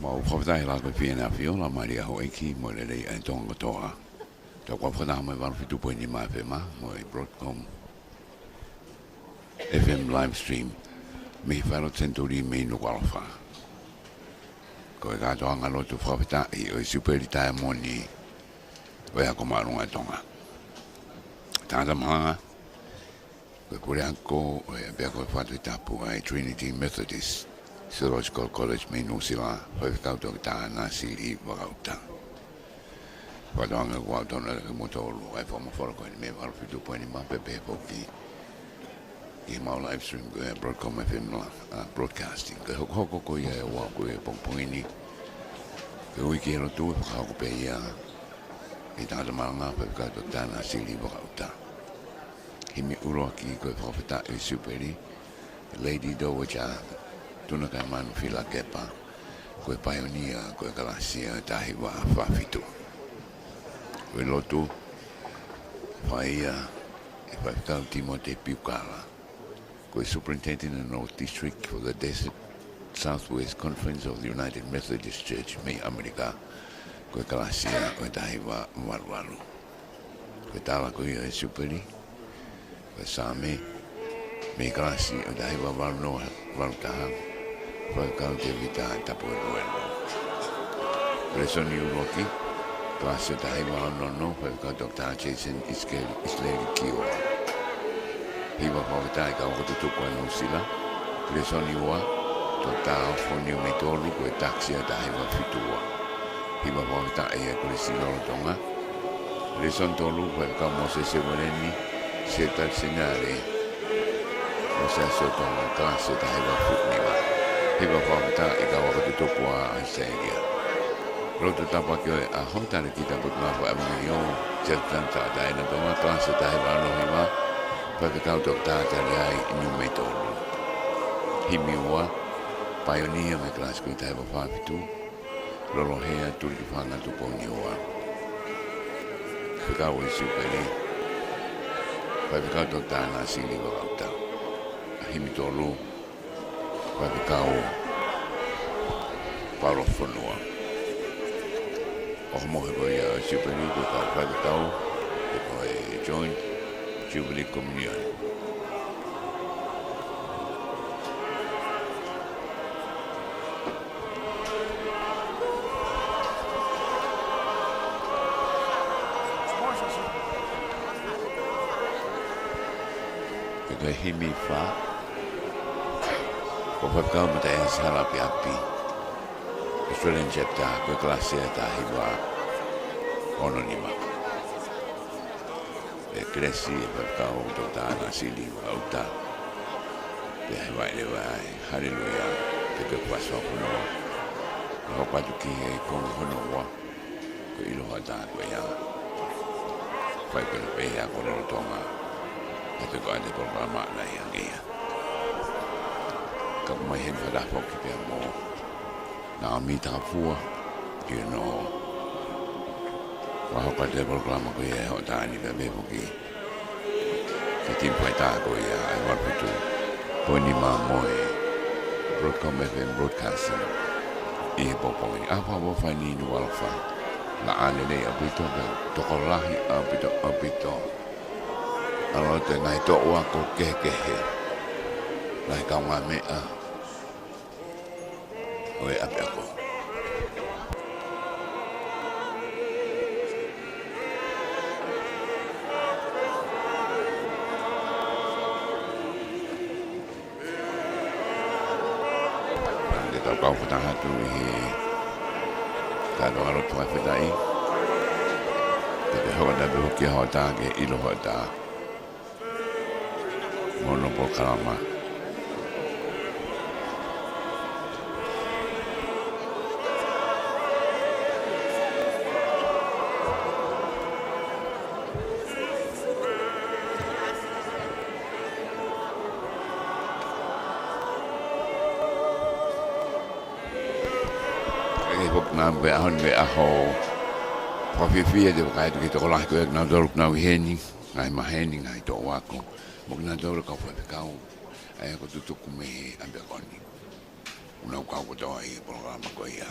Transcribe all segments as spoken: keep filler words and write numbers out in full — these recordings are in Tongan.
Mau fakafetaʻi he laka ko e fie na fio la maria ho eki mo e lelei ʻa e Tonga kotoa. Tau kau fakataha mo e valu fitu poini nima F M mo e Broadcom F M live stream mei he Fale Senituli mei Nukuʻalofa. Ko e kātoanga lotu fakafetaʻi ʻo e Siupeli Taiamoni ʻo e Ako Māʻolunga ʻo Tonga. Tangata malanga, ko e puleako ʻo e ʻapiako Fatu Tapu ʻa e Trinity Methodist Theological College mei Nuʻu Sila, Faifekau Toketā Nāsili Vakauta. Fakatauange kuo tonu ke mou tolu ʻa e fakamafola ko eni mei he valu fitu poini nima pea pehē foki ki heʻemau live stream ko e Broadcom F M la, ʻa, broadcasting. Ko e hokohoko ko ia ʻo e ua ko e pongipongi ni, ko e uike lotu ʻe fakahoko pē ia ʻe he tangata malanga Faifekau Toketā Nāsili Vakauta. Himi ʻuluaki ko e fakafetaʻi Siupeli, Lady Dowager Tunakaimanu Filakepa, ko e paionia ko e kalasi ʻo e taha hiva fā fitu. Ko e lotu, fai ia ʻe Faifekau Timote Piukala, ko e Superintendent of North District for the Desert Southwest Conference of the United Methodist Church mei ʻAmelika, ko e kalasi ʻo e taha hiva valu valu. Ko e tala ko ia ʻo e Siupeli, ko e Saame mei he kalasi ʻo e taha hiva valu noa valu taha, Faifekau Tēvita Tapueluelu. Lēsoni ʻuluaki, kalasi ʻo e taha hiva valu noa ono, Faifekau Toketā Jason ʻIsikeli ʻIsileli Kioa. Hiva fakafetaʻi kau ako tutuku ʻa Nuʻu Sila. Lēsoni ua, Toketā Ofo Niumeitolu, ko e takisi ʻo e taha hiva fitu ua. Hiva fakafetaʻi ʻa e Kolisi Lolotonga. Lēsoni tolu, Faifekau Mōsese Ueleni, Sekelitali Seniale ʻo e Siasi ʻo Tonga, kalasi ʻo e taha hiva fitu nima. Hiva fakafetaʻi kau ako tutuku ʻa ʻAositelēlia. Lotu tāpuaki ʻo e ʻaho, Talēkita Potungāue ʻAvangelio Siasi Tangata Taʻataʻeina Tonga, kalasi ʻo e taha hiva ono hiva, Faifekau Toketā Taliai Niumeitolu. Himi ua, paionia mei he kalasi ko e taha hiva fā fitu, Lolohea Tulikifanga Tupouniua. Fekau ʻo e Siupeli, Faifekau Toketā Nāsili Vakauta. Himi tolu, Faifekau Paulo Fonua. ʻOku mohe ko ia ʻo e Siupeli ko e kau faifekau, ko e Joint Jubilee Communion. Ko e himi fā, ko Faifekau Mataʻiasi Halaʻapiʻapi, Australian Chapter, ko e kalasi ʻo e taha hiva ono nima. ʻE kelesi ʻe Faifekau Toketā Nāsili Vakauta. Pea ʻe vaʻe leva ʻa e Haleluia, pea ko e Passover Fonua. Pea hoko atu ki he konga hono ua, ko e ʻIlo Hoʻatā ko ia. Fai pē ʻe he ako lolotonga. Pea ko e ʻa e polokalama naʻe ʻi ai ia. Ka mai heni fakataha foki pea mo Naomi Takafua, you know. Ua hoko atu e polokalama ko ia ʻi he hoʻatā ni pea pehē foki ki he timi faitā ko ia ʻa e valu fitu poini nima mo e Broadcom F M Broadcasting ʻi he pongipongi ni. ʻAho fakaʻofoʻofa eni ʻi Nukuʻalofa. Laʻā lelei ʻaupito, pea tokolahi ʻaupito, ʻaupito. ʻAlu atu e ngaahi toʻu ako kehekehe, ngaahi kaungāmeʻa ʻo e ʻapiako. Pea te tau kau fakataha atu ʻi he kātoanga lotu fakafetaʻi. Pea te hoko atu pē hoʻo kiʻi hoʻatā ki he ʻIlo Hoʻatā. Mo hono polokalama. ʻE foki nā pē ʻaho ni, pē ʻaho fakafiefia, te u vakai atu ki he tokolahi ko ē naʻa nau ʻi heni, ngaahi maheni, ngaahi toʻu ako, mo kinautolu kau faifekau ʻa e ako tutuku mei he ʻapiako ni. Nau kau kotoa ʻi he polokalama ko ia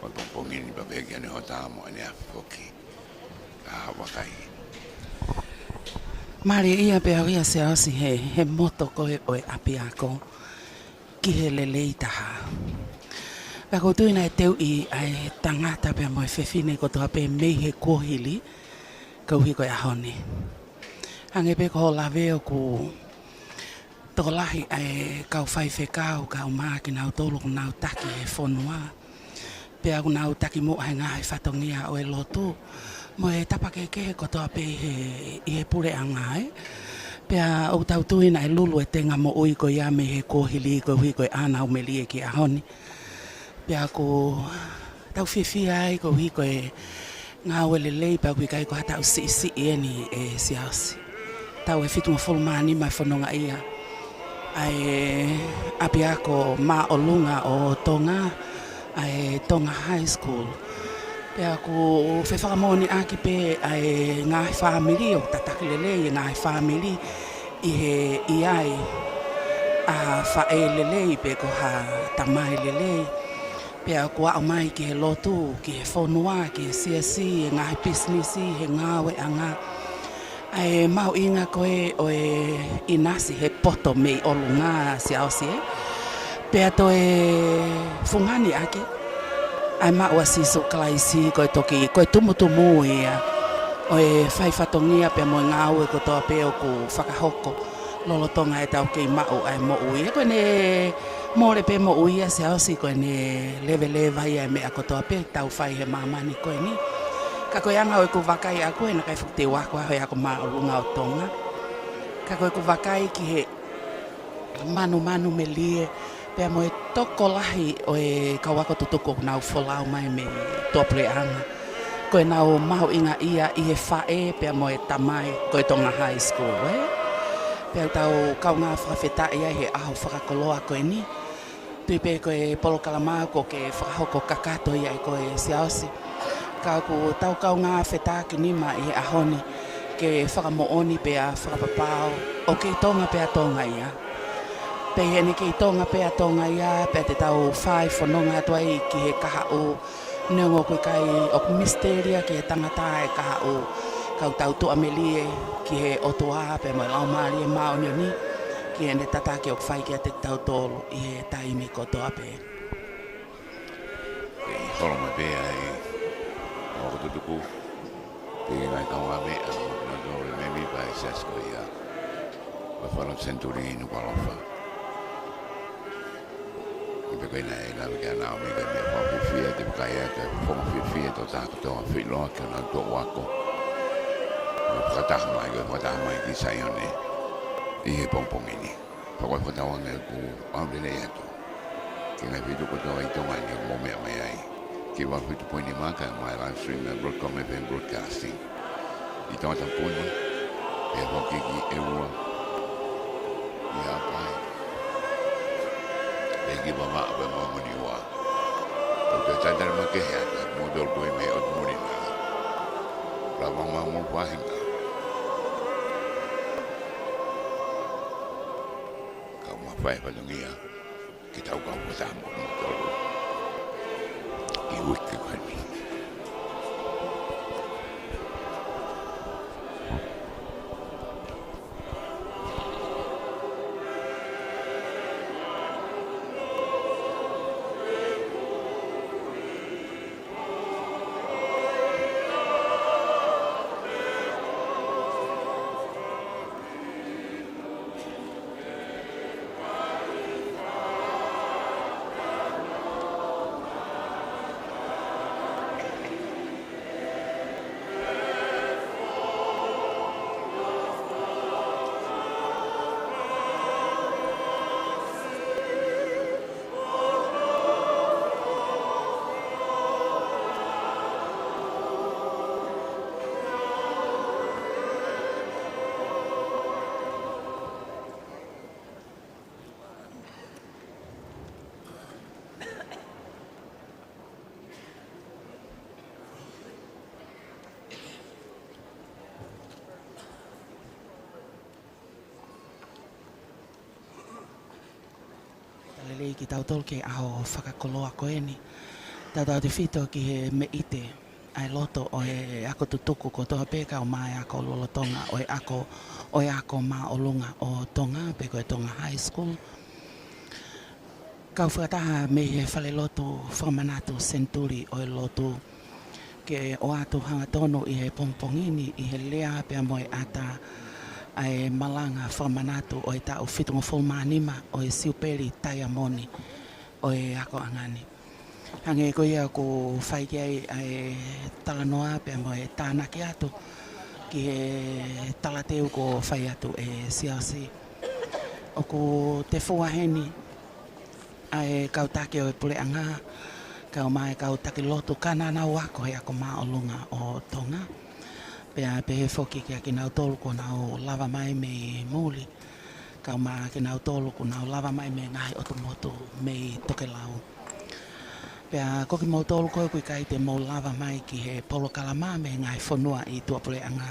ʻo e pongipongi ni, pea pehē ki he ʻaho ni ʻo tau mo ʻene afi foki. Ka vakai. Mālieʻia pē au ia Siaosi he, he moto ko ē ʻo e ʻapiako ki he lelei taha. Pea ʻoku ou tui naʻe teuʻi ʻa e tangata pea mo e fefine kotoa pē mei he kuohili, koeʻuhi ko e ʻaho ni. Hangē pē ko hoʻo lave ʻoku tokolahi ʻa e kau faifekau, kau mā kinautolu ʻoku nau taki he fonua. Pea ʻoku nau taki muʻa he ngaahi fatongia ʻo e lotu mo e tapa kehekehe kotoa pē ʻi he, ʻi he puleʻanga, ē. Pea ʻoku tau tui naʻe lulu e tenga moʻui ko ia mei he kuohili koeʻuhi ko ʻenau melie ki he ʻaho ni. Pea ʻoku tau fiefia ai koeʻuhi ko e ngāue lelei, pea ʻoku ʻikai ko ha taʻu siʻisiʻi eni ʻe Siaosi. Taʻu ʻe fitungofulu mā nima e fononga ia ʻa e ʻapiako māʻolunga ʻo Tonga, ʻa e Tonga High School. Pea ʻoku fefakamoʻoniʻaki pē ʻa e ngaahi fāmili ʻoku tataki lelei, e ngaahi fāmili ʻi he ʻi ai ʻa e faʻē lelei pe ko ha tamai lelei. Pea ʻoku aʻu mai ki he lotu, ki he fonua, ki he siasi, e ngaahi pisinisi, he ngāueʻanga. ʻA e mahuʻinga ko ē ʻo e ʻinasi he poto mei ʻolunga Siaosi, ē. Pea toe fungani ʻaki ʻa e maʻu ʻa Sīsū Kalaisi ko e toki, ko e tumutumu ia ʻo e fai fatongia pea mo e ngāue kotoa pē ʻoku fakahoko lolotonga ʻetau kei maʻu ʻa e moʻui. Ko ʻene mole pē moʻui ia Siaosi, ko ʻene leveleva ia e meʻa kotoa pē tau fai he māmani ko eni. Ka ko e anga ʻo ʻeku vakai ʻaʻaku, he naʻe ʻikai fuʻu teu ako au he ako māʻolunga ʻo Tonga. Ka ko ʻeku vakai ki he manumanu melie pea mo e tokolahi ʻo e kau ako tutuku ʻoku nau folau mai mei tuʻapuleʻanga, ko ʻenau mahuʻingaʻia ʻi he faʻē pea mo e tamai ko e Tonga High School, ē. Pea ʻoku tau kaungā fakafetaʻi ai he ʻaho fakakoloa ko eni. Tui pē ko e polokalama kuo ke fakahoko kakato ia ʻe koe Siaosi. Ka ʻoku tau kaungā fetakinima ʻi he ʻaho ni ke fakamoʻoni pea fakapapau ʻoku kei Tonga pē ʻa Tonga ia. Pea ʻi heʻene kei Tonga pē ʻa Tonga ia, pea te tau fai fononga atu ai ki he kahaʻu, neongo ʻoku ʻikai, ʻoku misitelia ki he tangata e kahaʻu, ka ʻoku tau tuʻamelie ki he ʻOtua pea mo e Laumālie Māʻoniʻoni ki heʻene tataki ʻoku fai kiate kitautolu ʻi he taimi kotoa pē. Pea ʻi holo mai pē ʻa e kau ako tutuku, pea ʻi he ngaahi kaungāmeʻa mo kinautolu e mēmipa ʻo e siasi ko ia ʻo e Fale Senituli Nukuʻalofa. ʻI he pē ko ē naʻe lave ki ai ʻa Naomi, ko e meʻa fakafiefia te u vakai atu, ko e fofonga fiefia ʻo e tokotaha kotoa ʻoku feʻiloaki ʻenau tuʻu ako. Ko e fakataha mai, ko e fakataha mai ki Saione ʻi he pongipongi ni. Pea ko e fakatauange ʻoku ou lelei atu ki he ngaahi feituʻu kotoa ʻi Tonga ni ʻoku mou meʻa mai ai ki he valu fitu poini nima, kae ʻumaʻā e live stream ʻa e Broadcom F M Broadcasting ʻi Tongatapu ni, pea foki ki ʻEua, ʻi Haʻapai, pea ki Vavaʻu pea mo Muniua. ʻOku ou talitali makehe atu kiate kimoutolu ko ē mei ʻOtu Muli na. Lava mai homou faʻahinga kae mafai e fatongia ke tau kau fakataha mo kimoutolu ʻi he uike ko eni. Lelei kitautolu ki he ʻaho fakakoloa ko eni. Tautautefito ki he meʻite ʻa e loto ʻo e ako tutuku kotoa pē, kau mai ako lolotonga ʻo e ako, ʻo e ako māʻolunga ʻo Tonga, pe ko e Tonga High School. Kau fakataha mei he falelotu fakamanatu senituli ʻo e lotu ke ʻoatu hangatonu ʻi he pongipongi ni ʻi he lea pea mo e ʻata ʻa e malanga fakamanatu ʻo e taʻu fitungofulu mā nima ʻo e Siupeli Taiamoni ʻo e akoʻanga ni. Hangē ko ia ʻoku fai ki ai ʻa e talanoa pea mo e tānaki atu ki he talateu kuo fai atu ʻe Siaosi. ʻOku tefua heni ʻa e kau taki ʻo e puleʻanga, kau mai kau taki lotu ka naʻa nau ako he ako māʻolunga ʻo Tonga. Pea pehē foki kia kinautolu kuo nau lava mai mei muli, kau mai kinautolu kuo nau lava mai mei he ngaahi ʻotu motu mei tokelau. Pea ko kimoutolu ko ē ʻoku ʻikai te mou lava mai ki he polokalama mei he ngaahi fonua ʻi tuʻapuleʻanga,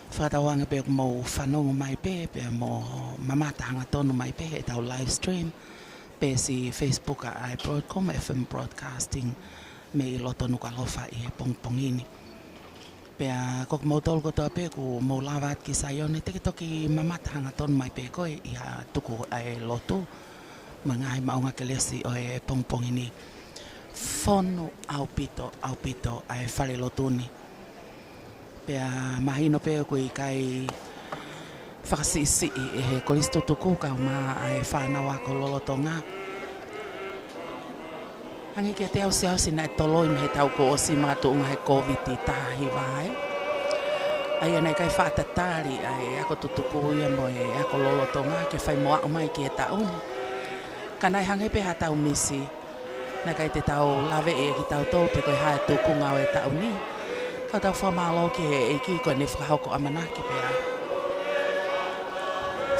fakatauange pē ʻoku mou fanongo mai pē, pea mo mamata hangatonu mai pē heʻetau live stream, peesi Facebook ʻa e Broadcom F M Broadcasting mei loto Nukuʻalofa ʻi he pongipongi ni. Pea ko kimoutolu kotoa pē ʻoku mou lava atu ki Saione, te ke toki mamata hangatonu mai pē koe ʻi ha tuku ʻa e lotu mo e ngaahi maʻunga kelesi ʻo e pongipongi ni. Fonu ʻaupito, ʻaupito ʻa e falelotu ni. Pea mahino pē ʻoku ʻikai fakasiʻisiʻi ʻe he kolisi tutuku kau mai ʻa e fānau ako lolotonga. Hangē kiate au Siaosi naʻe toloi mei he taʻu kuo ʻosi makatuʻunga he Kōviti taha hiva ai. ʻA ia naʻe ʻikai faʻa tatali ʻa e ako tutuku ia mo e ako lolotonga ke fai mo aʻu mai ki he taʻu ni. Ka naʻe hangē pē ha tau misi, naʻe ʻikai te tau laveʻi ʻe kitautolu pe ko e hā e tūkunga ʻo e taʻu ni. Ka tau fakamālō ki he ʻEiki ko ʻene fakahoko ʻamanaki pea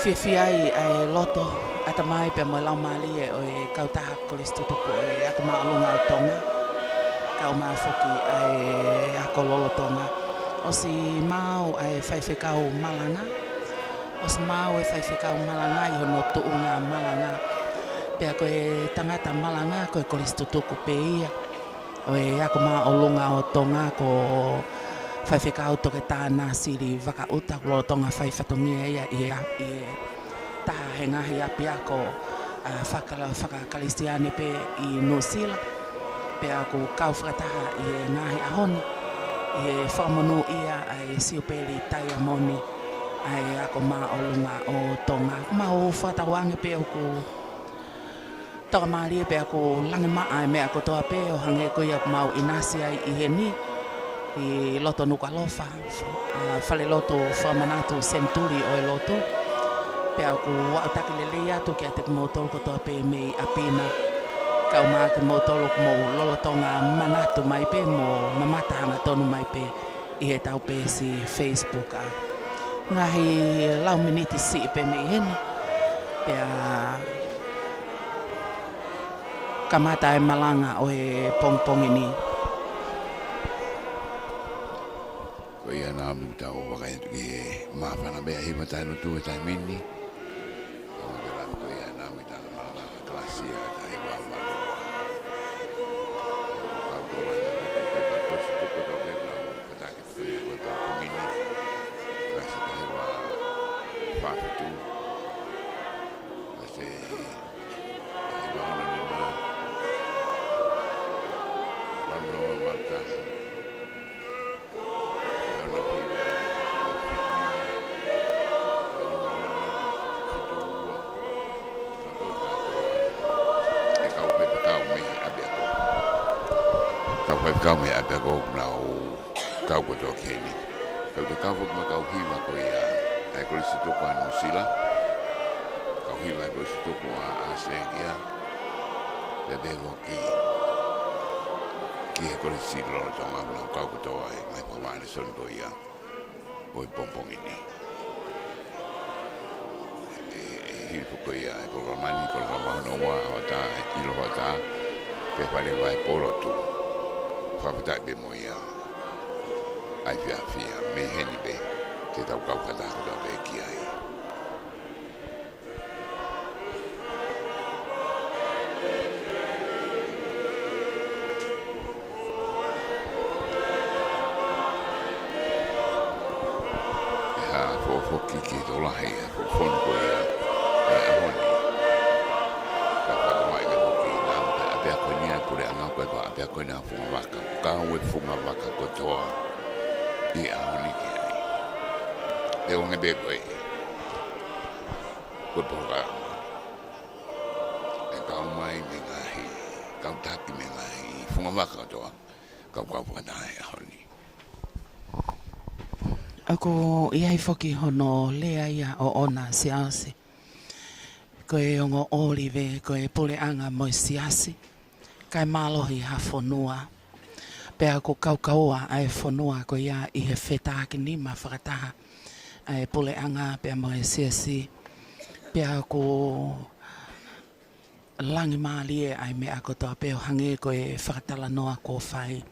fiefia ai ʻa e loto, ʻatamai pea mo e laumālie ʻo e kautaha kolisi tutuku ʻo e ako māʻolunga ʻo Tonga, kau mai foki ʻa e ako lolotonga. ʻOsi maau ʻa e faifekau malanga, ʻosi maau e faifekau malanga ʻi hono tuʻunga malanga. Pea ko e tangata malanga ko e kolisi tutuku pē ia ʻo e ako māʻolunga ʻo Tonga, ko Faifekau Toketā Nāsili Vakaʻuta, ʻoku lolotonga fai fatongia ia ʻi he, ʻi he taha he ngaahi ʻapiako, ʻa, fakala-, fakakalisitiane pē ʻi Nuʻusila. Pea ʻoku kau fakataha ʻi he ngaahi ʻaho ni ʻi he fakamonūʻia ʻa e Siupeli Taiamoni ʻa e ako māʻolunga ʻo Tonga. Mau fakatauange pē ʻoku tokamālie pea ʻoku langimaʻa e meʻa kotoa pē ʻo hangē ko ia ʻoku mau ʻinasi ai ʻi heni ʻi loto Nukuʻalofa, ʻa, falelotu fakamanatu senituli ʻo e lotu. Pea ʻoku aʻutaki lelei atu kiate kimoutolu kotoa pē mei ʻapi na, kau mai kimoutolu ʻoku mou lolotonga manatu mai pē mo mamata hangatonu mai pē ʻi heʻetau peesi Facebook, ʻa. Ngaahi lau miniti siʻi pē mei heni, pea kamata e malanga ʻo e pongipongi ni. Ko ia naʻa mau tau vakai atu ki he māfana meʻa hiva taʻe lotu he taimi ni. Ko ia naʻa mau tau malanga kalasi ʻa e taʻu hiva valu ua. Kau tō mai atu ki he kolisi tutuku ʻo Tonga, ko e taki Ko ia ko e pongipongi ni, kalasi taha hiva fā fitu. Kalasi taha hiva ono nima. Ono ono taha. Ono hiva. Ono ono fitu ua. ʻE kau faifekau mei he ʻapiako. Kau faifekau mei he ʻapiako ʻoku nau kau kotoa ki heni. Kau te kau foki mo e kau hiva ko ia ʻa e kolisi tutuku ʻa Nuʻusila. Kau hiva ʻa e kolisi tutuku ʻa ʻAositelēlia. Pea pehē foki ki he kolisi lolotonga ʻoku nau kau kotoa ʻi he ngaahi fakamālō ko ia ʻo e pongipongi ni. ʻE, ʻe hili foki ia e polokalama ni, polokalama hono ua, hoʻatā, ʻi loto hoʻatā, pea fale mai pō lotu. Fakafetaʻi pē mo ia. ʻAi fiafia, mei heni pē, te tau kau fakataha kotoa pē ki ai. Kiki tokolahi ʻa e foʻi fonu ko ia ʻo e ʻaho ni. Ka fakatokangaʻi ke foki na pe ʻapiako ni ʻa e puleʻanga ko e ko e ʻapiako ni ʻa Fungavaka. Ka ʻoku Fungavaka kotoa ʻi he ʻaho ni ki ai. ʻE onge pē ko e ko e polokalama ʻe kau mai mei he ngaahi kau taki mei he ngaahi Fungavaka kotoa. Kau kau fakataha he ʻaho ni. ʻOku ʻi ai foki hono lea ia ʻoʻona, Siaosi. Ko e ongo ʻōlive, ko e puleʻanga mo e siasi, kae mālohi ha fonua. Pea ʻoku kaukaua ʻa e fonua ko ia ʻi he fetakinima fakataha ʻa e puleʻanga pea mo e siasi. Pea ʻoku langi mālie ʻa e meʻa kotoa pē ʻo hangē ko e fakatalanoa kuo fai.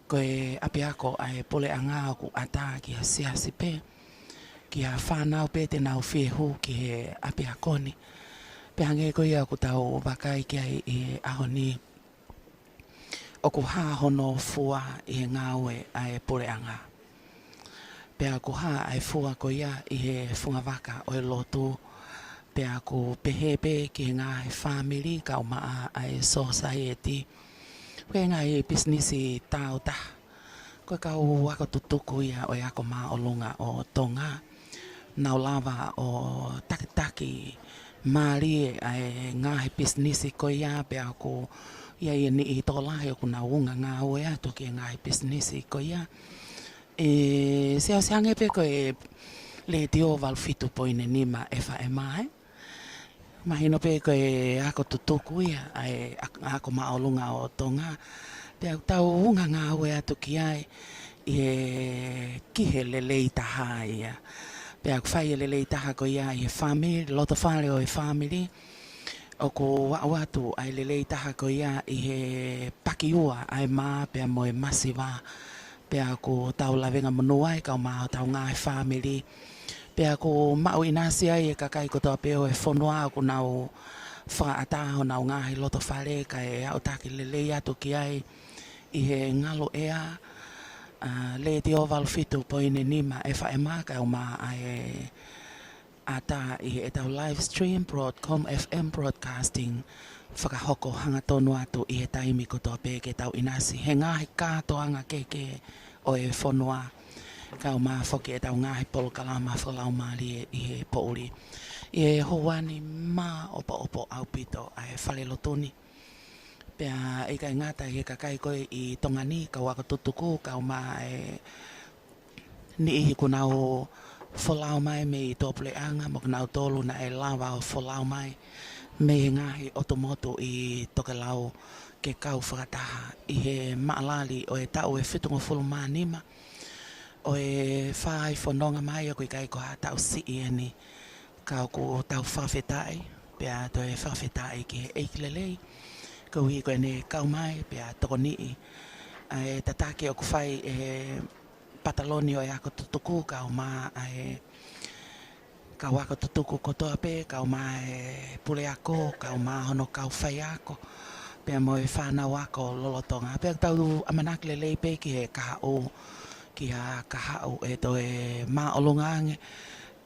Ko e ʻapiako ʻa e puleʻanga ʻoku ʻatā ki ha siasi pē, ki ha fānau pē te nau fie hū ki he ʻapiako ni. Pea hangē ko ia ʻoku tau vakai ki ai ʻi he ʻaho ni, ʻoku hā hono fua ʻi he ngāue ʻa e puleʻanga. Pea ʻoku hā ʻa e fua ko ia ʻi he Fungavaka ʻo e lotu. Pea ʻoku pehē pē ki he ngaahi fāmili, kaumaʻa ʻa e sōsaieti, ki he ngaahi pisinisi tāutaha. Ko e kau ako tutuku ia ʻo e ako māʻolunga ʻo Tonga. Nau lava ʻo takitaki mālie ʻa e ngaahi pisinisi ko ia, pea ʻoku ʻi ai e niʻihi tokolahi ʻoku nau ungangāue atu ki he ngaahi pisinisi ko ia. ʻE, Siaosi, hangē pē ko e Letiō valu fitu poini nima F M, ē? Mahino pē ko e ako tutuku ia ʻa e ak-, ako māʻolunga ʻo Tonga. Pea ʻoku tau ungangāue atu ki ai ʻi he, ki he lelei taha ia. Pea ʻoku fai e lelei taha ko ia ʻi he fāmili, loto fale ʻo e fāmili. ʻOku aʻu atu ʻa e lelei taha ko ia ʻi he pakiua ʻa e mā pea mo e masiva. Pea ʻoku tau lavengamonū ai kau mā hotau ngaahi fāmili. Pea ʻoku maʻu ʻinasi ai e kakai kotoa pē ʻo e fonua ʻoku nau fakaʻatā honau ngaahi loto fale kae aʻutaki lelei atu ki ai ʻi he ngalu ʻea, ʻa, Letiō valu fitu poini nima F M, kae ʻuma ʻa e ʻatā ʻi heʻetau live stream, Broadcom F M Broadcasting, fakahoko hangatonu atu ʻi he taimi kotoa pē ke tau ʻinasi he ngaahi kātoanga kehekehe ʻo e fonua, kae ʻuma foki ʻetau ngaahi polokalama fakalaumālie ʻi he poʻuli. ʻI he houa ni, māʻopoʻopo ʻaupito ʻa e falelotu ni. Pea ʻikai ngata ʻi he kakai ko ē ʻi Tonga ni, kau ako tutuku, kae ʻuma e niʻihi kuo nau folau mai mei tuʻapuleʻanga, mo kinautolu naʻe lava ʻo folau mai mei he ngaahi ʻotu motu ʻi tokelau ke kau fakataha ʻi he maʻalali ʻo e taʻu ʻe fitungofulu mā nima ʻo e fai fononga mai. ʻOku ʻikai ko ha taʻu siʻi eni, ka ʻoku tau fakafetaʻi, pea toe fakafetaʻi ki he ʻEiki lelei, koeʻuhi ko ʻene kau mai pea tokoniʻi ʻa e tataki ʻoku fai ʻe he pataloni ʻo e ako tutuku, kae ʻuma ʻa e kau ako tutuku kotoa pē, kae ʻuma e puleako, kae ʻuma hono kau faiako, pea mo e fānau ako lolotonga. Pea ʻoku tau ʻamanaki lelei pē ki he kahaʻu, ki ha kahaʻu ʻe toe māʻolunga ange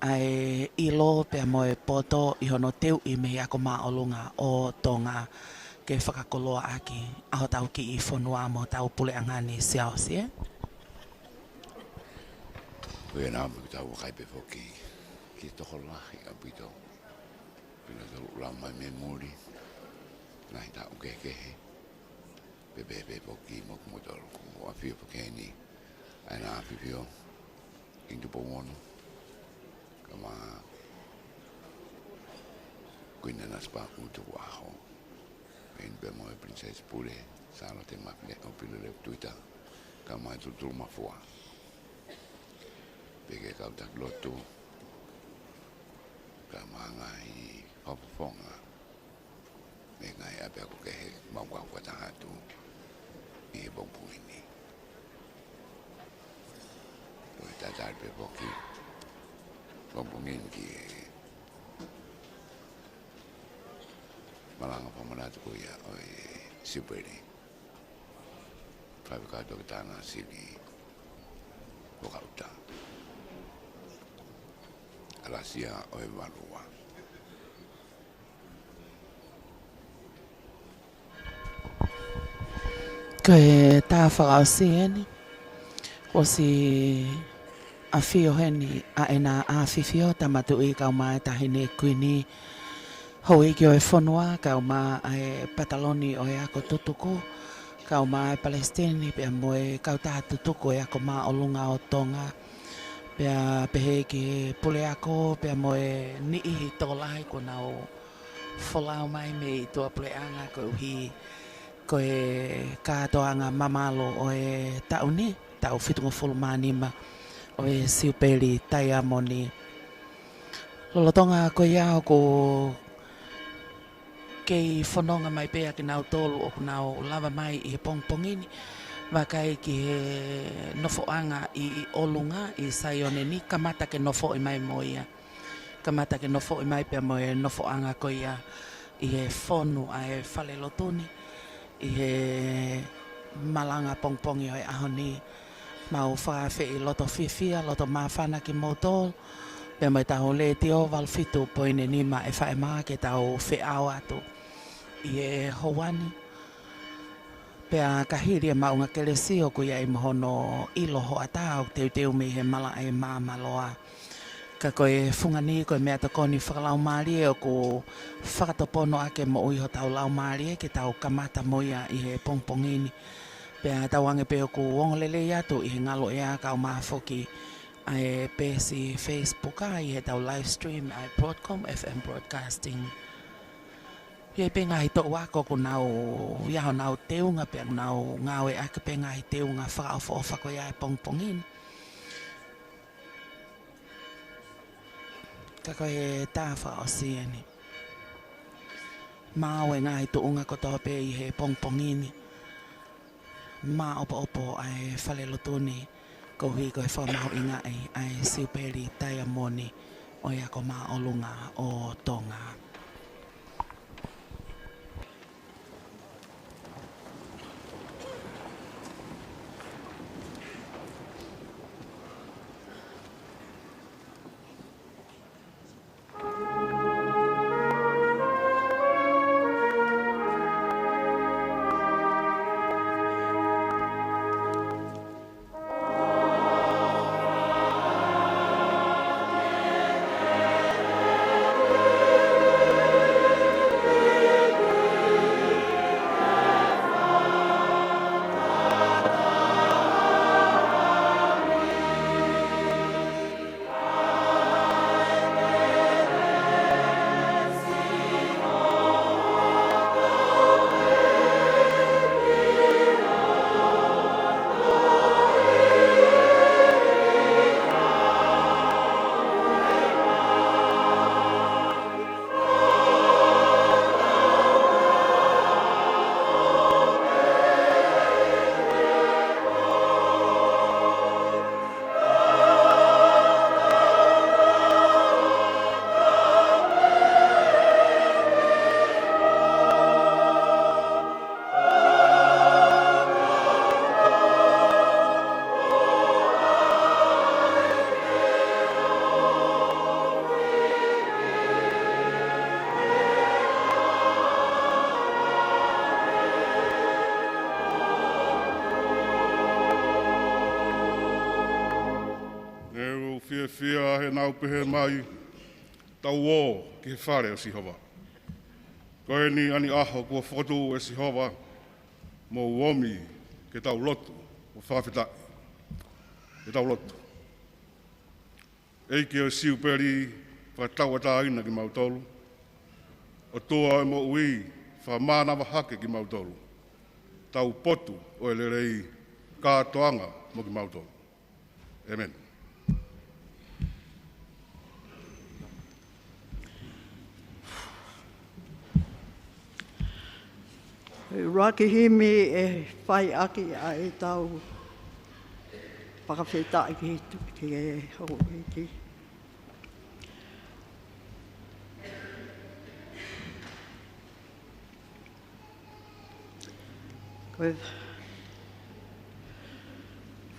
ʻa e ʻilo pea mo e poto ʻi hono teuʻi mei he ako māʻolunga ʻo Tonga ke fakakoloaʻaki ʻa hotau kiʻi fonua mo hotau puleʻanga ni, Siaosi, ē? Ko ia, naʻa mo tau vakai pē foki ki he tokolahi ʻaupito kinautolu ʻoku lau mai mei muli, ngaahi taʻu kehekehe, pea pehē pē foki mo kimoutolu, ko hoʻo ʻafio foki heni, ʻa ʻEne ʻAfio, Kingi Tupou Ono, kae ʻuma Kuini Nanasipauʻu Tukuʻaho, pea pehē mo e Pilinisesi Pule Sālote Mafileʻo Pilolevu Tuita, kae ʻuma e Tuluʻi Tulumafua, pea ki he kau taki lotu, kae ʻuma ngaahi fakafofonga mei he ngaahi ʻapiako kehe ʻoku mau kau fakataha atu ʻi he pongipongi ni. Ko e tatali pē foki pongipongi ni ki he malanga fakamanatu ko ia ʻo e Siupeli, Faifekau Toketā Nāsili Huʻakau ʻUta. Ekalesia ʻo e Valoa. Ko e tā fakaʻosi eni, kuo ʻosi ʻafio heni ʻa ʻEna ʻAfifio Tama Tuʻi kae ʻumaʻā e Taʻahine Kuini, Houʻeiki ʻo e fonua, kae ʻumaʻā e Pataloni ʻo e Ako Tutuku, kae ʻumaʻā e Palesiteni pea mo e Kautaha Tutuku ʻo e Ako Māʻolunga ʻo Tonga. Pea pehē ki he Puleako pea mo e niʻihi tokolahi kuo nau folau mai mei tuʻapuleʻanga koeʻuhi ko e kātoanga mamalu ʻo e taʻu ni, taʻu fitungofulu mā nima ʻo e Siupeli Taiamoni. Lolotonga ko ia ʻoku kei fononga mai pē ʻa kinautolu ʻoku nau lava mai ʻi he pongipongi ni, vakai ki he nofoʻanga ʻi, ʻi ʻolunga ʻi Saione ni, kamata ke nofoʻi mai mo ia. Kamata ke nofoʻi mai pea mo e nofoʻanga ko ia ʻi he fonu ʻa e falelotu ni ʻi he malanga pongipongi ʻo e ʻaho ni. Mau fakaafeʻi loto fiefia, loto māfana kimoutolu pea mo ʻetau Letiō valu fitu poini nima ʻEf M ke tau feʻao atu ʻi he houa ni. Pea ka hili e maʻunga kelesi ʻoku ʻi ai mo hono ʻilo hoʻatā ʻoku teuteu mei he malaʻe māmāloa. Ka ko e fungani, ko e meʻatokoni fakalaumālie ʻoku fakatopono ʻaki e moʻui hotau laumālie ke tau kamata mo ia ʻi he pongipongi ni. Pea tauange pē ʻoku ongo lelei atu ʻi he ngaluʻea kae ʻumaʻā foki ʻa e peesi Facebook ʻa ʻi heʻetau live stream ʻa e Broadcom F M Broadcasting. ʻI ai pē ngaahi toʻu ako ʻoku nau ʻi ai honau teunga pea nau ngāueʻaki pē ngaahi teunga fakaʻofoʻofa ko ia e pongipongi ni. Ka ko e tā fakaʻosi eni. Maau e ngaahi tuʻunga kotoa pē ʻi he pongipongi ni. Māʻopoʻopo ʻa e falelotu ni, koeʻuhi ko e fakamahuʻingaʻi ʻa e Siupeli Taiamoni ʻo e Ako Māʻolunga ʻo Tonga. Ne u fiefia heʻenau pehē mai, tau ō ki he fale ʻo Sihova. Ko eni ʻa e ʻaho kuo fokotuʻu ʻe Sihova, mou omi ke tau lotu ʻo fakafetaʻi. Ke tau lotu. ʻEiki ʻo e Siupeli, fakatauʻatāina kimautolu. ʻOtua ʻo e moʻui, fakamānava hake kimautolu. Taupotu ʻo e lelei, kātoanga mo kimautolu. ʻĒmeni. ʻUluaki himi ʻe fai ʻaki ʻa ʻetau fakafetaʻi ki he tu-, ki he houʻeiki. Ko e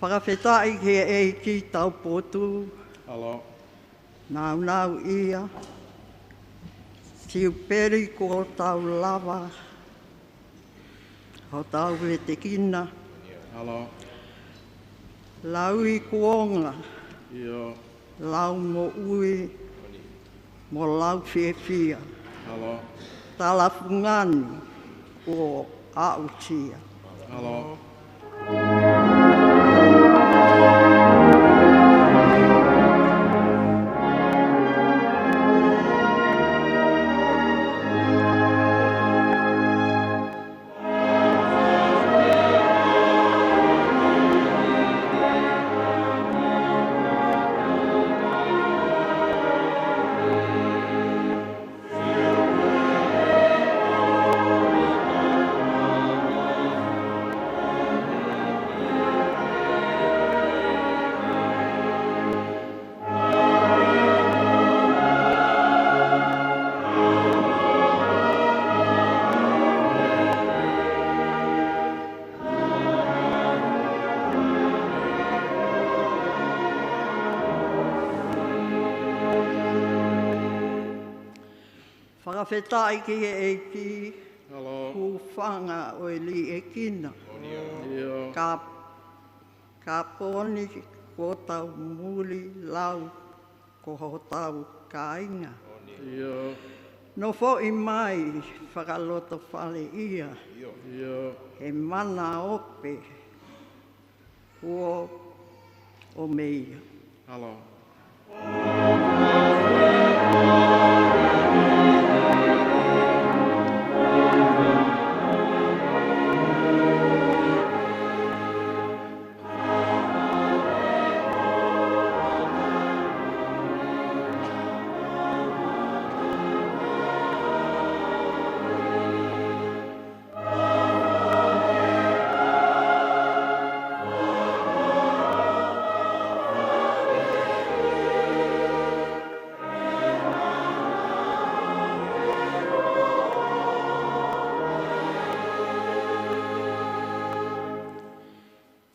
fakafetaʻi ki he ʻEiki taupotu. Alo. Nāunauʻia, Siupeli kuo tau lava hotau vetekina. Alo. Lauikuonga. ʻIo. Laumoʻui mo laufiefia. Alo. Talafungani kuo aʻusia. Alo. Fakafetaʻi ki he ʻEiki. Alo. Hūfanga ʻo e liʻekina. ʻIo. Ka, ka poni kuo tau muli lau ko hotau kāinga. ʻIo. Nofoʻi mai fakalotofale ia. ʻIo. He mana ope kuo ʻomi ia. Alo.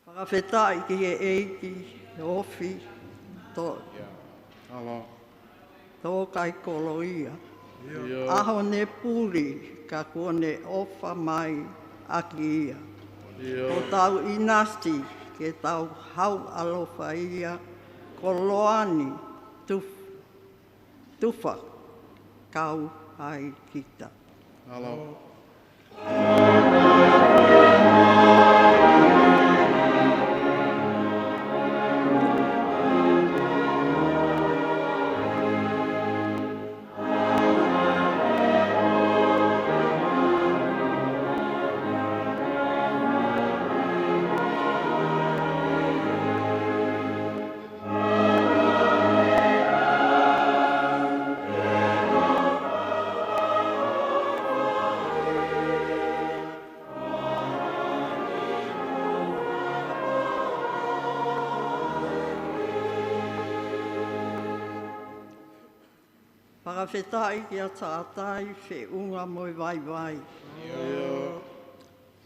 Fakafetaʻi ki he ʻEiki, ofi, to, alo, tō kai koloa ia. ʻIo. ʻAho ne puli ka kuo ne ʻofa mai ʻaki ia. ʻIo. Ko tau ʻinasi ke tau hau ʻalofa ia, koloa ni tuf-, tufa kau ai kita. Alo. Fakafetaʻi kia Tātai, Feʻunga mo e Vaivai. ʻIo.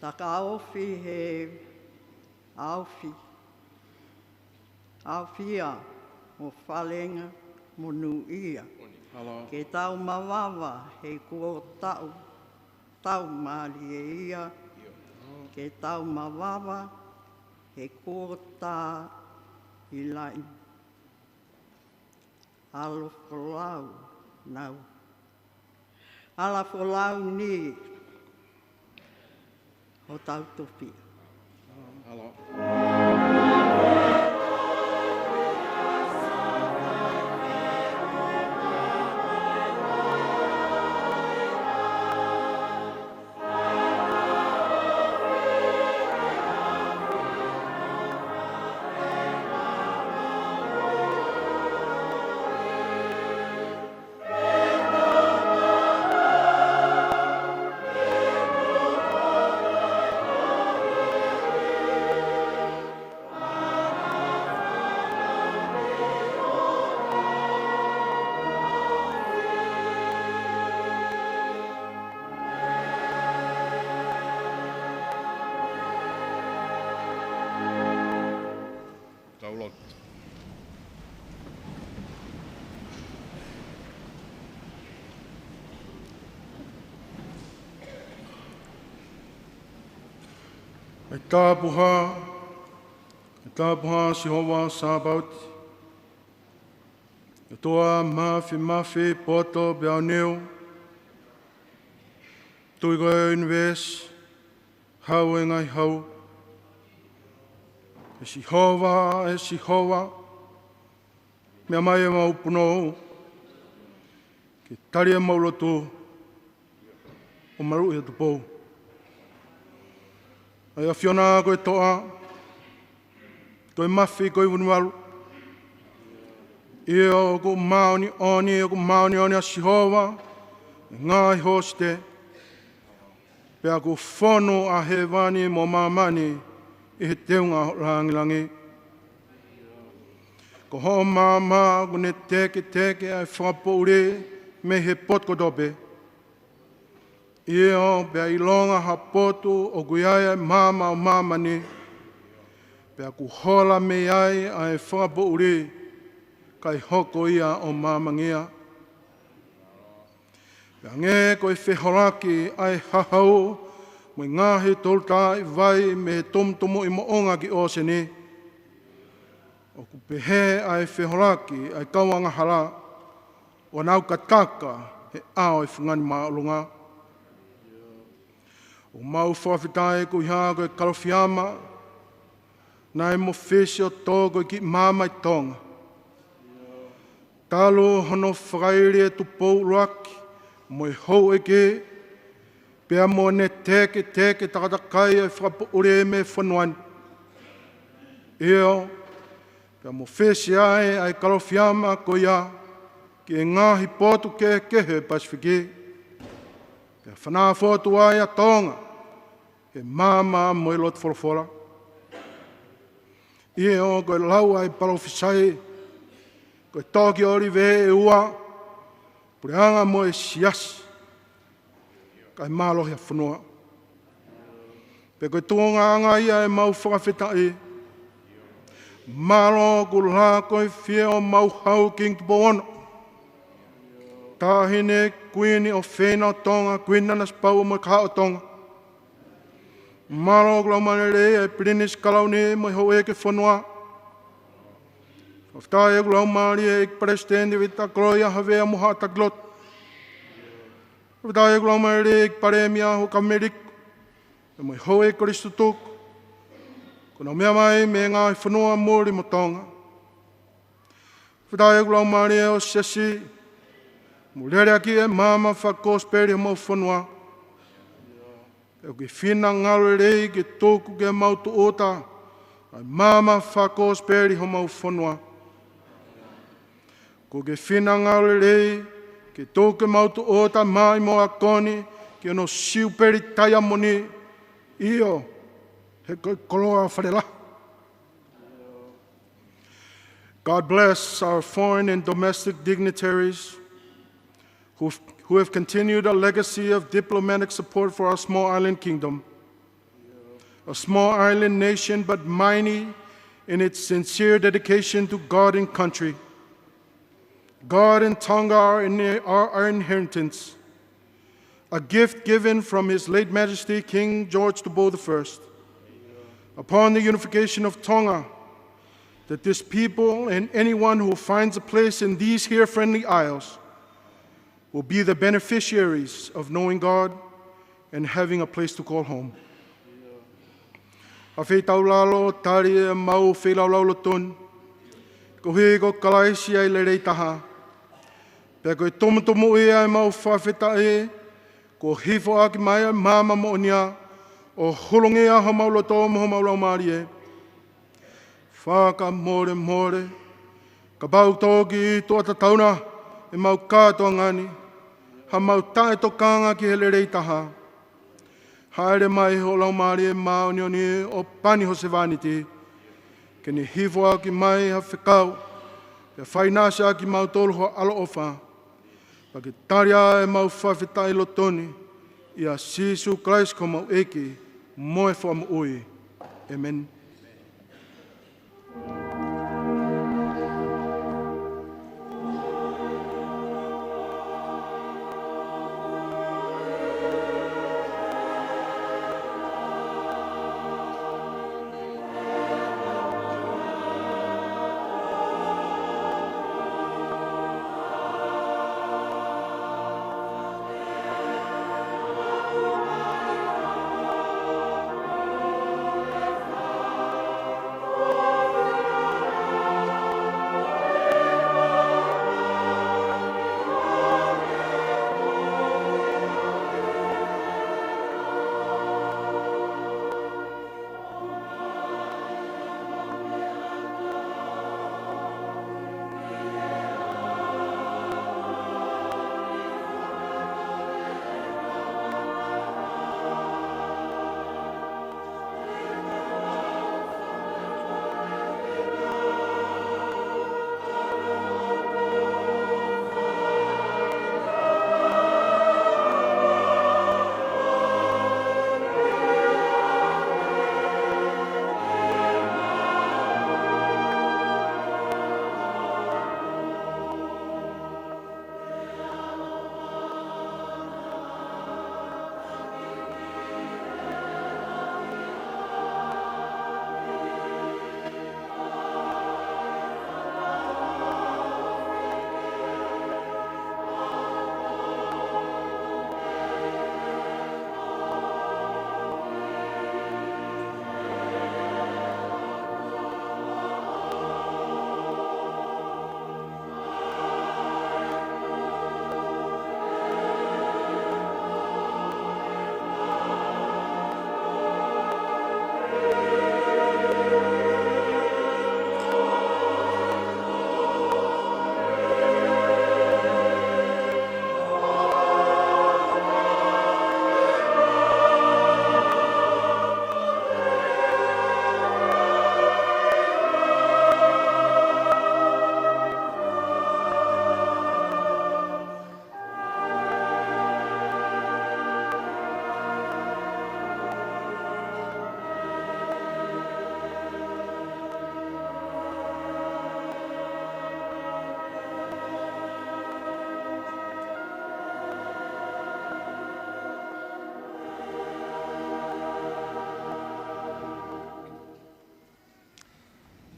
Takaofi he ʻaofi, ʻaofia mo falenga monūʻia. Alo. Ke tau mavava he kuo tau, tau mālie ia. ʻIo. Ke tau mavava he kuo tā ʻi laʻi. ʻAlo folau nau. ʻAla folau ni hotau tofiʻa. Alo. ʻE tāpuhā, ʻe tāpuhā Sihova Sāpaoti, ʻOtua Māfimafi, poto pea ʻaoneo, Tuʻi ko e ʻunivēsi, Hau ʻo e ngaahi hau. ʻE Sihova, ʻe Sihova, meʻa mai ʻemau punou ke tali ʻemau lotu ʻo maluʻi ʻa Tupou. ʻA e ʻAfiona ko e toʻa, ko e mafi ko e Vunivalu. ʻIo, ʻoku māʻoniʻoni, ʻoku māʻoniʻoni ʻa Sihova ʻi he ngaahi hōsite, pea ʻoku fonu ʻa hēvani mo māmani ʻi he teunga ʻo e lāngilangi. Ko hoʻo maama ʻoku ne teketeke ʻa e fakapoʻuli mei he potu kotoa pē. ʻIo, pea ʻilonga ha potu ʻoku ʻi ai ʻa e maama ʻo māmani, pea ʻoku hola mei ai ʻa e fakapoʻuli, kae hoko ia ʻo maamangia. Pea hangē ko e feholaki ʻa e hahau mo e ngaahi tolotaaʻi vai mei he tumutumu ʻi moʻunga ki ʻōseni, ʻoku pehē ʻa e feholaki ʻa e kau angahala ʻo nau kataka he ʻao ʻo e fungani māʻolunga. ʻOku mau fakafetaʻi koeʻuhi ko e Kalofiama naʻe mafesi ʻo tō ko e kiʻi maama ʻi Tonga. Talu hono fakaili ʻe Tupou ʻUluaki mo e houʻeiki, pea mo ne teketeke takatakai ʻa e fakapoʻuli mei he fonua ni. ʻIo, pea mafesi ai ʻa e Kalofiama ko ia ki he ngaahi potu kehekehe ʻo e Pasifiki. Pea fanafo atu ai ʻa Tonga he maama mo e loto folofola. ʻIo, ko e lau ʻa e palōfisai, ko e toki ʻōlive ʻe ua, puleʻanga mo e siasi, kae mālohi ʻa e fonua. Pea ko e tuongaʻanga ia ʻemau fakafetaʻi. Mālō ʻoku lākoifie ʻemau hau Kingi Tupou Ono, Taʻahine Kuini ʻofeina ʻo Tonga, Kuini Nanasipauʻu mo e Kahaʻu ʻo Tonga. Mālō ʻoku laumālie lelei ʻa e Pilinisi Kalauni mo e houʻeiki ʻo e fonua. Fakafetaʻi ʻoku laumālie ʻEiki Palesiteni Tēvita Koloaʻia Havea mo Haʻa Takilotu. Fakafetaʻi ʻoku laumālie lelei ʻEiki Palēmia Houʻeiki Kameliko, pea mo e houʻeiki kolisi tutuku kuo nau meʻa mai mei he ngaahi fonua muli mo Tonga. Fakafetaʻi ʻoku laumālie ʻa e Siasi mo leleakiʻi ʻa e maama fakakosipeli homau fonua. Pea ʻoku ke finangalo lelei ke tuku ke mau tūʻuta ʻa e maama fakakosipeli homau fonua. ʻOku ke finangalo lelei ke tuku ke mau tūʻuta mai mo akoni ki hono siupeli taiamoni, ʻio, he ko e koloa falelahi. God bless our foreign and domestic dignitaries who, who have continued a legacy of diplomatic support for our small island kingdom, a small island nation but mighty in its sincere dedication to God and country. God and Tonga are in, are our inheritance, a gift given from His late Majesty King George Tupou the First upon the unification of Tonga, that this people and anyone who finds a place in these here friendly isles will be the beneficiaries of knowing God and having a place to call home. ʻA e feitaulalo, tali ʻemau feilaulau lotu ni, koeʻuhi ko Kalaisi ʻa e lelei taha. Pea ko e tumutumu ia ʻemau fakafetaʻi, kuo hifo ʻaki mai ʻa e maama moʻonia ʻo hulungia homau loto mo homau laumālie. Fakamolemole, kapau ʻoku toki tuʻa tatau na ʻemau kātoanga ni, haʻamau taʻetokanga ki he lelei taha, hāʻele mai ho Laumālie Māʻoniʻoni ʻo pani ho sevāniti, ke ne hifo ʻaki mai ha fekau, pea fainasi ʻaki kimautolu ho ʻaloʻofa. Pea ke tali ʻa ʻemau fakafetaʻi lotu ni, ʻia Sīsū Kalaisi ko homau ʻEiki mo e Fakamoʻui. ʻĒmeni.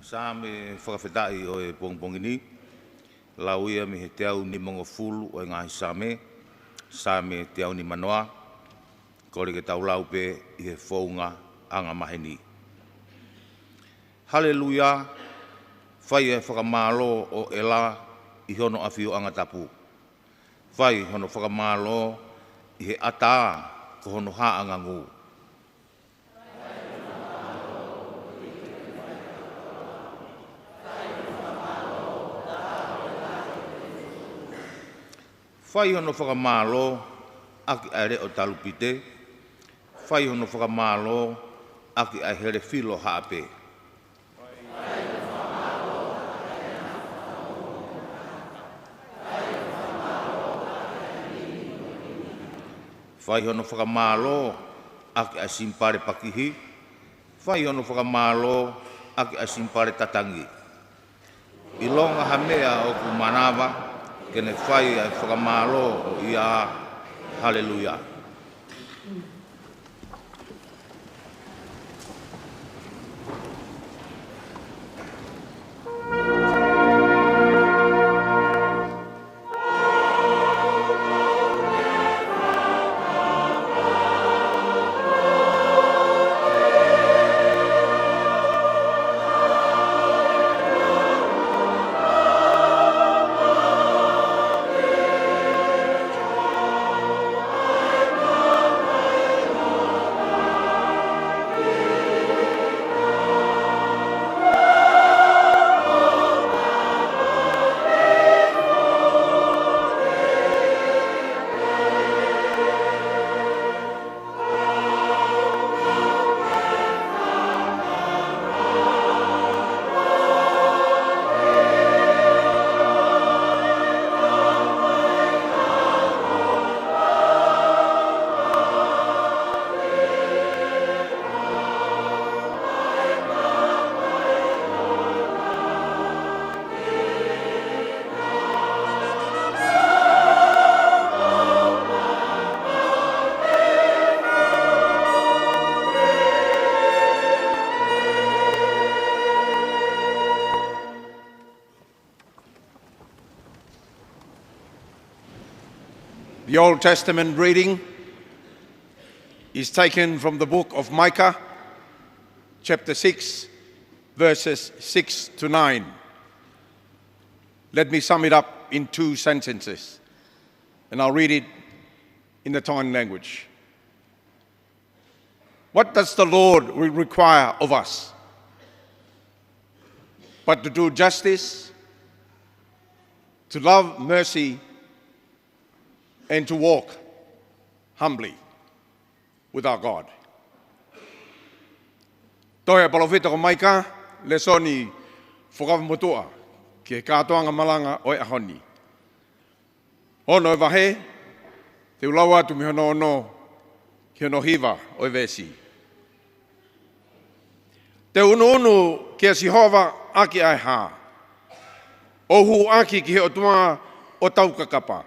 Saame fakafetaʻi ʻo e pongipongi ni, lau ia mei he teau nimangofulu ʻo e ngaahi Saame, Saame teau nimanoa. Kole ke tau lau pē ʻi he founga angamaheni. Haleluia. Fai e fakamālō ʻo ʻEla ʻi hono ʻafioʻanga tapu. Fai hono fakamālō ʻi he ʻatā ko hono haʻangangū. Fai hono fakamālō ʻaki ʻa e leʻo talupite. Fai hono fakamālō ʻaki ʻa e hele filo haʻape. Fai hono fakamālō ʻaki ʻa e simipale pakihi. Fai hono fakamālō ʻaki ʻa e simipale tatangi. ʻIlonga ha meʻa ʻoku manava, ke ne fai ʻa e fakamālō ʻo ia. Haleluia. The Old Testament reading is taken from the book of Micah, chapter six, verses six to nine. Let me sum it up in two sentences, and I'll read it in the Tongan language. What does the Lord re-, require of us? But to do justice, to love mercy, and to walk humbly with our God. Tohi ʻa e palōfita ko Maika, lēsoni fuakava motuʻa ki he kātoanga malanga ʻo e ʻaho ni. Ono e vahe, te u lau atu mei hono ono ki hono hiva ʻo e veesi. Te u ʻunuʻunu kia Sihova ʻaki ʻa e hā, ʻo hū ʻaki ki he ʻOtua ʻo taukakapa.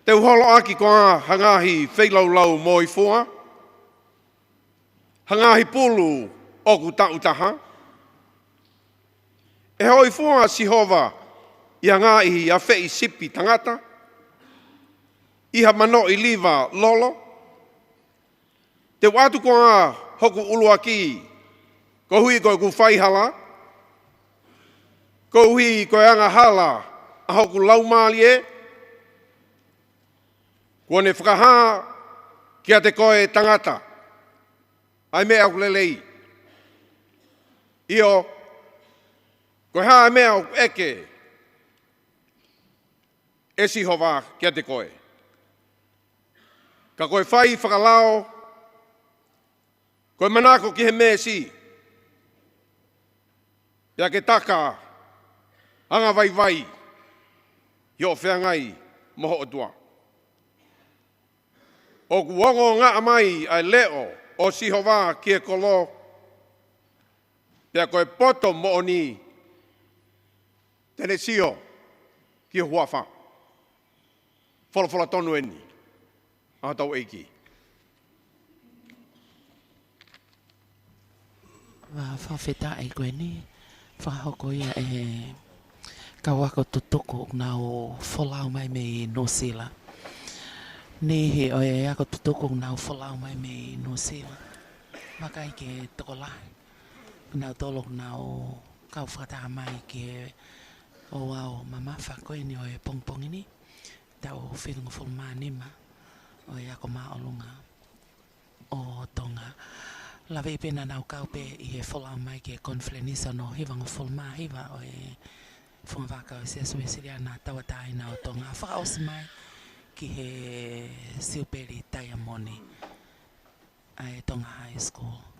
Te u holo ʻaki koā ha ngaahi feilaulau moifua, ha ngaahi pulu ʻoku taʻu taha? ʻE hōifua ʻa Sihova ʻi ha ngaahi afeʻi sipi tangata, ʻi ha manoʻi liva lolo? Te u ʻatu koā hoku ʻuluaki koeʻuhi ko ʻeku faihala, koeʻuhi ko e angahala ʻa hoku laumālie? Kuo ne fakahā kiate koe, tangata, ʻa e meʻa ʻoku lelei. ʻIo, ko e hā e meʻa ʻoku ʻeke ʻe Sihova kiate koe? Ka ko e fai fakalao, ko e manako ki he meesi, pea ke taka angavaivai ʻi hoʻo feangai mo ho ʻOtua. ʻOku ongoongaʻa mai ʻa e leʻo ʻo Sihova ki he kolo, pea ko e poto moʻoni te ne sio ki ho huafa. Folofola tonu eni ʻa hotau ʻEiki. Fakafetaʻi ko eni, fakahoko ia ʻe he kau ako tutuku ʻoku nau folau mai mei Nuʻusila. Niʻihi ʻo e ako tutuku ʻoku nau folau mai mei Nuʻusila. Vakai ki he tokolahi, ʻoku nau tolo, ʻoku nau kau fakataha mai ki he ouau mamafa ko eni ʻo e pongipongi ni, taʻu fitungofulu mā nima ʻo e ako māʻolunga ʻo Tonga. Lave pē naʻa nau kau pē ʻi he folau mai ki he konifelenisi hono hivangofulu mā hiva ʻo e Fungavaka ʻo e Siasi Uēsiliana Tauʻatāina ʻo Tonga, fakaʻosi mai ki he Siupeli Taiamoni ʻa e Tonga High School.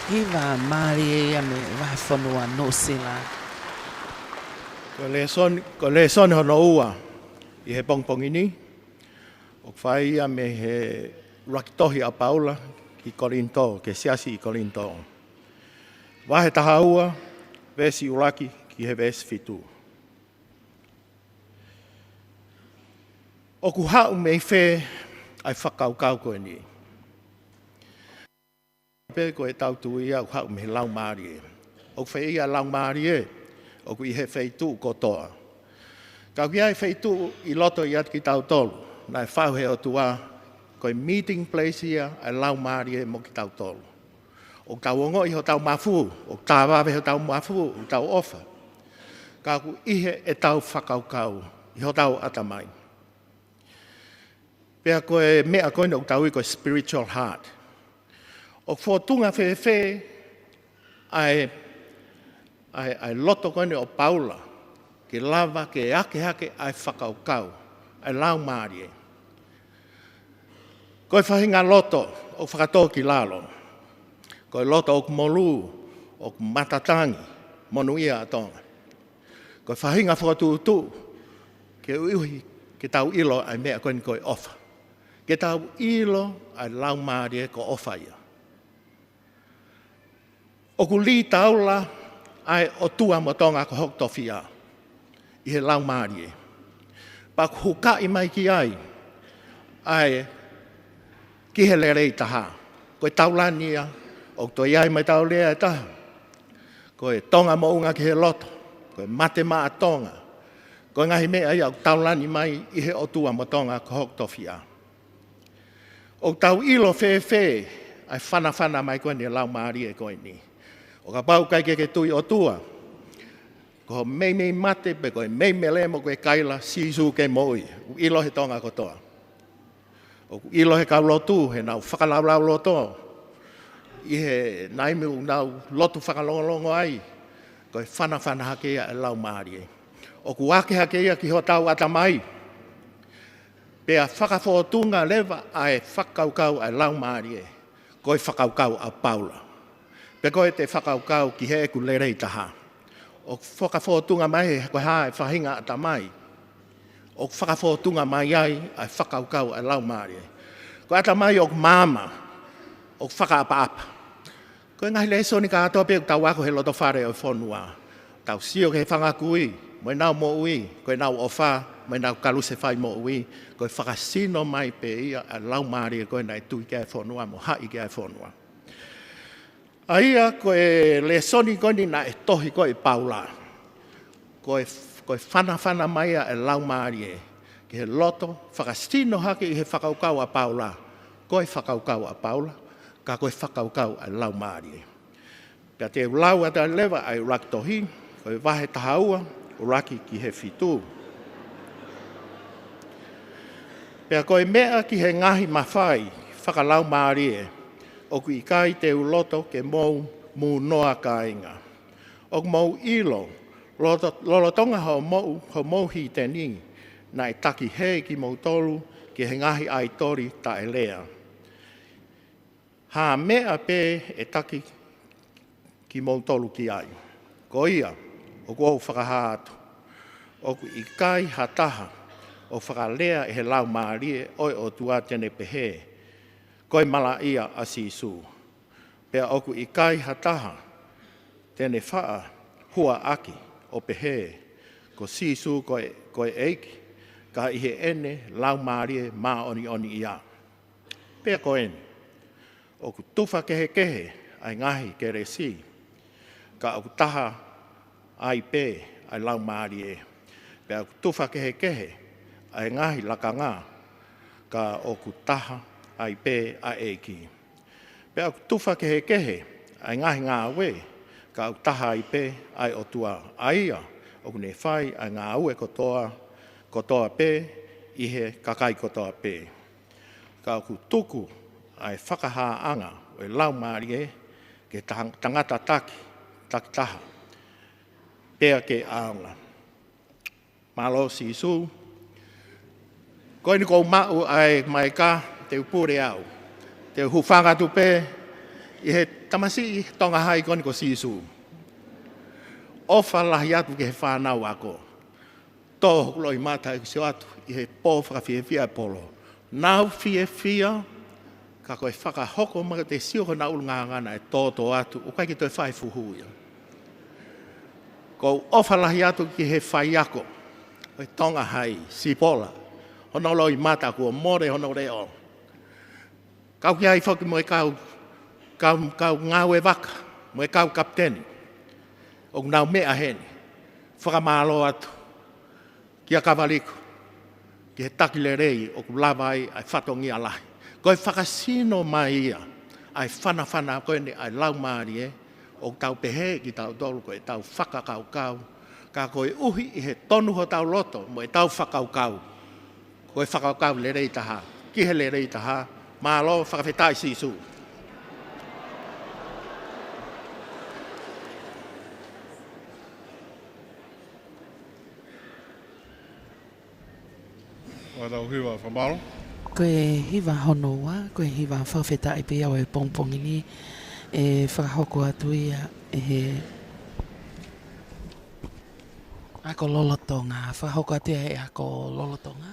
Hiva mālie ia mei he vahefonua Nuʻusila. Ko e lēsoni, ko e lēsoni hono ua ʻi he pongipongi ni, ʻoku fai ia mei he ʻuluaki tohi ʻa Paula ki Kolinitō, ki he siasi ʻi Kolinitō. Vahe taha ua, veesi ʻuluaki ki he veesi fitu. ʻOku haʻu mei fē ʻa e fakakaukau ko eni? Pea ko ʻetau tui ia ʻoku haʻu mei he Laumālie. ʻOku fē ia Laumālie? ʻOku ʻi he feituʻu kotoa. Ka ʻoku ʻi ai e feituʻu ʻi loto ʻiate kitautolu naʻe faʻu he ʻOtua, ko e meeting place ia ʻa e Laumālie mo kitautolu. ʻOku tau ongoʻi hotau mafu, ʻoku tavave hotau mafu, ʻoku tau ʻofa. Ka ʻoku ʻi he ʻetau fakakaukau, ʻi hotau ʻatamai. Pea ko e meʻa ko eni ʻoku tau ui ko e spiritual heart. ʻOku fōtunga fēfē ʻa e, ʻa e, ʻa e loto ko eni ʻo Paula, ke lava ke ake hake ʻa e fakakaukau ʻa e Laumālie? Ko e faʻahinga loto ʻoku fakatōkilalo, ko e loto ʻoku molū, ʻoku matatangi, monūʻia ʻa Tonga. Ko e faʻahinga fokotuʻutuʻu, ke ui, ke tau ʻilo ʻa e meʻa ko eni ko e ʻofa. Ke tau ʻilo ʻa e Laumālie ko e ʻofa ia. ʻOku lī taula ʻa e ʻOtua mo Tonga ko hoku tofiʻa ʻi he Laumālie. Pea ʻoku hukaʻi mai ki ai ʻa e ki he lelei taha. Ko e taulani ia, ʻoku toe ʻi ai mai ʻetau lea ʻe taha. Ko e Tonga moʻunga ki he loto, ko e mate maʻa Tonga. Ko e ngaahi meʻa ia ʻoku taulani mai ʻi he ʻOtua mo Tonga ko hoku tofiʻa. ʻOku tau ʻilo fēfē ʻa e fanafana mai ko eni ʻa e Laumālie ko eni? ʻO kapau ʻoku ʻikai ke ke tui ʻOtua, ko e meimei mate pe ko e meimei lemo ko e kaila, Sīsū ke moʻui. ʻOku ʻilo he Tonga kotoa. ʻOku ʻilo he kau lotu, heʻenau fakalaulauloto, ʻi he taimi ʻoku nau lotu fakalongolongo ai, ko e fanafana hake ia ʻa e Laumālie. ʻOku ake hake ia ki hotau ʻatamai. Pea fakafōtunga leva ʻa e fakakaukau ʻa e Laumālie, ko e fakakaukau ʻa Paula. Pe ko ʻete fakakaukau ki heʻeku lelei taha. ʻOku fakafōtunga mai he ko e hā e faʻahinga ʻatamai ʻoku fakafōtunga mai ai ʻa e fakakaukau ʻa e Laumālie. Ko e ʻatamai ʻoku maama, ʻoku fakaʻapaʻapa. Ko e ngaahi lēsoni kātoa pē ʻoku tau ako he loto fale ʻo e fonua. Tau sio ki he fanga kui, mo ʻenau moʻui, ko ʻenau ʻofa, mo ʻenau kalusefai moʻui, ko e fakasino mai pē ia ʻa e Laumālie ko ē naʻe tui ki ai e fonua, mo haʻi ki ai e fonua. ʻA ia ko e lēsoni ko eni naʻe tohi ko ē ʻe Paula. Ko e, ko e fanafana mai ia ʻa e Laumālie ki he loto, fakasino hake ʻi he fakakaukau ʻa Paula. Ko e fakakaukau ʻa Paula, ka ko e fakakaukau ʻa e Laumālie. Pea te u lau atu leva ʻa e ʻuluaki tohi, ko e vahe taha ua, ʻuluaki ki he fitu. Pea ko e meʻa ki he ngaahi mafai fakalaumālie, ʻoku ʻikai te u loto ke mou mūnoa, kāinga. ʻOku mou ʻilo, loloto-, lolotonga hoʻomou, hoʻomou hīteni, naʻe taki hē kimoutolu ki he ngaahi ʻaitoli taʻelea. Ha meʻa pē ʻe taki kimoutolu ki ai. Ko ia, ʻoku ou fakahā atu, ʻoku ʻikai ha taha ʻoku fakalea ʻe he Laumālie ʻo e ʻOtua te ne pehē, ko e malaʻia ʻa Sīsū. Pea ʻoku ʻikai ha taha te ne faʻa huaʻaki ʻo pehē, ko Sīsū ko e, ko e ʻEiki, ka ʻi heʻene Laumālie Māʻoniʻoni ia. Pea ko eni, ʻoku tufa kehekehe ʻa e ngaahi kelesi, ka ʻoku taha ai pē ʻa e Laumālie. Pea ʻoku tufa kehekehe ʻa e ngaahi lakanga, ka ʻoku taha ai pē ʻa e ʻEiki. Pea ʻoku tufa kehekehe ʻa e ngaahi ngāue, ka ʻoku taha ai pē ʻa e ʻOtua, ʻa ia ʻoku ne fai ʻa e ngāue kotoa, kotoa pē ʻi he kakai kotoa pē. Ka ʻoku tuku ʻa e fakahāʻanga ʻo e Laumālie ki he tang-, tangata taki, takitaha, pea ke ʻaonga. Mālō Sīsū. Ko eni kuo u maʻu ʻa e maika, te u pule au. Te u hūfanga atu pē ʻI he tamasiʻi Tonga Hai ko eni ko Sīsū. ʻOfa lahi atu ki he fānau ako. Tō hoku loʻimata ʻeku sio atu ʻi he pō fakafiefia ʻa e polo. Nau fiefia, ka ko e fakahoko mai te sio ko ena ʻulungaanga naʻe tōtō atu, ʻoku ʻikai ke toe fai fuhu ia. ʻOku ou ʻofa lahi atu ki he faiako ʻo e Tonga Hai, Sipola, hono loʻimata kuo mole hono leʻo. Kau ki ai foki mo e kau, kau, kau ngāue vaka, mo e kau kapiteni. ʻOku nau meʻa heni, fakamālō atu kia Kavaliku, ki he taki lelei ʻoku lava ai ʻa e fatongia lahi. Ko e fakasino mai ia ʻa e fanafana ko eni ʻa e Laumālie, ʻoku tau pehē kitautolu ko ʻetau fakakaukau. Ka koeʻuhi ʻi he tonu hotau loto mo ʻetau fakakaukau, ko e fakakaukau lelei taha, ki he lelei taha. Mālō, fakafetaʻi Sīsū. Ko ʻetau hiva fakamālō. Ko e hiva hono ua, ko e hiva fakafetaʻi pē ia ʻo e pongipongi ni, ʻe fakahoko atu ia ʻe he ako lolotonga, fakahoko atu ia ʻe he ako lolotonga,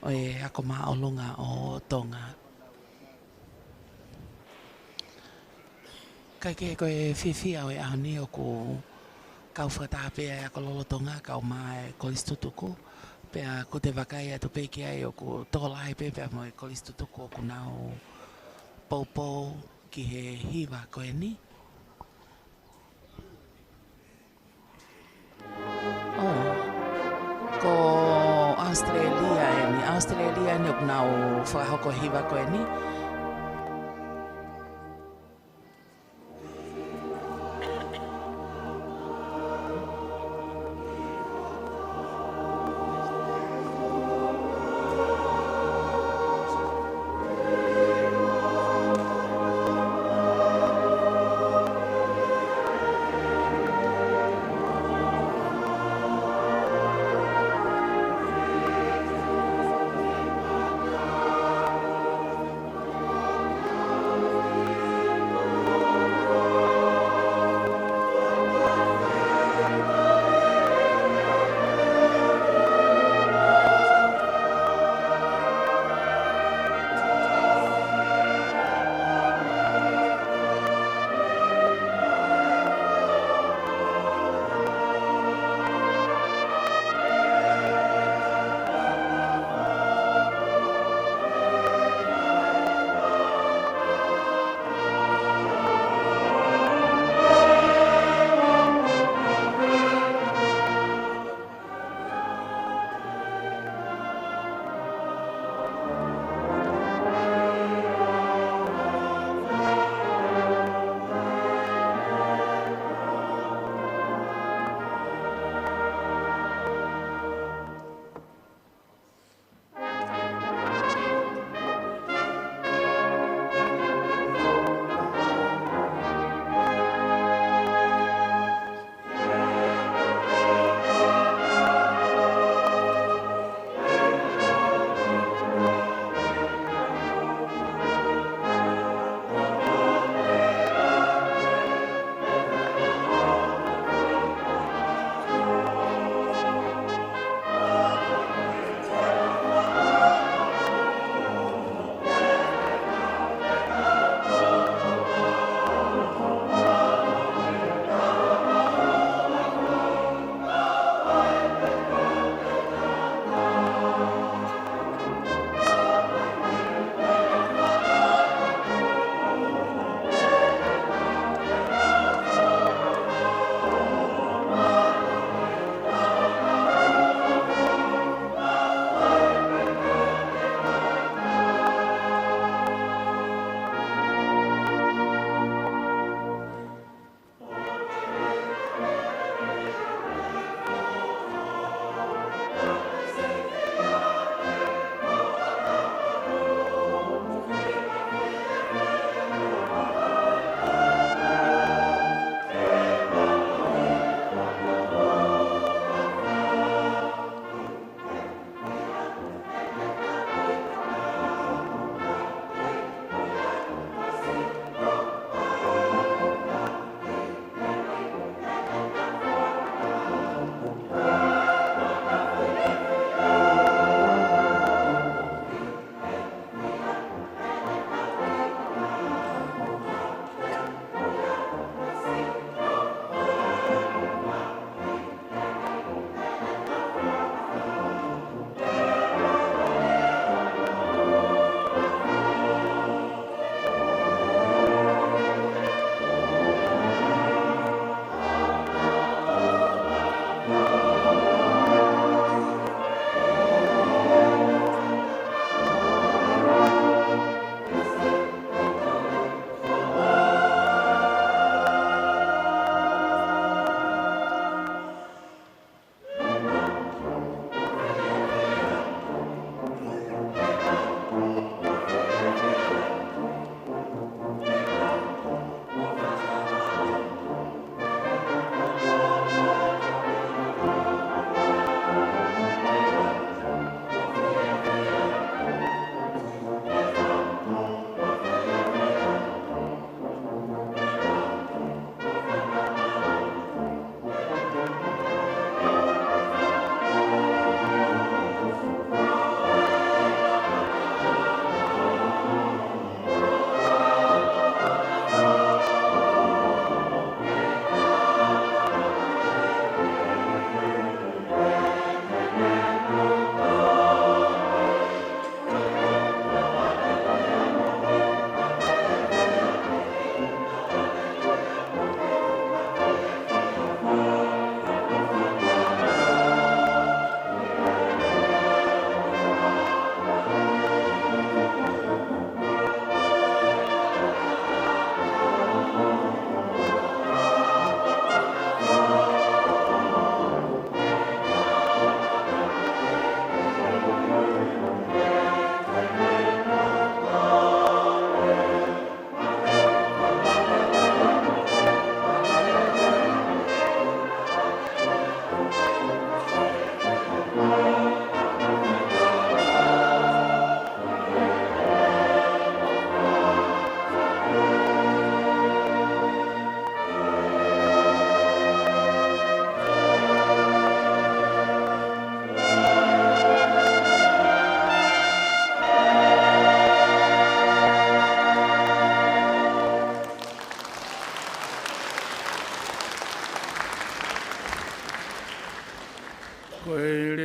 ʻo e Ako Māʻolunga ʻo Tonga. Kae kehe, ko e fiefia ʻo e ʻaho ni ʻoku kau fakataha pē ʻa e ako lolotonga kae ʻumaʻā e kolisi tutuku. Pea ʻoku te vakai atu pē ki ai ʻoku tokolahi pē pea mo e kolisi tutuku ʻoku nau poupou ki he hiva ko eni. ʻŌ, ko ʻAositelēlia eni. ʻAositelēlia eni ʻoku nau fakahoko hiva ko eni.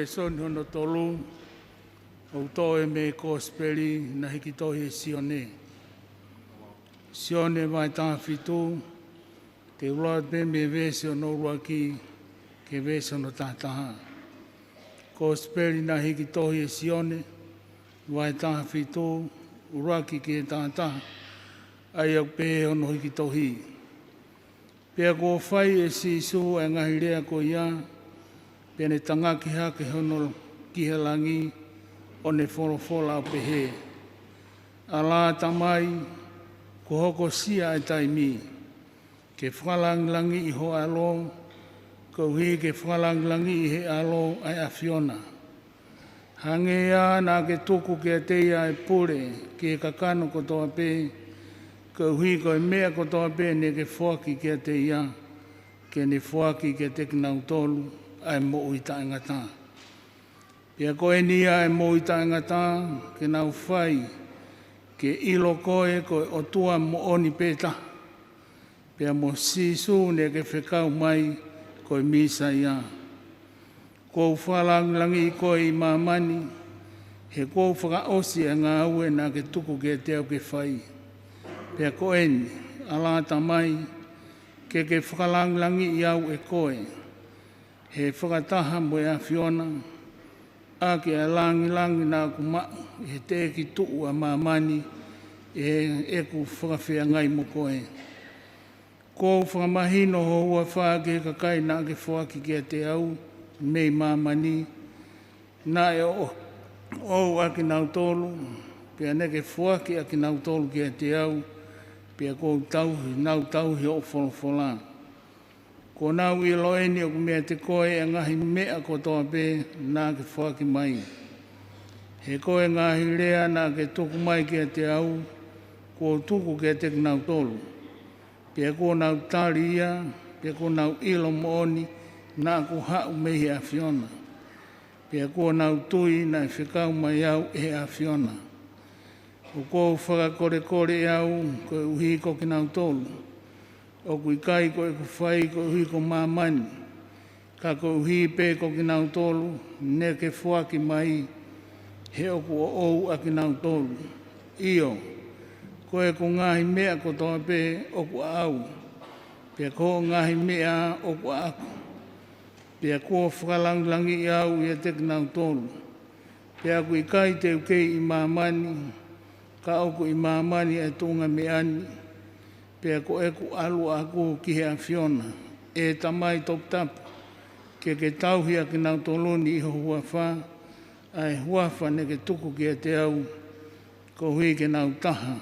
Lēsoni hono tolu, ʻoku toʻo ia mei he Kosipeli naʻe hiki tohi ʻe Sione. Sione vahe taha fitu, te u lau pē mei he veesi hono ʻuluaki ki he veesi hono taha taha. Kosipeli naʻe hiki tohi ʻe Sione, vahe taha fitu, ʻuluaki ki he taha taha, ʻa ia ʻoku pehē hono hiki tohi. Pea kuo fai ʻe Sīsū ʻa e ngaahi lea ko ia, pea ne tangaki hake hono ki he langi, ʻo ne folofola ʻo pehē: ʻAlā Tamai, kuo hokosia ʻa e taimi, ke fakalangilangiʻi ho ʻAlo, koeʻuhi ke fakalangilangiʻi ʻe he ʻAlo ʻa e ʻAfiona. Hangē ā naʻa ke tuku kiate ia ʻa e pule ki he kakano kotoa pē, koeʻuhi ko e meʻa kotoa pē naʻa ke foaki kiate ia, ke ne foaki kiate kinautolu ʻa e moʻui taʻengata. Pea ko eni ʻa e moʻui taʻengata, ke nau fai ke ʻilo koe ko e ʻOtua moʻoni pē taha, pea mo Sīsū naʻa ke fekau mai ko e Mīsaia. Kuo u fakalangilangiʻi koe ʻi māmani, he kuo u fakaʻosi ʻa e ngāue naʻa ke tuku kiate au ke fai. Pea ko eni, ʻalā Tamai, ke ke fakalangilangiʻi au ʻe koe, he fakataha mo e ʻAfiona, ʻaki ʻa e langilangi naʻa ku maʻu ʻi he teʻeki tuʻu ʻa māmani, ʻi heʻeku fakafeangai mo koe. Kuo u fakamahino ho huafa ki he kakai naʻa ke foaki kiate au mei māmani, naʻe ʻo-, ʻoʻou ʻa kinautolu, pea naʻa ke foaki ʻa kinautolu kiate au, pea kuo u tauhi, nau tauhi hoʻo folofola. Kuo nau ʻilo eni ʻoku meiate koe ʻa e ngaahi meʻa kotoa pē naʻa ke foaki mai. He ko e ngaahi lea naʻa ke tuku mai kiate au, kuo u tuku kiate kinautolu. Pea kuo nau tali ia, pea kuo nau ʻilo moʻoni naʻa ku haʻu mei he ʻAfiona. Pea kuo nau tui naʻe fekau mai au ʻe he ʻAfiona. ʻOku ou fakakolekole ʻe au koeʻuhi ko kinautolu. ʻOku ʻikai ko ʻeku fai koeʻuhi ko māmani, ka koeʻuhi pē ko kinautolu naʻa ke foaki mai, he ʻoku ʻoʻou ʻa kinautolu. ʻIo, ko ʻeku ngaahi meʻa kotoa pē ʻoku ʻaʻau, pea ko hoʻo ngaahi meʻa ʻoku ʻaʻaku. Pea kuo fakalangilangiʻi au ʻiate kinautolu. Pea ʻoku ʻikai te u kei ʻi māmani, ka ʻoku ʻi māmani ʻa e tuʻunga meʻa ni. Pea ko ʻeku ʻalu ʻaʻaku ki he ʻAfiona, ʻe Tamai toputapu, ke ke tauhi ʻa kinautolu ni ʻi ho huafa, ʻa e huafa naʻa ke tuku kiate au, koeʻuhi ke nau taha,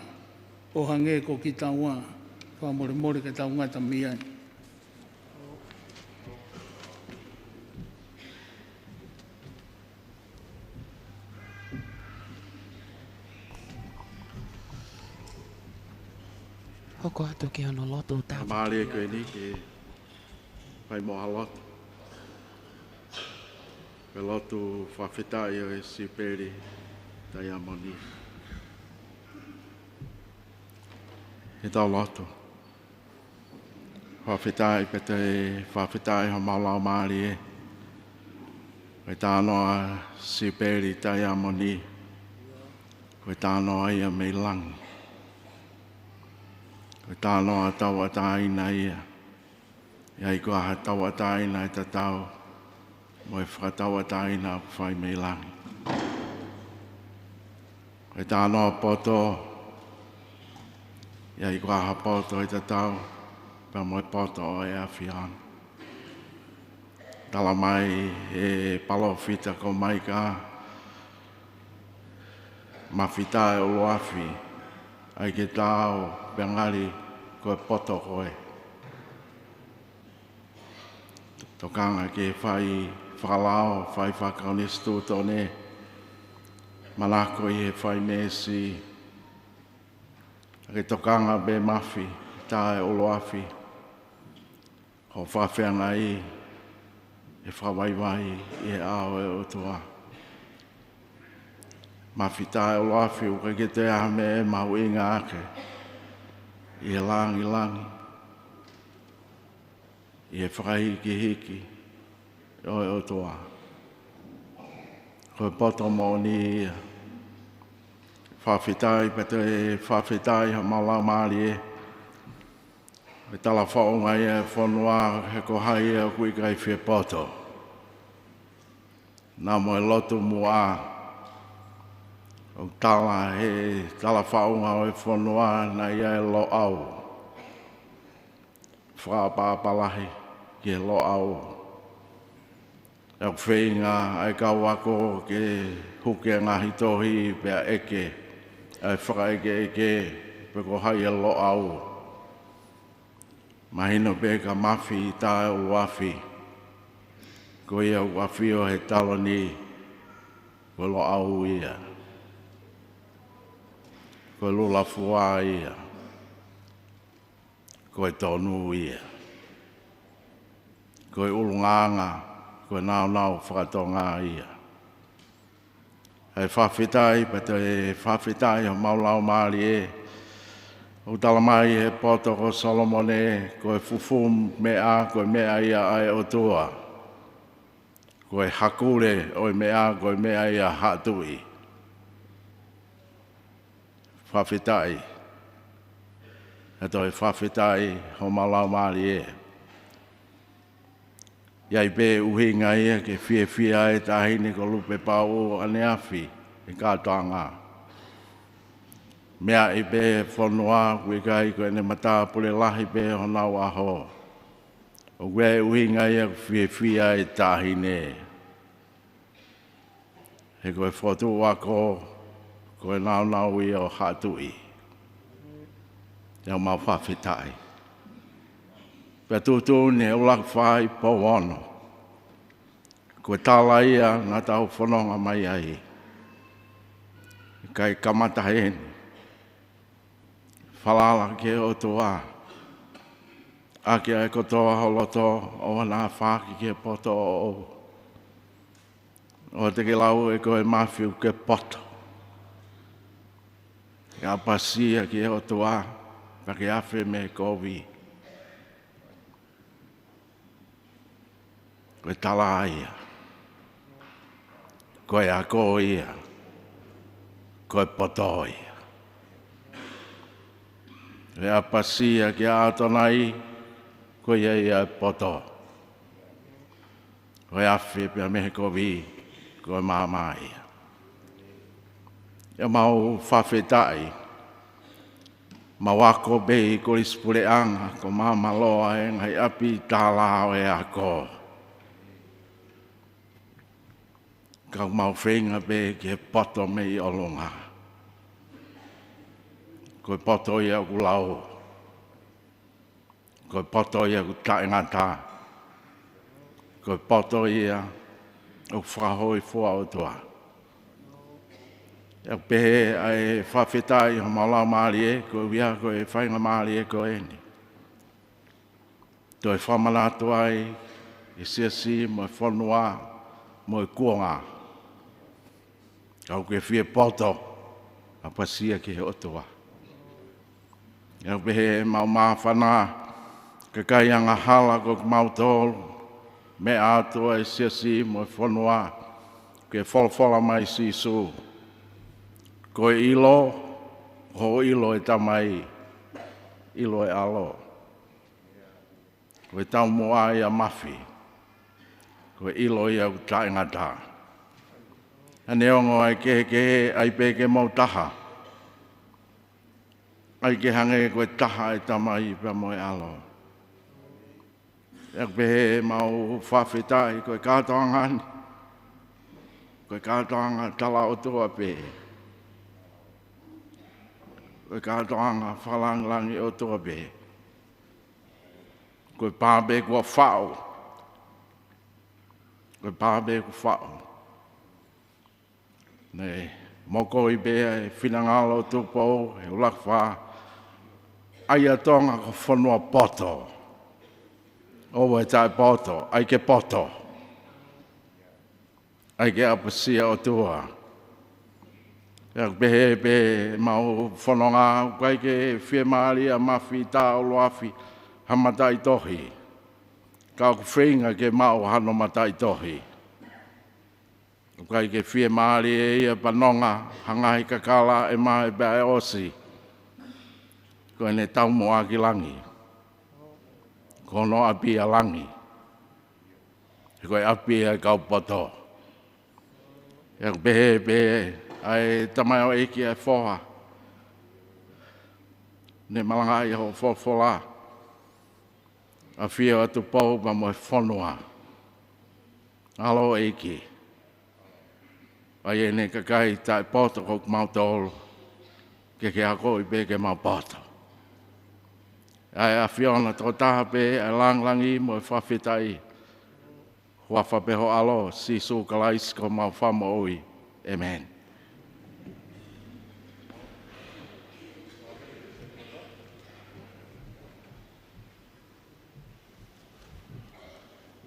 ʻo hangē ko kitaua. Fakamolemole ka tau ngata mei ai. Hoko atu ki hono lotu tapu. Mālie ko eni ke fai mo ha lotu. Ko e lotu fakafetaʻi ʻo e Siupeli Taiamoni. Ke tau lotu. Fakafetaʻi pea toe fakafetaʻi homau laumālie. Ko e talanoa Siupeli Taiamoni, ko e talanoa ia mei langi. Ko e talanoa tauʻatāina ia. ʻIkai ko ha tauʻatāina ʻe tatau mo e fakatauʻatāina ʻoku fai mei langi. Ko e talanoa poto, ʻikai ko ha poto ʻe tatau pea mo e poto ʻo e ʻAfiona. Tala mai ʻe he palōfita ko Maika, Mafi taʻeʻuluafi, ʻai ke ta ō pea ngali ko e poto koe. Tokanga ke fai fakalao, fai fakakaunisi tuʻutuʻuni, manako ʻi he fai meesi. ʻAi ke tokanga pē Mafi taʻeʻuluafi, hoʻo fakafeangai ʻe fakavaivai ʻi he ʻao ʻo e ʻOtua. Mafi taʻeʻuluafi, ʻoku ʻikai ke toe ʻi ai ha meʻa ʻe mahuʻinga ake ʻi he langilangi, ʻi he fakahīkihiki ʻo e ʻOtua. Ko e poto moʻoni ia. Fakafetaʻi pea toe fakafetaʻi homau laumālie. Ko e talafaʻunga ia e fonua, he ko hai ia ʻoku ʻikai fie poto. Naʻa mo e lotu muʻa, ʻoku tala he talafaʻunga ʻo e fonua naʻe ʻi ai e Loʻau. Fakaʻapaʻapa lahi ki he Loʻau. ʻOku feinga ʻa e kau ako ke huki e ngaahi tohi pea ʻeke ʻa e fakaʻekeʻeke pe ko hai e Loʻau. Mahino pē ka Mafi Taʻeʻuluafi, ko ia ʻoku ʻafio he taloni, ko Loʻau ia. Ko Lulafua ia. Ko e tonu ia. Ko e ʻulungaanga, ko e nāunau fakatonga ia. ʻA e fakafetaʻi pea toe fakafetaʻi homau laumālie. ʻOku tala mai he poto ko Solomone, ko e fufū meʻa, ko e meʻa ia ʻa e ʻOtua. Ko e hakule ʻo e meʻa, ko e meʻa ia ʻa Haʻa Tuʻi. Fakafetaʻi. Pea toe fakafetaʻi homau laumālie. ʻI ai pē ʻuhinga ia ke fiefia e Taʻahine ko Lupepauʻu ʻaneafi he kātoanga. Meaʻi pē fonua, ʻoku ʻikai ko ʻene matāpule lahi pē honau ʻaho. ʻOku ʻi ai e ʻuhinga ia ke fiefia e Taʻahine. He ko e fokotuʻu ako, ko e nāunau ia ʻo Haʻa Tuʻi. ʻOku mau fakafetaʻi. Pea tuʻutuʻuni he ʻUluaki Fā ʻi Pouono. Ko e tala ia naʻa tau fononga mai ai. ʻIkai kamata heni. Falala ki he ʻOtua. ʻAki ʻa e kotoa ho loto, ʻoua naʻa faaki ki he poto ʻoʻou. ʻOua te ke lau ʻe koe Mafi ʻoku ke poto. Ke ʻapasia ki he ʻOtua, pea ke afe mei he kovi. Ko e tala ia. Ko e ako ia. Ko e poto ia. Ko e ʻapasia kia ʻAtonai, ko ia ia e poto. Ko e afe pea mei he kovi, ko e maama ia. ʻOku mau fakafetaʻi, mau ako pē ʻi Kolisi Puleʻanga, ko māmāloa e ngaahi ʻapi tālā ʻo e ako. Ka ʻoku mau feinga pē ki he poto mei ʻolunga. Ko e poto ia ʻoku lau. Ko e poto ia ʻoku taʻengata. Ko e poto ia ʻoku fakahōifua ʻOtua. ʻOku pehē ʻa e fakafetaʻi homau laumālie, ko ia ko e faingamālie ko eni. Toe fakamanatu ai e siasi mo e fonua mo e kuonga. Ka ʻoku ke fie poto, ʻapasia ki he ʻOtua. ʻOku pehē ʻemau māfana, kakai angahala ko kimautolu, meʻa atu ʻa e siasi mo e fonua, ke folofola mai Sīsū. Ko e ʻilo, ko hoʻo ʻilo ʻe Tamai, ʻilo ʻe ʻAlo. Ko e taumuʻa ia Mafi. Ko e ʻilo ia ʻoku taʻengata. Neongo ʻa e kehekehe, ʻai pē ke mou taha. ʻAi ke hangē ko e taha ʻa e Tamai pea mo e ʻAlo. ʻOku pehē ʻemau fakafetaʻi ko e kātoanga ni. Ko e kātoanga tala ʻOtua pē. Ko e kātoanga fakalāngilangi ʻOtua pē. Ko e pā pē kuo faʻu. Ko e pā pē kuo faʻu. Naʻe mokoi pē ʻa e finangalo Tupou, he ʻUluaki Fā. ʻAi ʻa Tonga ko e fonua poto. ʻOua ʻe taʻepoto, ʻai ke poto. ʻAi ke ʻapasia ʻOtua. ʻOku pehē pē ʻemau fononga, ʻoku ʻikai ke fiemālie ʻa Mafi Taʻeʻuluafi ha mataʻitohi. Ka ʻoku feinga ke maʻu hano mataʻitohi. ʻOku ʻikai ke fiemālie ia pea nonga ha ngaahi kakala ʻe maʻu pea ʻe ʻosi. Ko ʻene taumuʻa ki langi, ko hono ʻapi ʻa langi. He ko e ʻapi ʻa e kau poto. ʻOku pehē pē ʻa e tamaioʻeiki ʻa e foha, ne malangaʻi hoʻo folofola, ʻAfio ʻa Tupou pea mo e fonua. ʻAlo ʻEiki, ʻa ia ʻene kakai taʻepoto ko kimautolu, ke ke akoʻi pē ke mau poto. ʻA e ʻAfiona tokotaha pē ʻa e langilangi mo e fakafetaʻi. Huafa pē ho ʻAlo, Sīsū Kalaisi ko homau Fakamoʻui. ʻĒmeni.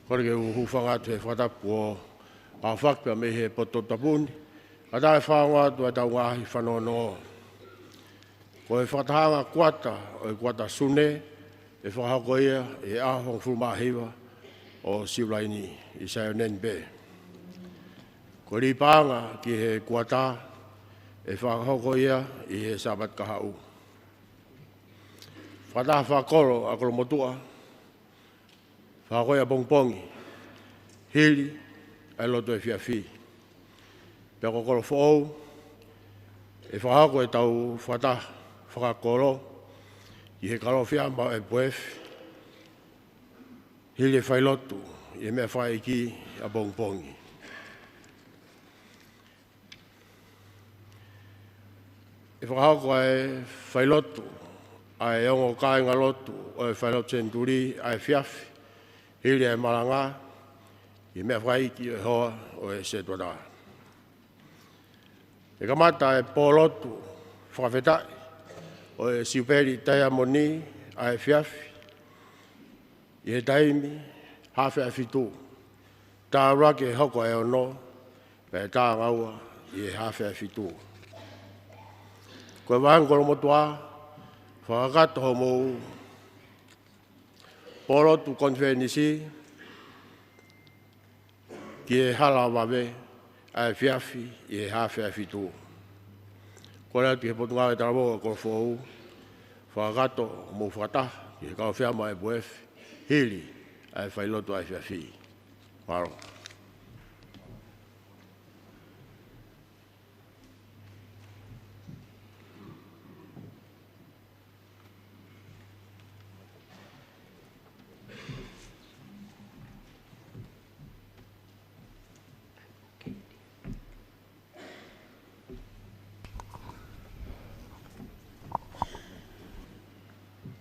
Kole ke u hūfanga atu he fakatapu ʻo e fakatapu mei he potu tapu ni. Kae ʻatā e fakaongo atu ʻetau ngaahi fanongo. Ko e fakatahaʻanga kuata ʻo e kuata Sune, ʻe fakahoko ia ʻi he ʻaho hongofulu mā hiva ʻo Siulai ni ʻi Saione ni pē. Ko e lī paʻanga ki he kuata, ʻe fakahoko ia ʻi he Sāpate kahaʻu. Fakataha fakakolo ʻa e kolomotuʻa, fakahoko ia ʻapongipongi, hili ʻa e lotu efiafi. Pea ko e kolo foʻou, ʻe fakahoko ʻetau fakataha fakakolo ʻi he Kalofiama ʻo e Puefi, hili e failotu ʻi he meʻafakaʻeiki ʻapongipongi. ʻE fakahoko ʻa e failotu ʻa e ongo kāingalotu ʻo e failotu senituli ʻa e efiafi, hili ʻa e malanga ʻi he meʻafakaʻeiki ʻo e hoa ʻo e setuata. ʻE kamata ʻa e pōlotu fakafetaʻi ʻo e Siupeli Taiamoni ʻa e efiafi, ʻi he taimi haafe ʻa e fitu. Tāluaki ʻe hoko ʻa e ono, pea tāngaua ʻi he haafe ʻa e fitu. Ko e vahenga kolomotuʻa, fakakakato hoʻomou pōlotu konifelenisi ki he hala vave ʻa e efiafi ʻi he haafe ʻa e fitu. Kole atu ki he Potungāue Talavou ʻo e Kolo Foʻou, fakakakato hoʻomou fakataha ki he Kalofiama ʻo e Puefi, hili ʻa e failotu ʻa e efiafi. Mālō.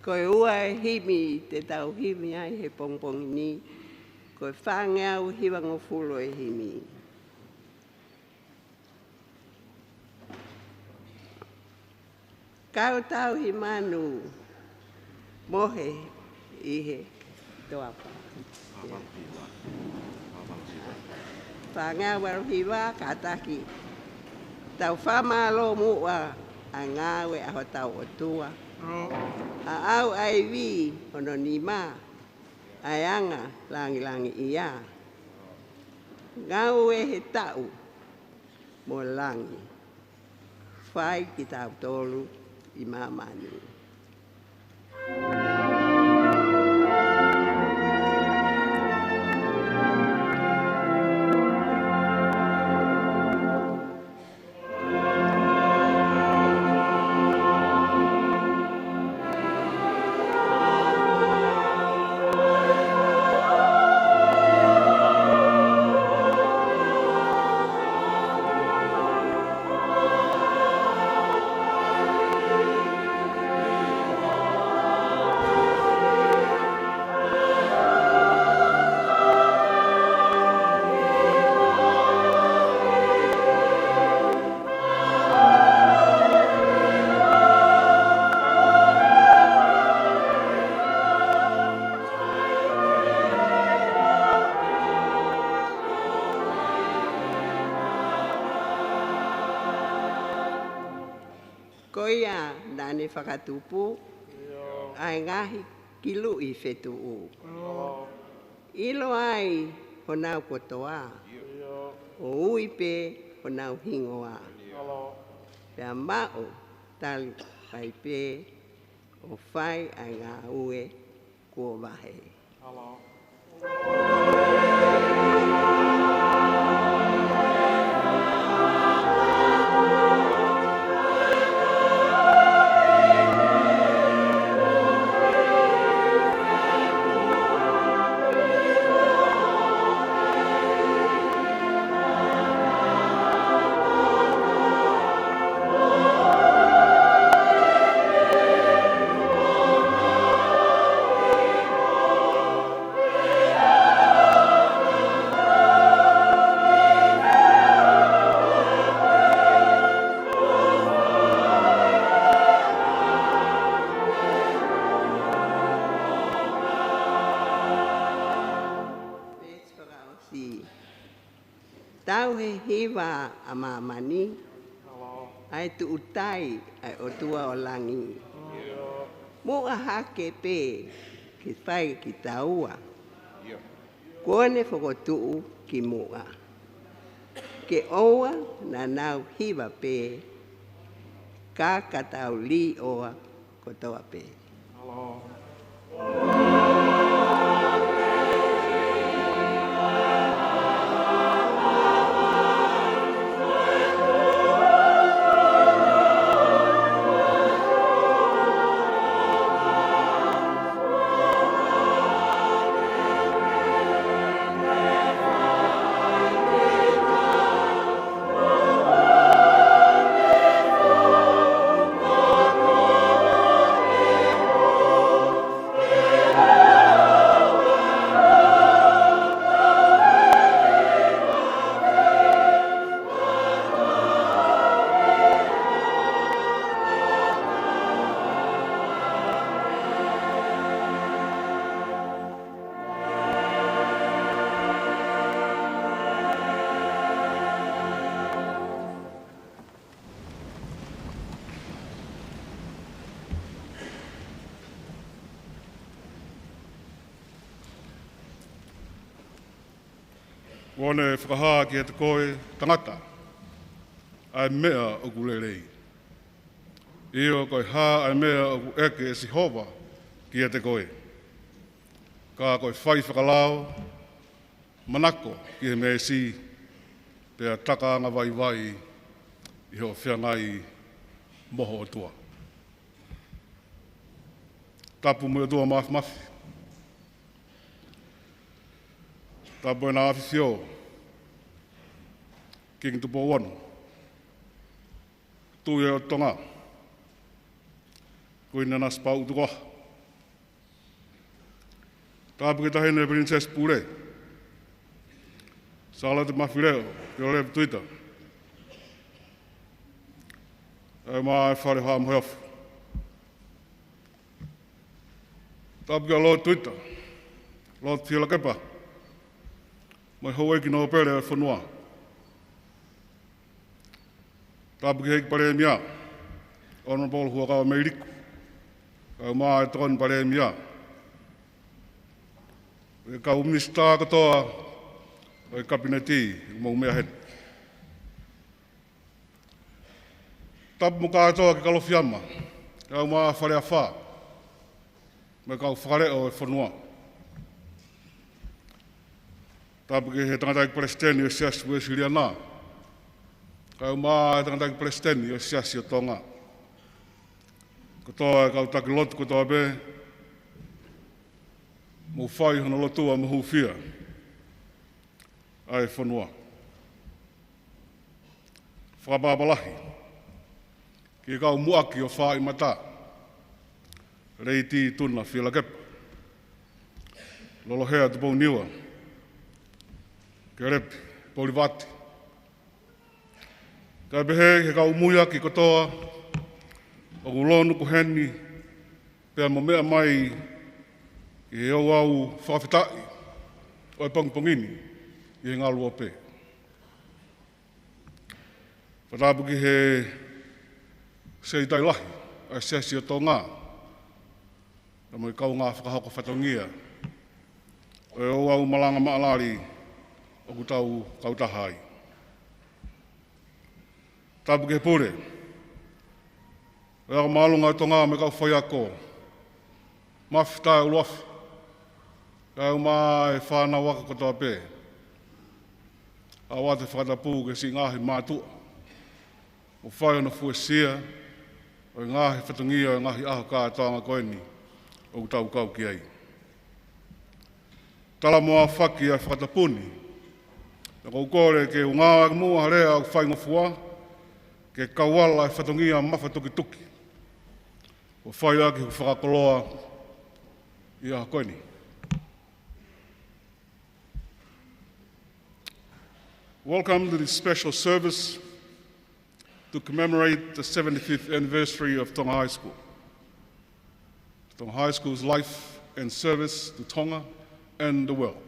Ko e ua e himi te tau himi ai he pongipongi ni, ko e fāngeau hivangofulu e himi. Kau tauhi manu mohe ʻi he toafa. Fāngeau valu hiva, kātaki. Tau fakamālō muʻa ʻa e ngāue ʻa hotau ʻOtua. ʻAʻau ʻa e ivi hono nima, ʻa e anga langilangiʻia. Ngāue he taʻu mo langi. Fai kitautolu ʻi māmani. Ko ia naʻa ne fakatupu ʻa e ngaahi kiluʻi fetuʻu. ʻIlo ai honau kotoa. ʻO ʻo ui pē honau hingoa. Pea maʻu tali ai pē ʻo fai ʻa e ngāue kuo vahe. Tau he hiva ʻa māmani, ʻa e tuʻutai ʻa e ʻOtua ʻo langi. Muʻa hake pē ke fai kitaua, kuo ne fokotuʻu ki muʻa. Ke ʻoua naʻa nau hiva pē, ka ka tau līʻoa kotoa pē. Kuo ne fakahā kiate koe tangata ʻa e meʻa ʻoku lelei. ʻIo, ko e hā ʻa e meʻa ʻoku ʻeke ʻe Sihova kiate koe? Ka ko e fai fakalao, manako ki he meesi, pea taka angavaivai ʻi hoʻo feangai mo ho ʻOtua. Tapu mo e ʻOtua Māfimafi. Tapu ʻEne ʻAfio, Kingi Tupou Ono, Tuʻi ʻo Tonga, Kuini Nanasipauʻu Tukuʻaho. Tapu ki he Taʻahine Pilinisesi Pule, Sālote Mafileʻo Keolevu Tuita, ʻa e maʻa e Fale Haʻa Moheofo. Tapu kia Lord Tuita, Lord Fielakepa, mo e houʻeiki nōpele ʻo e fonua. Tapu ki he ʻEiki Palēmia, Honourable Huʻakavameiliku, kae ʻumaʻā e Tokoni Palēmia, e kau minisitā kotoa ʻo e Kapineti ʻoku mou meʻa heni. Tapu mo kātoa ki Kalofiama, kae ʻumaʻā Faleafa, mo e kau fakaleʻo ʻo e fonua. Tapu ki he Tangataʻeiki Palesiteni ʻo e Siasi Uēsiliana, kae ʻumaʻā e Tangataʻeiki Palesiteni ʻo e Siasi ʻo Tonga. Kotoa e kau taki lotu kotoa pē, mou fai hono lotua mo hūfia ʻa e fonua. Fakaʻapaʻapa lahi ki he kau muʻaki ʻo Fāʻimata, Lady Tuna Fielakepa, Lolohea Tupouniua, Kelepi Polivati, kae pehē ki he kau muiaki kotoa ʻoku lōnuku heni pea mo meʻa mai ki he ouau fakafetaʻi ʻo e pongipongi ni ʻi he ngaluope. Fakatapu ki he Sekelitali Lahi ʻo e Siasi ʻo Tonga, pea mo e kaungā fakahoko fatongia ʻo e ouau malanga maʻalali ʻoku tau kautaha ai. Tapu ki he pule ʻo e Ako Māʻolunga ʻo Tonga mo e kau faiako, Mafi taʻeʻuluaki, kae ʻumaʻā e fānau ako kotoa pē. ʻOatu e fakatapu ki he siʻi ngaahi mātuʻa ʻoku fai hono fuesia ʻo e ngaahi fatongia ʻo e ngaahi ʻaho kātoanga ko eni ʻoku tau kau ki ai. Talamai ʻe he fakatapu ni, ʻoku ou kole ke u ngāueʻaki muʻa ha lea ʻoku faingofua ke kau ala e fatongia mafatukituki ʻoku fai ʻaki hoku fakakoloa ʻi he ʻaho ko eni. Welcome to this special service to commemorate the seventy-fifth anniversary of Tonga High School. Tonga High School's life and service to Tonga and the world.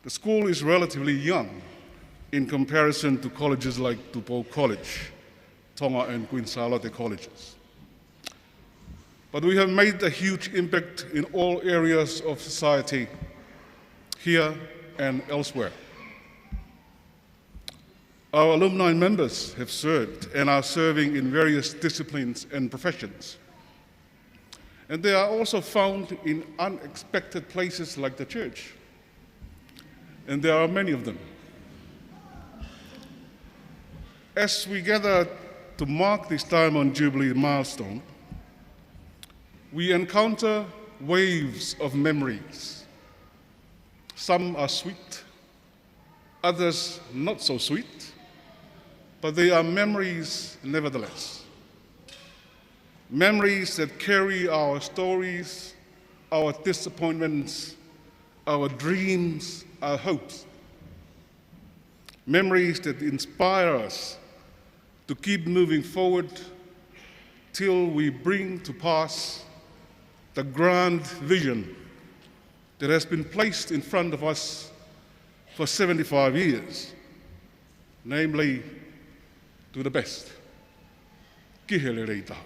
The school is relatively young in comparison to colleges like Tupou College, Tonga and Queen Sālote Colleges. But we have made a huge impact in all areas of society, here and elsewhere. Our alumni members have served and are serving in various disciplines and professions. And they are also found in unexpected places like the church. And there are many of them. As we gather to mark this Diamond Jubilee milestone, we encounter waves of memories. Some are sweet, others not so sweet, but they are memories nevertheless. Memories that carry our stories, our disappointments, our dreams, our hopes. Memories that inspire us to keep moving forward till we bring to pass the grand vision that has been placed in front of us for seventy-five years, namely, to the best. Ki he lelei taha.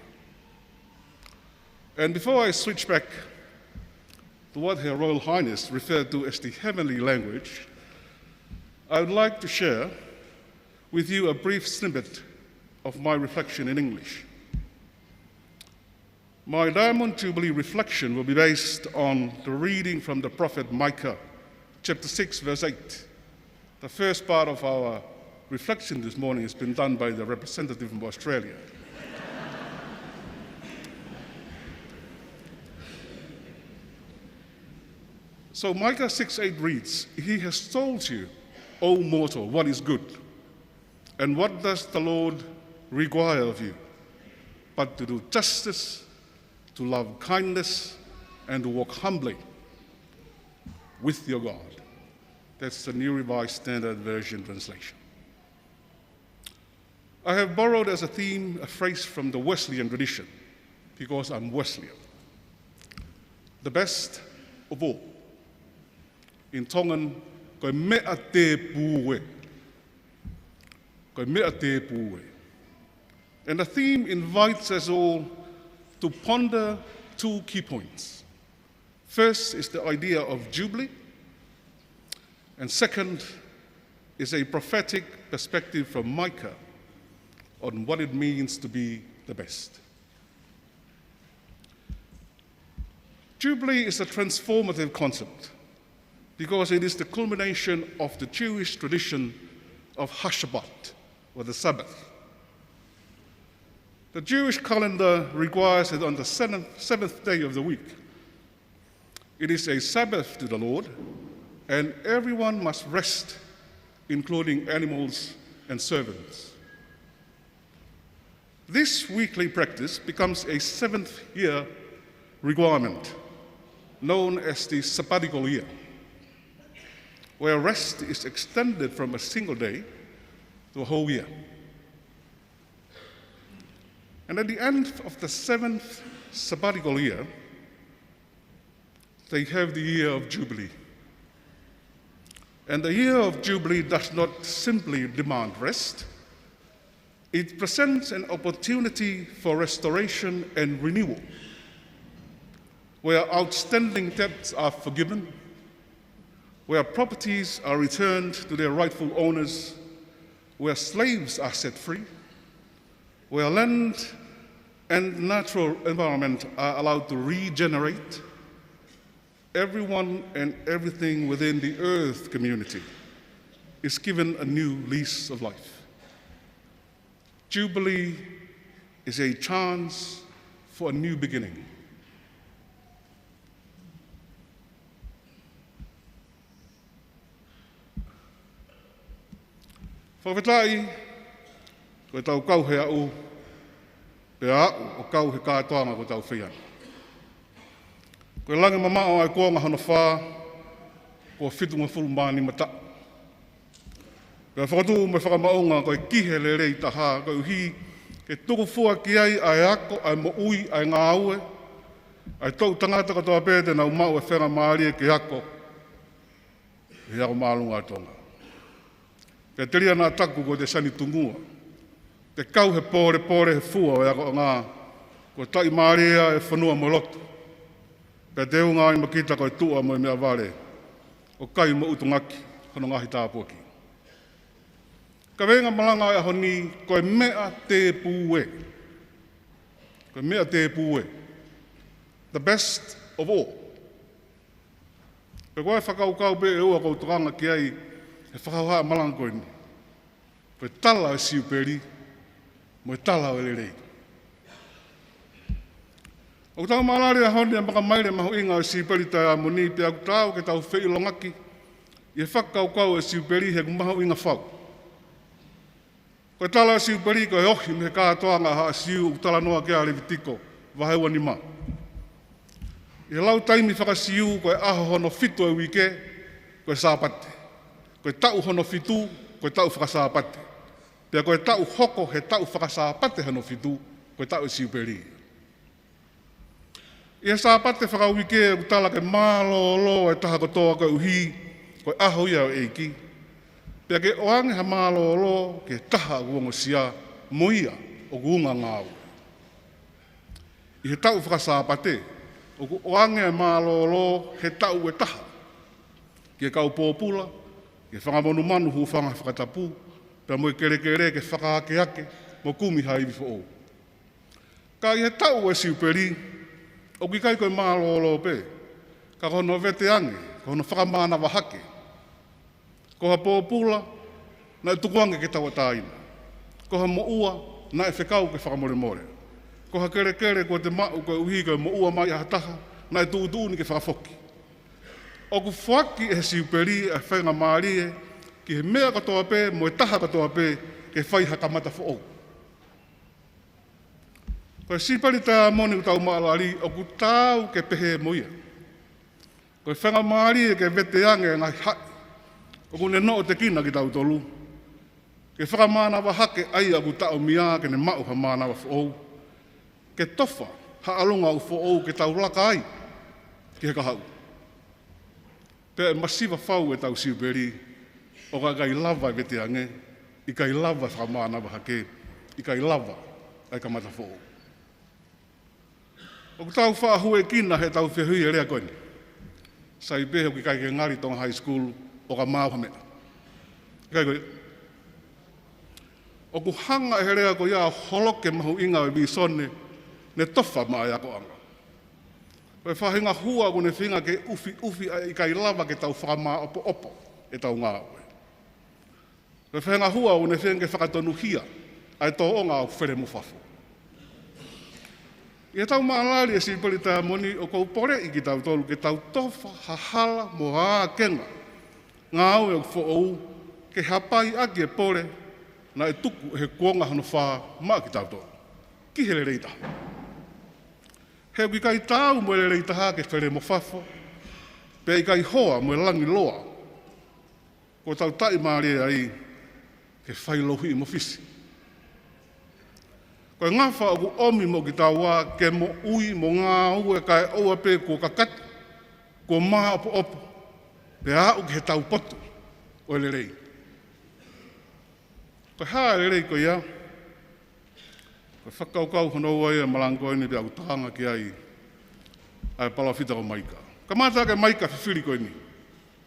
And before I switch back to what Her Royal Highness referred to as the heavenly language, I would like to share with you a brief snippet of my reflection in English. My Diamond Jubilee reflection will be based on the reading from the prophet Micah, chapter six, verse eight. The first part of our reflection this morning has been done by the representative from Australia. So Micah six eight reads, "He has told you, O mortal, what is good. And what does the Lord require of you, but to do justice, to love kindness, and to walk humbly with your God." That's the New Revised Standard Version translation. I have borrowed as a theme a phrase from the Wesleyan tradition, because I'm Wesleyan. The best of all. In Tongan, ko e meʻa tēpū ē. Ko e meʻa tēpū ē. And the theme invites us all to ponder two key points. First is the idea of Jubilee, and second is a prophetic perspective from Micah on what it means to be the best. Jubilee is a transformative concept because it is the culmination of the Jewish tradition of Hashabbat, or the Sabbath. The Jewish calendar requires that on the seventh, seventh day of the week, it is a Sabbath to the Lord, and everyone must rest, including animals and servants. This weekly practice becomes a seventh year requirement, known as the sabbatical year, where rest is extended from a single day to a whole year. And at the end of the seventh sabbatical year, they have the year of Jubilee. And the year of Jubilee does not simply demand rest. It presents an opportunity for restoration and renewal, where outstanding debts are forgiven, where properties are returned to their rightful owners, where slaves are set free, where land and natural environment are allowed to regenerate, everyone and everything within the earth community is given a new lease of life. Jubilee is a chance for a new beginning. Fakafetaʻi, ko ʻetau kau he aʻu, pea aʻu ʻo kau he kātoanga ko ʻetau feiā ni. Ko e langi mamaʻo ʻa e kuonga hono fā, kuo fitungofulu mā nima taʻu. Pea fokotuʻu mo e fakamaʻunga ko e ki he lelei taha, koeʻuhi ke tukufua ki ai ʻa e ako, ʻa e moʻui, ʻa e ngāue, ʻa e toʻu tangata kotoa pē te nau maʻu e faingamālie ke ako he ako māʻolunga ʻo Tonga. Pea telia naʻa taku ko te sani tungua, te kau he pōlepole he fua ʻo e akoʻanga, ko e taʻimālie ʻa e fonua mo e lotu. Pea te unga ai mo kita ko e tuʻa mo e meʻavale, ʻo kai mo ʻutungaki hono ngaahi tāpuaki. Kaveinga malanga ʻo e ʻaho ni, ko e meʻa tēpū ē. Ko e meʻa tēpū ē. The best of all. Pea ko e fakakaukau pē ʻe ua ʻoku ou tokanga ki ai he fakahohaʻa malanga ko eni. Ko e tala ʻo e Siupeli, mo e tala ʻo e lelei. ʻOku tau mālali he ʻaho ni ʻa e makamaile mahuʻinga ʻo e Siupeli Taiamoni, pea ʻoku taau ke tau feʻilongaki ʻi he fakakaukau ʻo e Siupeli he ʻoku mahuʻinga fau. Ko e tala ʻo e Siupeli ko e ohi mei he kātoanga ʻa Haʻa Siu ʻoku talanoa ki ai ʻa Levitiko vahe ua nima. ʻI he lau taimi faka-Siu, ko e ʻaho hono fitu ʻo e uike, ko e Sāpate. Ko e taʻu hono fitu, ko e taʻu faka-Sāpate. Pea ko e taʻu hoko he taʻu faka-Sāpate hono fitu, ko e taʻu ʻo e Siupeli. ʻI he Sāpate fakauike ʻoku tala ke mālōlō e taha kotoa koeʻuhi ko e ʻaho ia ʻo e ʻEiki. Pea ke ʻoange ha mālōlō ki he taha ʻoku ongosia mo ia ʻoku ungangāue. ʻI he taʻu faka-Sāpate, ʻoku ʻoange e mālōlō he taʻu ʻe taha ki he kau pōpula, ki he fanga monumanu hūfanga he fakatapu, pea mo e kelekele ke fakaakeake mo kumi ha ivi foʻou. Ka ʻi he taʻu ʻo e Siupeli, ʻoku ʻikai ko e mālōlō pē, ka ko hono veteange, ko hono fakamānava hake. Ko ha pōpula naʻe tukuange ke tauʻatāina. Ko ha moʻua naʻe fekau ke fakamolemole. Ko ha kelekele kuo te maʻu koeʻuhi ko e moʻua mai ʻa ha taha naʻe tuʻutuʻuni ke fakafoki. ʻOku foaki ʻe he Siupeli ʻa e faingamālie ki he meʻa kotoa pē mo e taha kotoa pē ke fai ha kamata foʻou. Ko e Siupeli Taiamoni ʻoku tau mālali ʻoku taau ke pehē mo ia. Ko e faingamālie ke veteange e ngaahi haʻi ʻoku ne noʻotekina kitautolu, ke fakamānava hake ʻa ia ʻoku taʻomia ke ne maʻu ha mānava foʻou, ke tofa ha ʻalunga ʻoku foʻou ke tau laka ai ki he kahaʻu. Pea ʻe masiva fau ʻetau Siupeli ʻo ka ʻikai lava e veteange, ʻikai lava e fakamānava hake, ʻikai lava ʻa e kamata foʻou. ʻOku tau faʻa huekina heʻetau fehuʻi e lea ko eni. Sai pē he ʻoku ʻikai ke ngali Tonga High School ʻo ka maau ha meʻa. ʻIkai ko ia. ʻOku hanga ʻe he lea ko ia ʻo holoki e mahuʻinga ʻo e vīsone ne tofa maʻa e akoʻanga. Ko e faʻahinga hua ʻoku ne feinga ke ʻufiʻufi ʻa e ʻikai lava ke tau fakamāʻopoʻopo ʻetau ngāue. Ko e faʻahinga hua ʻoku ne feinga ke fakatonuhia ʻa e tōʻonga ʻoku felemofafo. ʻI heʻetau mālali e Siupeli Taiamoni ʻoku ou poleʻi kitautolu ke tau tofa ha hala mo ha ākenga ngāue ʻoku foʻou ke hapai ʻaki e pole naʻe tuku ʻe he kuonga hono fā maʻa kitautolu. Ki he lelei taha. He ʻoku ʻikai taau mo e lelei taha ke felemofafo, pea ʻikai hoa mo e langiloa kuo tau taʻimālie ai ke fai louhiʻi mo fisi. Ko e ngafa ʻoku ʻomi mo kitaua ke moʻui mo ngāue kae ʻoua pē kuo kakati, kuo māʻopoʻopo, pea aʻu ki he taupotu ʻo e lelei. Ko e hā e lelei ko ia? Ko e fakakaukau hono ua ia e malanga ko eni pea ʻoku tokanga ki ai ʻa e palōfita ko Maika. Kamata ʻaki e Maika fifili ko eni.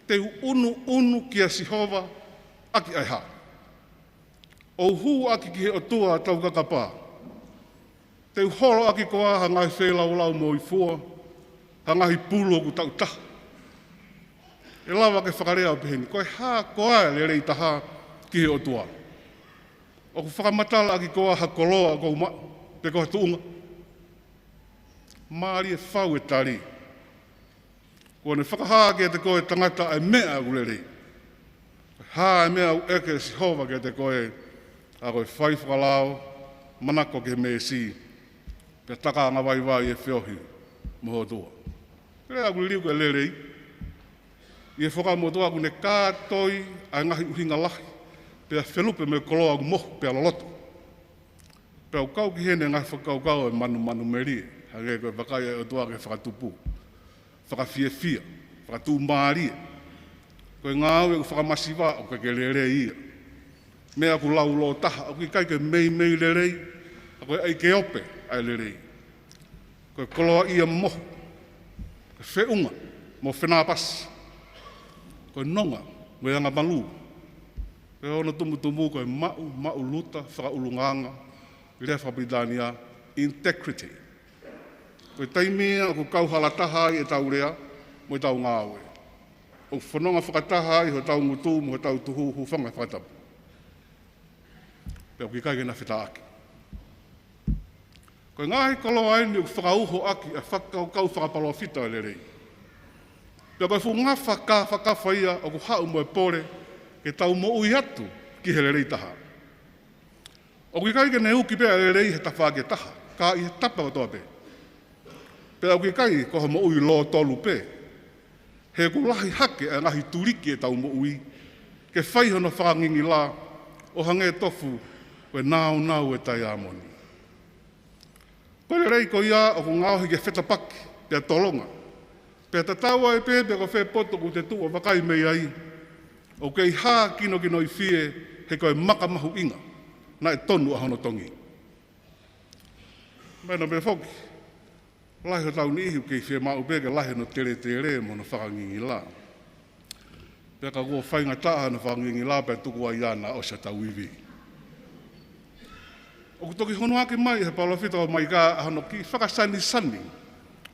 Te u ʻunuʻunu kia Sihova ʻaki ʻa e hā? ʻOu hū ʻaki ki he ʻOtua tau kakapa. Te u holo ʻaki koā ha ngaahi feilaulau moifua, ha ngaahi pulu ʻoku taʻu taha. ʻE lava ke fakalea ʻo pehē ni, ko e hā koā e lelei taha ki he ʻOtua? ʻOku fakamatala ʻaki koā ha koloa ʻoku ou maʻu, pe ko ha tuʻunga? Mālie fau e tali. Kuo ne fakahā kiate koe tangata e meʻa ʻoku lelei. Ko e hā e meʻa ʻoku ʻeke ʻe Sihova kiate koe, ʻa ko e fai fakalao, manako ki he meesi, pea taka angavaivai e feohi mo ho ʻOtua. Lea ʻoku liliu ko e lelei. ʻI he Fuakava Motuʻa ʻoku ne kātoi ʻa e ngaahi ʻuhinga lahi, pea felupe mo e koloa ʻoku mohu, pea loloto. Pea ʻoku kau ki heni e ngaahi fakakaukau e manumanu melie, hangē ko e vakai ʻa e ʻOtua ki he fakatupu, fakafiefia, fakatuʻumālie. Ko e ngāue ʻoku fakamasiva ʻoku ʻikai ke lelei ia. Meʻa ʻoku laulōtaha, ʻoku ʻikai ke meimei lelei, ʻa ko e ʻai ke ope ʻa e lelei. Ko e koloaʻia mohu, ko e feʻunga mo fenāpasi, ko e nonga mo e angamalū. Pea hono tumutumu ko e maʻu, maʻuluta, fakaʻulungaanga, lea fakapilitānia, integrity. Ko e taimi ia ʻoku kauhalataha ai ʻetau lea mo ʻetau ngāue. ʻOku fononga fakataha ai hotau ngutu mo hotau tuhu, hūfanga he fakatapu. Pea ʻoku ʻikai ke na fetāʻaki. Ko e ngaahi koloa eni ʻoku fakauho ʻaki ʻa e fakakaukau fakapalōfita ʻo e lelei. Pea ko e fuʻu ngafa kāfakafa ia ʻoku haʻu mo e pole ke tau moʻui atu ki he lelei taha. ʻOku ʻikai ke ne uki pē ʻa e lelei he tafaʻaki ʻe taha, ka ʻi he tapa kotoa pē. Pea ʻoku ʻikai ko ha moʻui lōtolu pē, he ʻoku lahi hake ʻa e ngaahi tuliki ʻetau moʻui ke fai hono fakangingila, ʻo hangē tofu ko e nāunau e taiamoni. Ko e lelei ko ia ʻoku ngaohi ke fetapaki pea tolonga, pea tatau ai pē pe ko fē potu ʻoku te tuʻu ʻo vakai mei ai, ʻoku ʻikai ha kinokinoifie, he ko e maka mahuʻinga naʻe tonu ʻa hono tongi. Mahino pē foki, lahi hotau niʻihi ʻoku kei fiemaʻu pē ke lahi hono teletele mo hono fakangingila. Pea ka kuo faingataʻa hono fakangingila pea tuku ai ʻa naʻa ʻosi ʻetau ivi. ʻOku toki honoaki mai ʻe he palōfita ko Maika ʻa hono kiʻi fakasanisani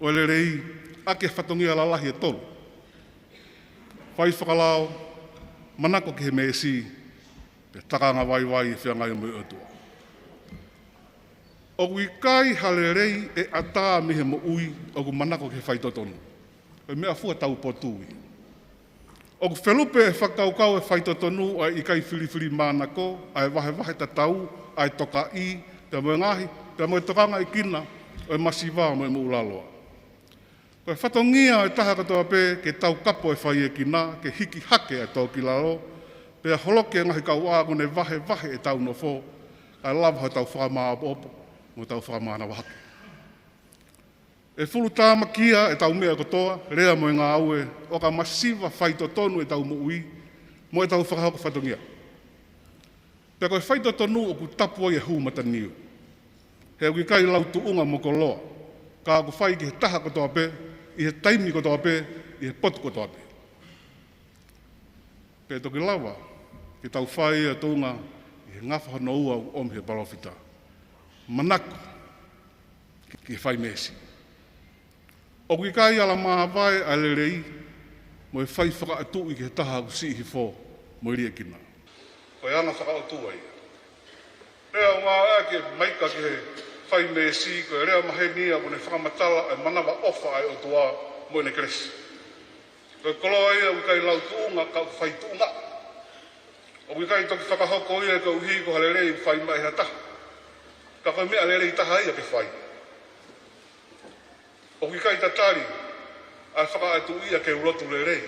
ʻo e lelei ʻaki e fatongia lalahi ʻe tolu. Fai fakalao, manako ki he meesi, pea taka angavaivai e feangai mo e ʻOtua. ʻOku ʻikai ha lelei ʻe ʻatā mei he moʻui ʻoku manako ki he faitotonu. Ko e meʻafua taupotu ia. ʻOku felupe e fakakaukau e faitotonu ʻa e ʻikai filifilimānako, ʻa e vahevahe tatau, ʻa e tokaʻi, pea mo e ngaahi, pea mo e tokangaʻekina ʻo e masiva mo e moʻulaloa. Ko e fatongia ʻo e taha kotoa pē ke taukapo e faiekina, ke hiki hake ʻa e tōkilalo, pea holoki e ngaahi kauʻā ʻoku ne vahevahe ʻetau nofo, kae lava hotau fakamāʻopoʻopo mo hotau fakamānava hake. ʻE fulutāmakia ʻetau meʻa kotoa, lea mo e ngāue, ʻo ka masiva faitotonu ʻetau moʻui mo ʻetau fakahoko fatongia. Pea ko e faitotonu ʻoku tapu ai e hū mataniu. He ʻoku ʻikai lau tuʻunga mo koloa, ka ʻoku fai ki he taha kotoa pē, ʻi he taimi kotoa pē, ʻi he potu kotoa pē. Pea toki lava ke tau fai ʻa e tuʻunga ʻi he ngafa hono ua ʻoku ʻomi he palōfita. Manako ki he fai meesi. ʻOku ʻikai ala māvae ʻa e lelei mo e fai fakaʻatuʻi ki he taha ʻoku siʻi hifo mo e liʻekina. Ko e anga fakaʻotua ia. Pea ʻoku ngāueʻaki ʻe Maika ki he fai meesi, ko e lea maheni ia ʻoku ne fakamatala ʻa e manavaʻofa ʻa e ʻOtua mo ʻene kelesi. Ko e koloa ia ʻoku ʻikai lau tuʻunga ka ʻoku fai tuʻunga. ʻOku ʻikai toki fakahoko ia koeʻuhi ko ha lelei ʻoku fai mai ʻe ha taha, ka ko e meʻa lelei taha ia ke fai. ʻOku ʻikai tatali ʻa e fakaʻatuʻi ia ke u lotu lelei,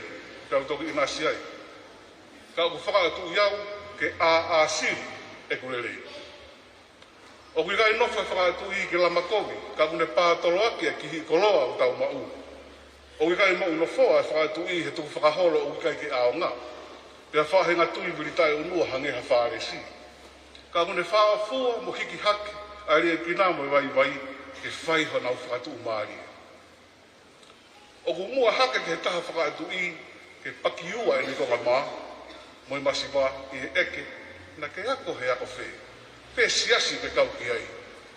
pea u toki ʻinasi ai. Ka ʻoku fakaʻatuʻi au ke ʻāʻāsili ʻeku lelei. ʻOku ʻikai nofo e fakaʻatuʻi ke lama kovi, ka ʻoku ne pātoloaki e kihiʻi koloa ʻoku tau maʻu. ʻOku ʻikai moʻunofoa e fakaʻatuʻi he tukufakaholo ʻoku ʻikai ke ʻaonga, pea faʻahinga tui vili taʻeʻunua hangē ha Fālesi. Ka ʻoku ne fāʻofua mo hiki hake ʻa e liʻekina mo e vaivai ke fai honau fakatuʻumālie. ʻOku muʻa hake ki he taha fakaʻatuʻi ke pakiua ʻene konga mā mo e masiva ʻi he ʻeke, Naʻa ke ako he ako fē? Pe siasi ʻoku ke kau ki ai?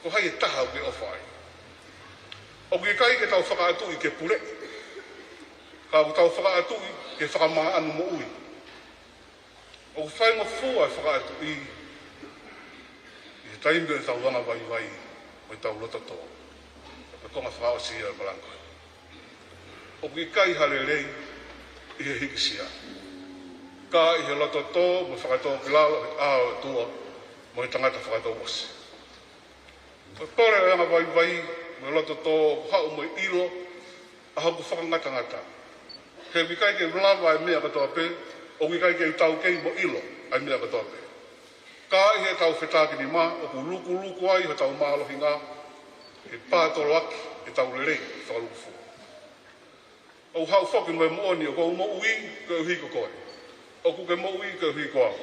Ko hai e taha ʻoku ke ʻofa ai? ʻOku ʻikai ke tau fakaʻatuʻi ke puleʻi, ka ʻoku tau fakaʻatuʻi ke fakamaʻanu moʻui. ʻOku faingofua e fakaʻatuʻi ʻi he taimi ʻo ʻetau anga vaivai mo ʻetau loto tō. Ko e konga fakaʻosi ia ʻo e malanga ko eni. ʻOku ʻikai ha lelei ʻi he hīkisia, ka ʻi he loto tō mo e fakatōkilalo he ʻao ʻo e ʻOtua mo e tangata fakatouʻosi. Ko e pole ʻo e anga vaivai mo e loto tō ʻoku haʻu mo e ʻilo ʻa hoku fakangatangata. He ʻoku ʻikai ke u lava e meʻa kotoa pē, ʻoku ʻikai ke u taukei mo ʻilo ʻa e meʻa kotoa pē. Ka ʻi heʻetau fetakinima, ʻoku lukuluku ai hotau mālohinga he pātoloaki ʻetau lelei fakalūkufua. ʻOku haʻu foki mo e moʻoni ʻoku ou moʻui koeʻuhi ko koe. ʻOku ke moʻui koeʻuhi ko au.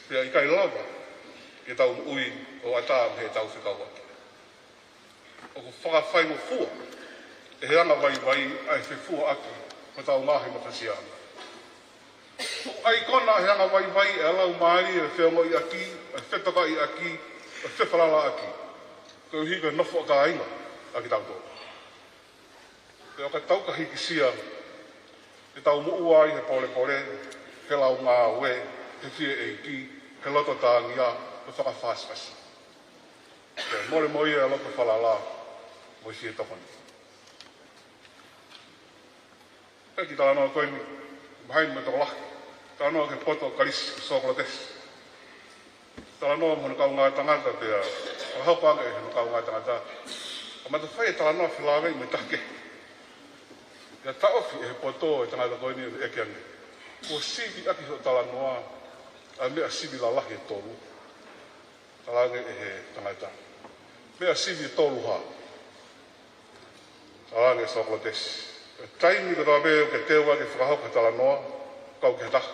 Pea ʻikai lava ke tau moʻui ʻo ʻatā mei heʻetau fekauʻaki. ʻOku fakafaingofua ʻe he anga vaivai ʻa e fefuaʻaki hotau ngaahi matasiana. ʻOku ʻaikona ʻe he anga vaivai ʻa e laumālie ʻo e feongoʻiʻaki, ʻo e fetokaʻiʻaki, ʻo e fefalalaʻaki, koeʻuhi ko e nofo ʻa kāinga ʻa kitautolu. Pea ʻo ka tau ka hīkisia, te tau moʻua ai he polepole, he laungāue, he fie ʻeiki, he loto tāngia, he fakafāsifasi. Pea mole mo ia e loto falala mo e fie tokoni. Pea ki he talanoa ko eni, mahino mo e tokolahi, talanoa ki he poto ʻo Kalisi, Sōkolotesi. Talanoa mo hono kaungā tangata pea fakahoko ange ʻe hono kaungā tangata, ʻa mata fai e talanoa felāveʻi mo e taha kehe. Pea taʻofi ʻe he poto e tangata ko eni ʻo ne ʻeke ange, kuo sivi ʻaki hoʻo talanoa ʻa e meʻa sivi lalahi ʻe tolu? Talaange ʻe he tangata, meʻa sivi ʻe tolu hā? Talaange ʻe Sōkolotesi, ko e taimi kotoa pē ʻoku ke teu ai ke fakahoko ha talanoa, kau ki ha taha,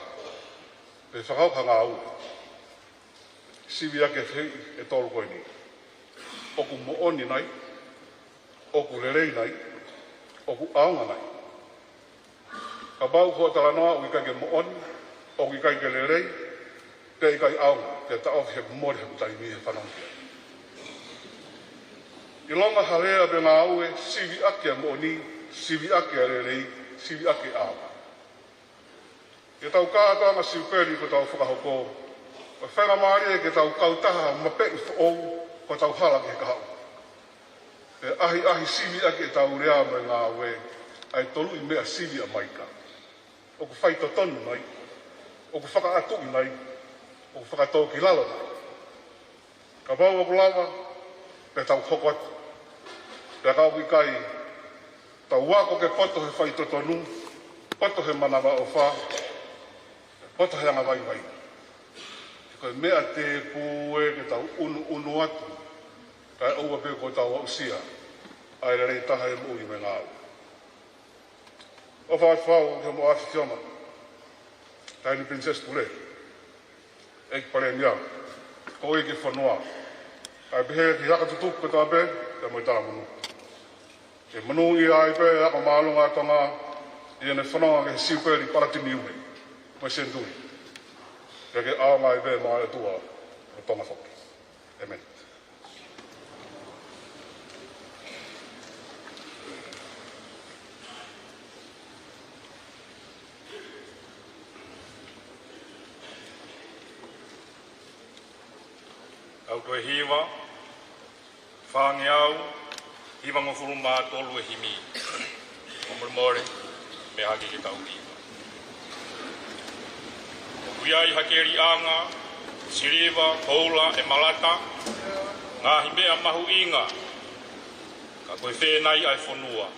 pe fakahoko ha ngāue, sivi ʻaki e fehuʻi ʻe tolu ko eni: ʻOku moʻoni nai? ʻOku lelei nai? ʻOku ʻaonga nai? Kapau ko hoʻo talanoa ʻoku ʻikai ke moʻoni, ʻoku ʻikai ke lelei, pea ʻikai ʻaonga, pea taʻofi he mole hoku taimi he fanongo ki ai. ʻIlonga ha lea pe ngāue sivi ʻaki ʻa e moʻoni, sivi ʻaki ʻa e lelei, sivi ʻaki ʻa e ʻaonga. ʻI heʻetau kātoanga Siupeli kuo tau fakahoko, ʻoku faingamālie ke tau kautaha mapeʻi foʻou hotau hala ki he kahaʻu. Pea ʻahiʻahi sivi ʻaki ʻetau lea mo e ngāue ʻa e toluʻi meʻa sivi ʻa Maika: ʻOku faitotonu nai? ʻOku fakaʻatuʻi nai? ʻOku fakatōkilalo nai? Kapau ʻoku lava, pea tau hoko atu. Pea ka ʻoku ʻikai, tau ako ke poto he faitotonu, poto he manavaʻofa, poto he anga vaivai. He ko e meʻa tēpū ē ke tau ʻunuʻunu atu, kae ʻoua pē kuo tau aʻusia ʻa e lelei taha ʻi he moʻui mo e ngāue. ʻOfa atu au ki hoʻomo ʻAfio Fiona, Taʻahine Pilinisesi Pule, ʻEiki Palēmia, ko e ʻEiki Fonua, kae pehē ki he ako tutuki kotoa pē, pea mo e talamonū. Ke monūʻia ai pē e ako māʻolunga ʻa Tonga ʻi heʻene fononga ki he Siupeli Palatiniume mo e Senituli. Pea ke ʻaonga ai pē maʻa e ʻOtua ʻo Tonga foki. ʻĒmeni. Tau toe hiva, fāngeau hivangofulu mā tolu e himi. Fakamolemole, meʻa hake ke tau hiva. ʻOku ʻi ai ha keliʻanga, siliva, koula, ʻemalata, ngaahi meʻa mahuʻinga, ka ko e fē nai ʻa e fonua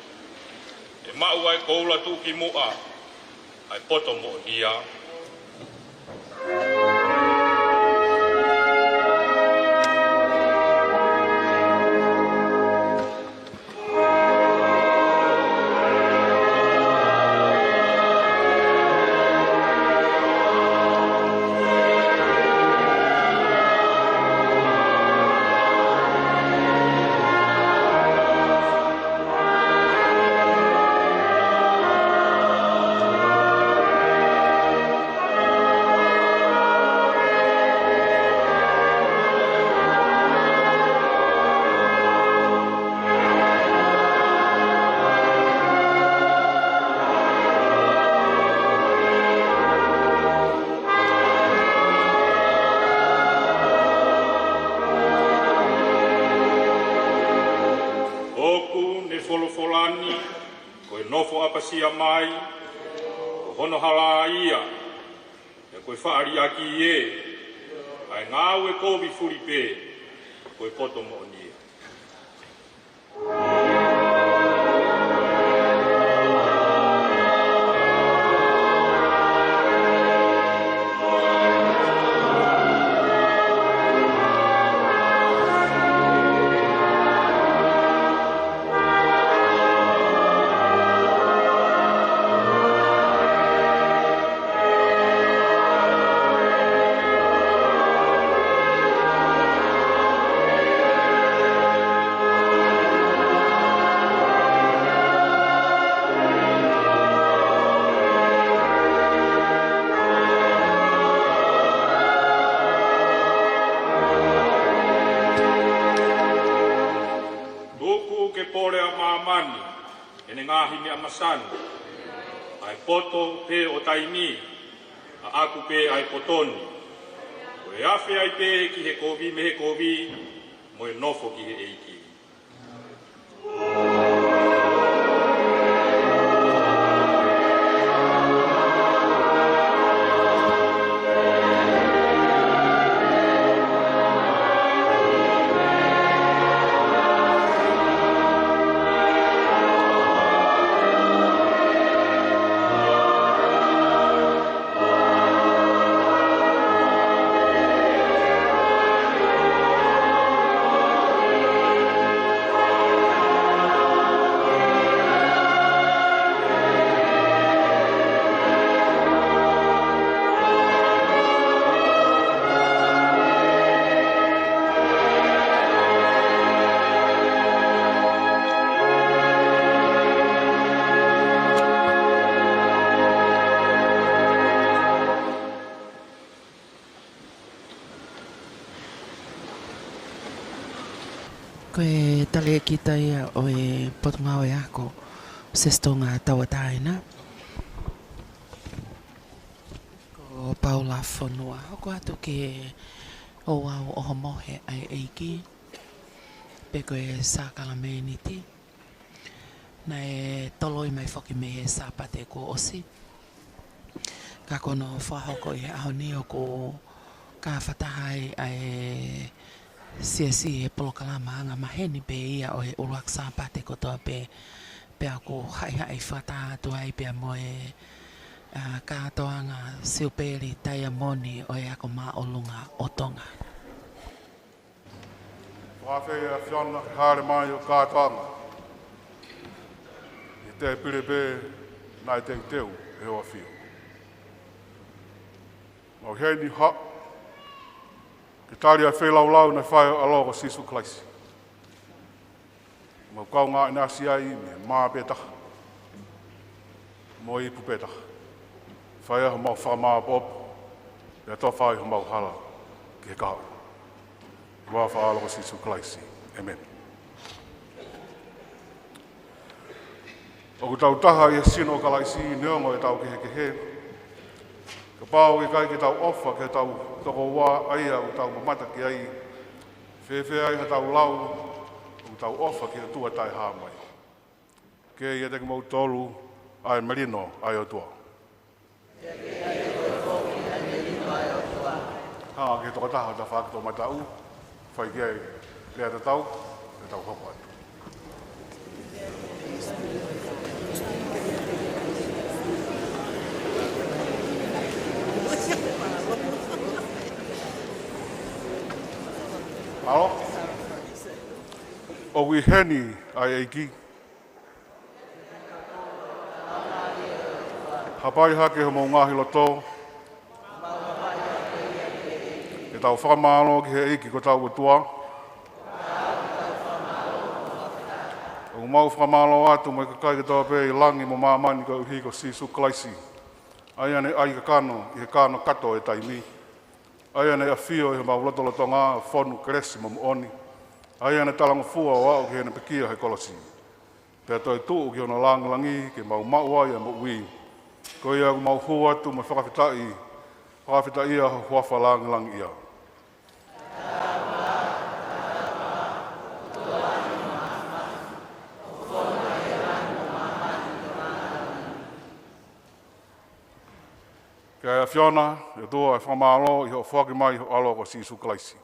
ʻe maʻu ai e koula tuʻukimuʻa ʻa e poto moʻonia? ʻOku ne folofola ni, ko e nofo ʻapasia mai, ko hono hala ia, pea ko e faʻa liʻaki ē, ʻa e ngāue kovi fuli pē, ko e poto moʻoni ia. Tuku ke pole ʻa māmani, ʻene ngaahi meʻa masani, ʻa e poto pē ʻo taimi, ʻa ʻaku pē ʻa e poto ni. Ko e afe ai pē ki he kovi mei he kovi, mo e nofo ki he ʻEiki. Ko e talēkita ia ʻo e Potungāue Ako Siasi Tonga Tauʻatāina, ko Paula Fonua. Hoko atu ki he ouau ʻo homo he ʻa e ʻEiki, pe ko e sākalameniti. Naʻe toloi mai foki mei he Sāpate kuo ʻosi. Ka ko hono fakahoko ʻi he ʻaho ni ʻoku kāfataha ai ʻa e siasi he polokalama angamaheni pē ia ʻo e ʻuluaki Sāpate kotoa pē, pea ʻoku haʻihaʻi fakataha atu ai pea mo e, ʻa, kātoanga Siupeli Taiamoni ʻo e Ako Māʻolunga ʻo Tonga. Fakafeʻiloaki ʻAfiona, hāʻele mai ʻo kātoanga ʻi he tēpile pē naʻe teuteu ʻe hoʻo ʻAfio. Mau ʻi heni haʻu ke tali ʻa e feilaulau naʻe fai ʻe ho ʻAlo ko Sīsū Kalaisi. Mau kaungā ʻinasi ai mei he mā pē taha mo e ipu pē taha. Fai ai homau fakamāʻopoʻopo, pea tofa ai homau hala ki he kahaʻu. ʻI he huafa ʻo ho ʻAlo ko Sīsū Kalaisi. ʻĒmeni. ʻOku tau taha ʻi he sino ʻo Kalaisi neongo ʻetau kehekehe. Kapau ʻe ʻikai ke tau ʻofa ki hotau tokoua ʻa ia ʻoku tau mamata ki ai, fēfē ai haʻatau lau ʻoku tau ʻofa ki he ʻOtua taʻehāmai? Ke ʻiate kimoutolu ʻa e melino ʻa e ʻOtua. Hanga ki he tokotaha ʻo tafaʻaki toʻomataʻu, fai ki ai e lea tatau, ke tau hoko atu. Mālō. ʻOku ʻi heni ʻa e ʻEiki. Hapai hake homou ngaahi loto. Ke tau fakamālō ki he ʻEiki ko hotau ʻOtua. ʻOku mau fakamālō atu mo e kakai kotoa pē ʻi langi mo māmani koeʻuhi ko Sīsū Kalaisi, ʻa ia naʻe ʻai kakano ʻi he kakano kato ʻo e taimi, ʻa ia naʻe ʻafio ʻi homau lotolotonga ʻo fonu kelesi mo moʻoni, ʻa ia naʻe talangofua ʻo aʻu ki heʻene pekia he kolosi, pea toe tuʻu ki hono lāngilangi ke mau maʻu ai ʻa e moʻui. Ko ia ʻoku mau hū atu mo e fakafetaʻi, fakafetaʻia ho huafa lāngilangiʻia. ʻE ʻAfiona, ʻe ʻOtua, ʻe fakamālō ʻi hoʻo foaki mai ho ʻAlo ko Sīsū Kalaisi.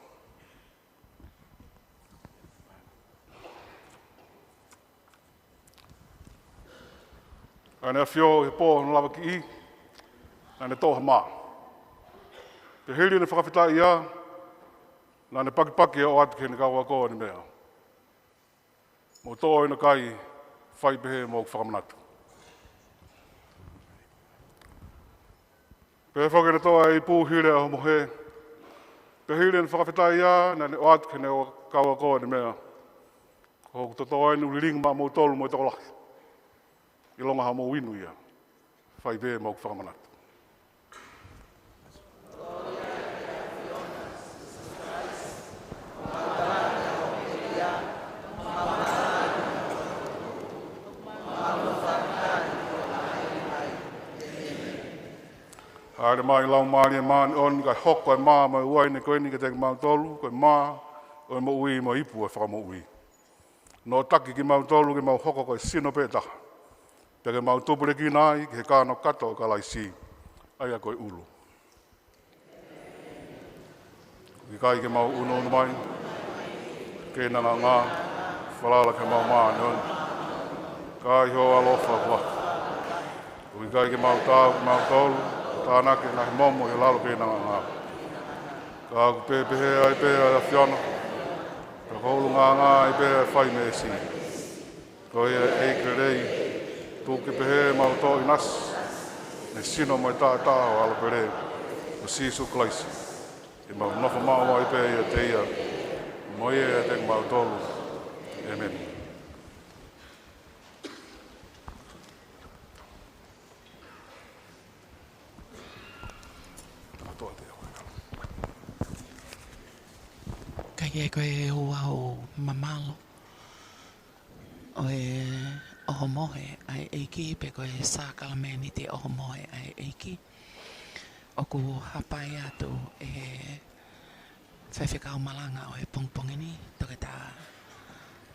Naʻa ne ʻafio ʻi he pō naʻe lavakiʻi, naʻa ne toʻo ha mā. Pea hili ʻene fakafetaʻi ia, naʻa ne pakipaki ʻo ʻoatu ki heʻene kau ako ʻene meʻa. Mou toʻo ʻo kai, fai pehē mo ʻeku fakamanatu. Pea foki naʻa ne toʻo ʻa e ipu hili ʻa e ʻohomohe. Pea hili ʻene fakafetaʻi ia, naʻa ne ʻoatu ki heʻene kau ako ʻene meʻa. Ko hoku toto ʻeni ʻoku lilingi maʻamoutolu mo e tokolahi. ʻIlonga haʻamou inu ia. Fai pehē mo ʻeku fakamanatu. Hāʻele mai Laumālie Māʻoniʻoni kae hoko ʻa e mā mo e uaine ko eni kiate kimautolu, ko e mā ʻo e moʻui mo e ipu ʻo e fakamoʻui. Noʻo taki kimautolu ke mau hoko ko e sino pē taha. Pea ke mau tupulekina ai ki he kānokato ʻo Kalaisi, ʻa ia ko e ʻulu. ʻOku ʻikai ke mau ʻunuʻunu mai, ke na nganga, falala ke mau māʻoniʻoni. Ka ʻi hoʻo ʻaloʻofa ʻoku ʻaʻau. ʻOku ʻikai ke mau taau kimautolu, tānaki ʻa e ngaahi momo ʻi lalo ke na nganga. Ka ʻoku pehē ai pē ʻa e ʻAfiona, ka ko e ʻulungaanga ai pē ʻa e fai meesi. Ko ia ʻEiki lelei, tuku ke pehē ʻemau toʻo ʻinasi, ʻene sino mo e taʻataʻa ʻo e ʻAlo pele, ko Sīsū Kalaisi. Ke mau nofo maʻu ai pē ʻiate ia, mo ia ʻiate kimautolu. ʻĒmeni. Ka ʻi he ko e ouau mamalu ʻo e ʻohomohe ʻa e ʻEiki, pe ko e sākalamēniti ʻohomohe ʻa e ʻEiki, ʻoku hapai atu ʻe he faifekau malanga ʻo e pongipongi ni, Toketā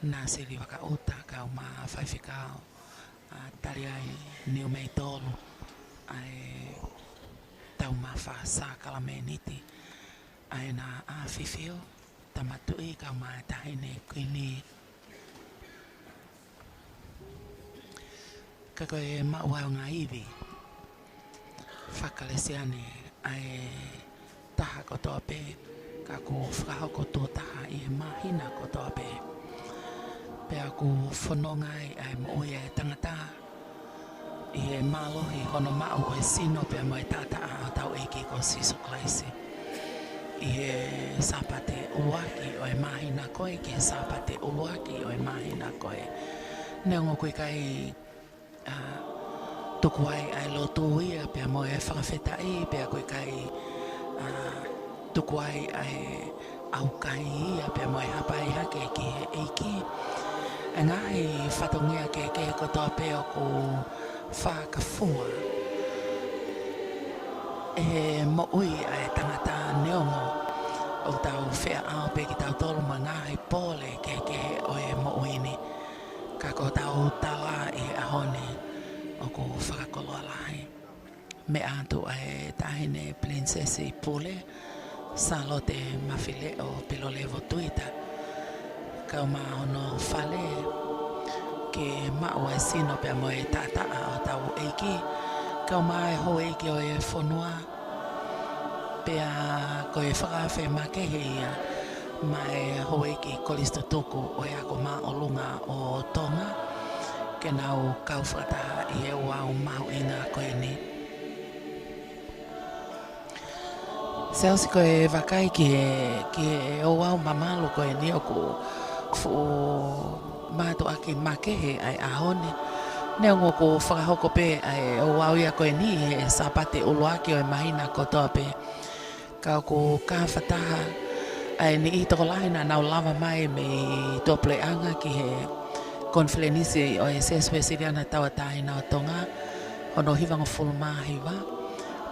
Nāsili Vakaʻuta, kae ʻumaʻā faifekau ʻa Taliai Niumeitolu, ʻa e taumafa sākalamēniti, ʻa ʻEna ʻAfifio Tama Tuʻi, kae ʻumaʻā e Taʻahine Kuini. Ka ko e maʻu ʻa e ngaahi ivi faka-Kalisitiane ʻa e taha kotoa pē, ka ʻoku fakahoko tuʻo taha ʻi he māhina kotoa pē. Pea ʻoku fononga ai ʻa e moʻui ʻa e tangata ʻi he mālohi hono maʻu ʻo e sino pea mo e taʻataʻa ʻo hotau ʻEiki ko Sīsū Kalaisi. ʻI he Sāpate ʻuluaki ʻo e māhina ko ē, ki he Sāpate ʻuluaki ʻo e māhina ko ē. Neongo ʻoku ʻikai, ā, tuku ai ʻa e lotu ia, pea mo e fakafetaʻi, pea ʻoku ʻikai, ā, tuku ai ʻa e ʻaukai ia, pea mo e hapai hake ki he ʻEiki. ʻA e ngaahi fatongia kehekehe kotoa pē ʻoku fakafua ʻe he moʻui ʻa e tangata, neongo ʻoku tau feʻao pē kitautolu mo e ngaahi pole kehekehe ʻo e moʻui ni. Ka ko hotau tala ʻi he ʻaho ni ʻoku fakakoloa lahi. Meʻa atu ʻa e Taʻahine Pilinisesi Pule, Sālote Mafileʻo Pilolevu Tuita, kae ʻumaʻā hono fale, ke maʻu ʻa e sino pea mo e taʻataʻa ʻo hotau ʻEiki, kae ʻumaʻā e houʻeiki ʻo e fonua, pea ko e fakaafe makehe ia maʻa e houʻeiki kolisi tutuku ʻo e Ako Māʻolunga ʻo Tonga, ke nau kau fakataha ʻi he ouau mahuʻinga ko eni. Siʻi ʻosi ko e vakai ki he, ki he ouau mamalu ko eni ʻoku fuʻu mātuʻaki makehe ʻa e ʻaho ni. Neongo ʻoku fakahoko pē ʻa e ouau ia ko eni he Sāpate ʻuluaki ʻo e māhina kotoa pē. Ka ʻoku kafataha ʻa e niʻihi tokolahi naʻa nau lava mai mei tuʻapuleʻanga ki he konifelenisi ʻo e Siasi Uēsiliana Tauʻatāina ʻo Tonga, hono hivangofulu mā hiva.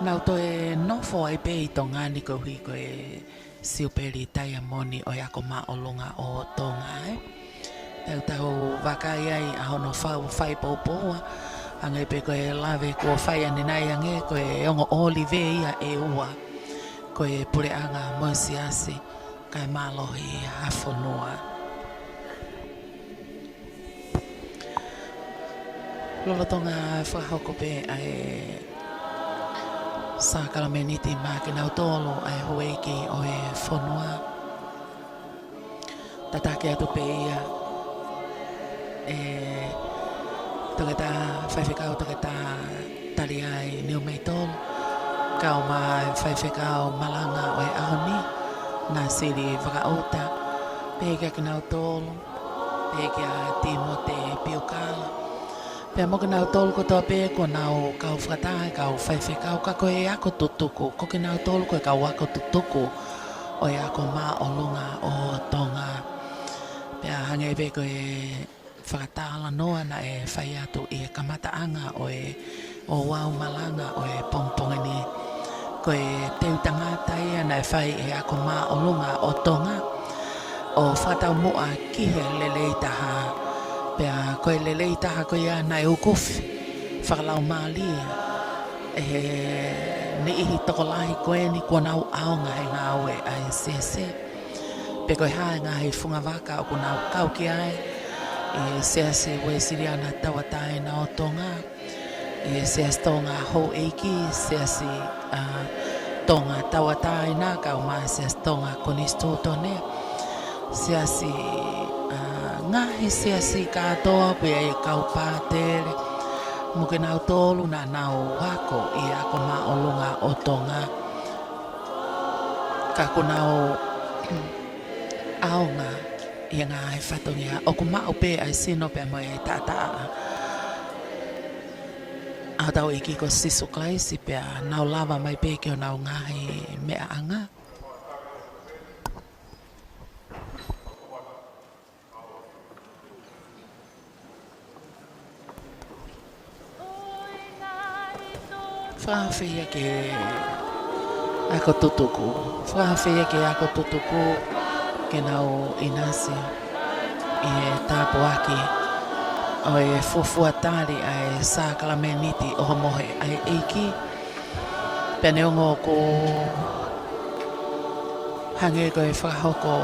Nau toe nofo ai pē ʻi Tonga ni koeʻuhi ko e Siupeli Taiamoni ʻo e Ako Māʻolunga ʻo Tonga, ē. Pea ʻoku tau vakai ai ʻa hono fai, fai poupou ʻa Hangē pē ko e lave kuo fai ʻanenai, hangē ko e ongo ʻōlive ia ʻe ua, ko e puleʻanga mo e siasi, kae mālohi ha fonua. Lolotonga fakahoko pē ʻa e sākalameniti maʻa kinautolu ʻa e houʻeiki ʻo e fonua, tataki atu pē ia ʻe Toketā Faifekau Toketā Taliai Niumeitolu, kau mo e Faifekau Malanga ʻo e ʻaho ni, Nasili Vakaʻuta, pehē kia kinautolu, pehē kia Tīmote Piukala, pea mo kinautolu kotoa pē kuo nau kau fakataha, kau faifekau, ka ko e ako tutuku, ko kinautolu ko e kau ako tutuku ʻo e Ako Māʻolunga ʻo Tonga. Pea hangē pē ko e fakatalanoa naʻe fai atu ʻi he kamataʻanga ʻo e ouau malanga ʻo e pongipongi ni, ko e teu tangata ia naʻe fai ʻe he Ako Māʻolunga ʻo Tonga ʻo fakataumuʻa ki he lelei taha. Pea ko e lelei taha ko ia naʻe ukufi fakalaumālie ʻe he niʻihi tokolahi ko eni kuo nau ʻaonga he ngāue ʻa e siasi. Pe ko e hā e ngaahi fungavaka ʻoku nau kau ki ai ʻi he Siasi Uēsiliana Tauʻatāina ʻo Tonga, ʻi he Siasi Tonga Houʻeiki, Siasi, ā, Tonga Tauʻatāina, kau mo e Siasi Tonga Konisitūtone, siasi, ā, ngaahi siasi kātoa, pea ʻi he kau pātele, mo kinautolu naʻa nau ako ʻi he Ako Māʻolunga ʻo Tonga. Ka kuo nau ʻaonga ʻi he ngaahi fatongia ʻoku maʻu pē ʻa e sino pea mo e taʻataʻa ʻa hotau ʻEiki ko Sīsū Kalaisi, pea nau lava mai pē ki honau ngaahi meʻaʻanga. Fakaafe ia ki he ako tutuku. Fakaafe ia ki he ako tutuku ke nau ʻinasi ʻi he tāpuaki ʻo e fuofua tali ʻa e sākalameniti ʻo homohe ʻa e ʻEiki. Pea neongo ʻoku hangē ko e fakahoko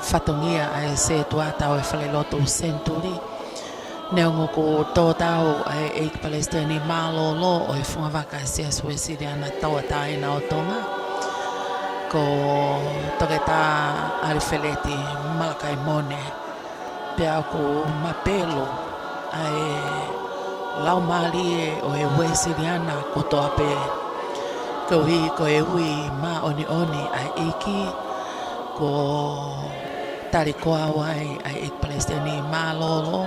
fatongia ʻa e sētuata ʻo e Falelotu Senituli, neongo ʻoku tō tau ʻa e ʻEiki Palesiteni Mālōlō ʻo e Fungavaka Siasi Uēsiliana Tauʻatāina ʻo Tonga, ko Toketā ʻAlifeleti Malakaimone, pea ʻoku mapelu ʻa e laumālie ʻo e Uēsiliana kotoa pē, koeʻuhi ko e ui māʻoniʻoni ʻa e ʻEiki, kuo tali koā ai ʻa e ʻEiki Palesiteni Mālōlō.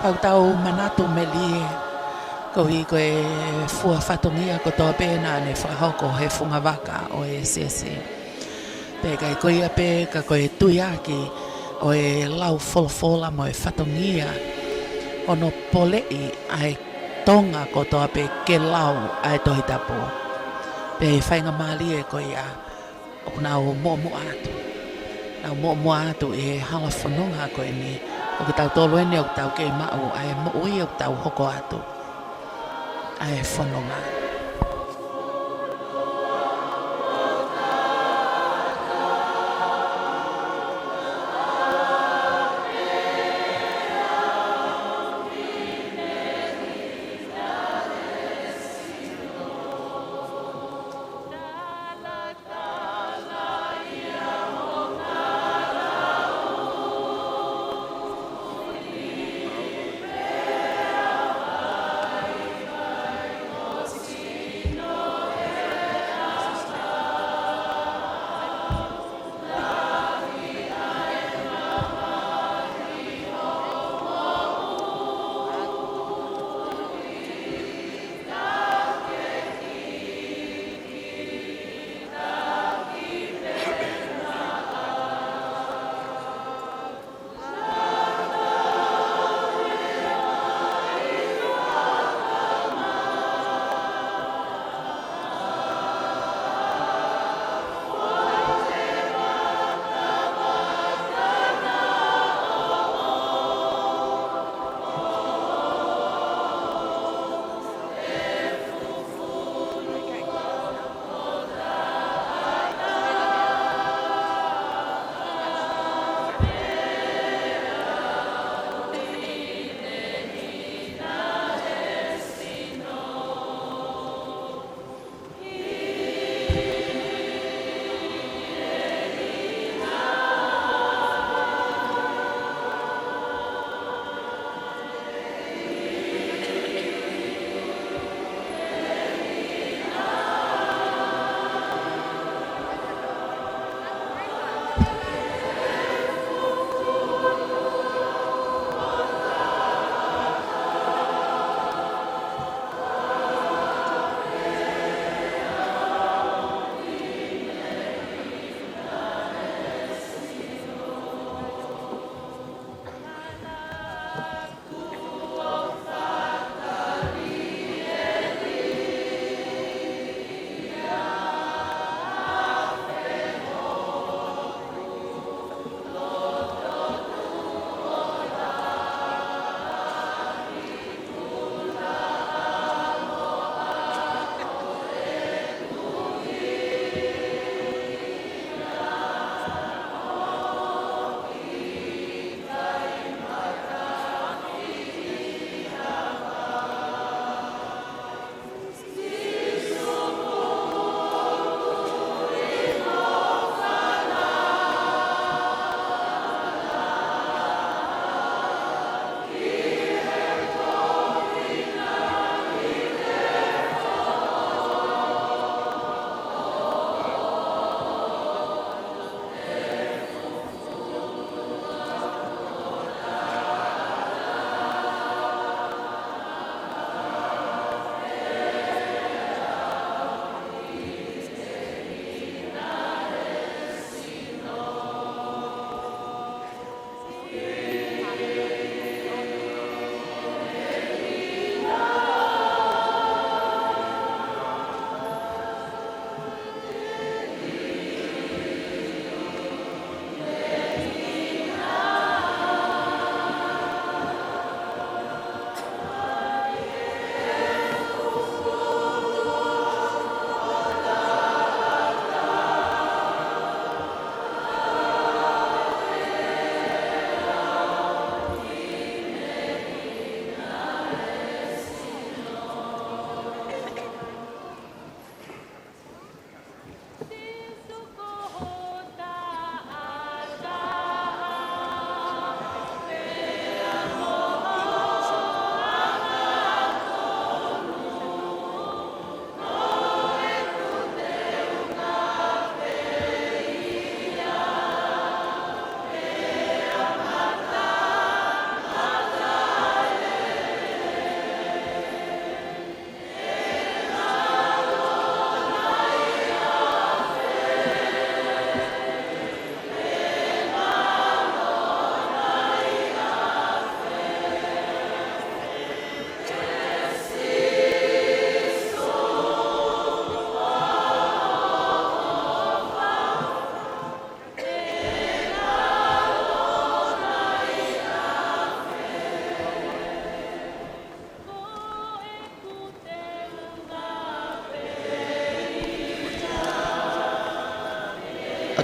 Ka ʻoku tau manatu melie, koeʻuhi ko e fua fatongia kotoa pē naʻa ne fakahoko he fungavaka ʻo e siasi. Pea ʻikai ko ia pē, ka ko e tuiaki ʻo e lau folofola mo e fatongia, ʻo ne poleʻi ʻa e Tonga kotoa pē ke lau ʻa e Tohi Tapu. Pea ʻi he faingamālie ko ia, ʻoku nau muʻomuʻa atu. Nau muʻomuʻa atu ʻi he hala fononga ko eni. Ko kitautolu eni ʻoku tau kei maʻu ʻa e moʻui ʻoku tau hoko atu ʻa e fononga.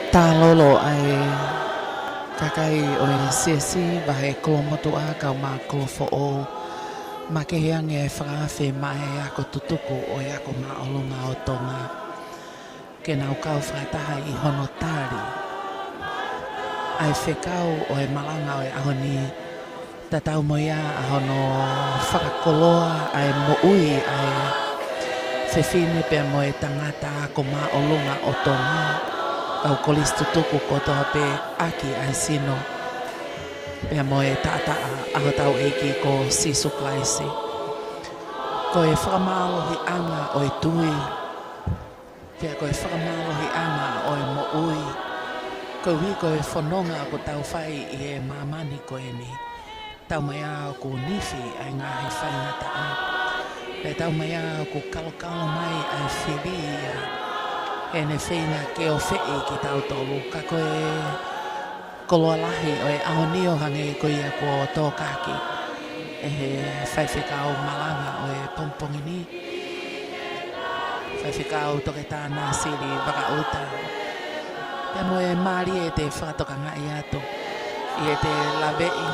Talolo ʻa e kakai ʻo e siasi, vahe kolomotuʻa, kae ʻumaʻā kolofoʻou, makehe ange e fakaafe maʻa e ako tutuku ʻo e Ako Māʻolunga ʻo Tonga, ke nau kau fakataha ʻi hono tali ʻa e fekau ʻo e malanga ʻo e ʻaho ni, tatau mo ia ʻa hono fakakoloa ʻa e moʻui ʻa e fefine pea mo e tangata ako māʻolunga ʻo Tonga, kau kolisi tutuku kotoa pē, ʻaki ʻa e sino pea mo e taʻataʻa ʻa hotau ʻEiki ko Sīsū Kalaisi. Ko e fakamālohiʻanga ʻo e tui, pea ko e fakamālohiʻanga ʻo e moʻui, koeʻuhi ko e fononga ʻoku tau fai ʻi he māmani ko eni. Taumaiā ʻoku nifi ʻa e ngaahi faingataʻa, pea taumaiā ʻoku kalokalo mai ʻa e fili ia, heʻene feinga ke ofeʻi kitautolu, ka ko e koloa lahi ʻo e ʻaho ni ʻo hangē ko ia kuo tōkaki ʻe he faifekau malanga ʻo e pongipongi ni, Faifekau Toketā Nāsili Vakaʻuta. Pea mo e mālie te fakatokangaʻi atu ʻi heʻete laveʻi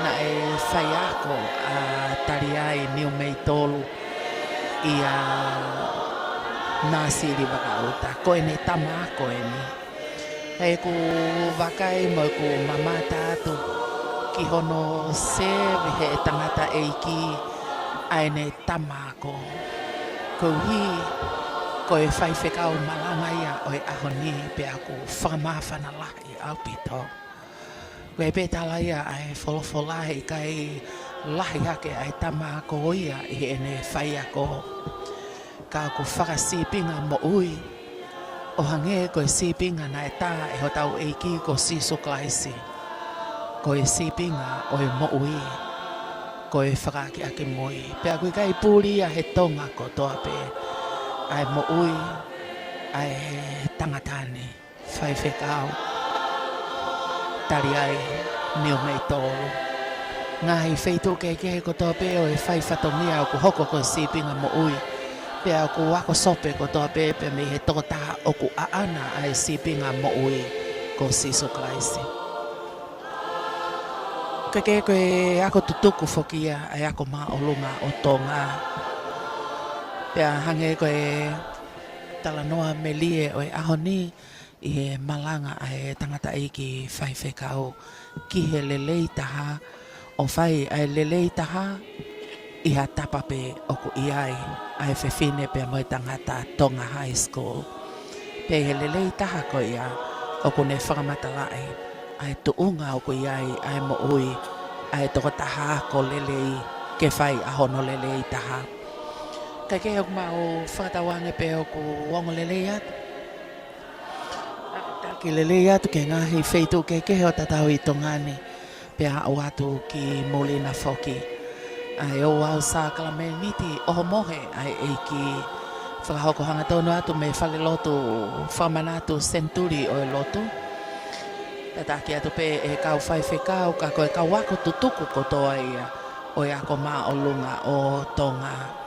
naʻe faiako ʻa Taliai Niumeitolu ʻia Nāsili Vakaʻuta, ko ʻene tama ako eni. He ʻoku vakai mo ʻeku mamata atu ki hono sēvi ʻe he tangataʻeiki ʻa ʻene tama ako, koeʻuhi ko e faifekau malanga ia ʻo e ʻaho ni, pea ʻoku fakamāfana lahi ʻaupito. Ko e pē tala ia ʻa e folofola, he ʻikai lahi hake ʻa e tama ako ia ʻi heʻene faiako, ka ʻoku fakasīpinga moʻui ʻo hangē ko e sīpinga naʻe tā ʻe hotau ʻEiki ko Sīsū Kalaisi. Ko e sīpinga ʻo e moʻui, ko e fakaakeake moʻui. Pea ʻoku ʻikai puli ia he Tonga kotoa pē ʻa e moʻui ʻa e tangata ni, Faifekau Taliai Niumeitolu. Ngaahi feituʻu kehekehe kotoa pē ʻo e fai fatongia ʻoku hoko ko e sīpinga moʻui, pea ʻoku ako sope kotoa pē, pea mei he tokotaha ʻoku ʻaʻana ʻa e sīpinga moʻui ko Sīsū Kalaisi. Kae kehe ko e ako tutuku foki ia ʻa e Ako Māʻolunga ʻo Tonga. Pea hangē ko e talanoa melie ʻo e ʻaho ni, ʻi he malanga ʻa e tangataʻeiki faifekau ki he lelei taha, ʻo fai ʻa e lelei taha ʻi ha tapa pē ʻoku ʻi ai ʻa e fefine pea mo e tangata Tonga High School. Pea ʻi he lelei taha ko ia ʻoku ne fakamatalaʻi ʻa e tuʻunga ʻoku ʻi ai ʻa e moʻui ʻa e tokotaha ako lelei ke fai ʻa hono lelei taha. Kae kehe ʻoku mau fakatauange pē ʻoku ongo lelei atu, taki lelei atu ki he ngaahi feituʻu kehekehe ʻo tatau ʻi Tonga ni, pea aʻu atu ki muli na foki. ʻA e ouau sākalameniti ʻohomohe ʻa e ʻEiki, fakahoko hangatonu atu mei he falelotu fakamanatu Senituli ʻo e lotu. Tataki atu pē ʻe he kau faifekau, ka ko e kau ako tutuku kotoa ia ʻo e Ako Māʻolunga ʻo Tonga.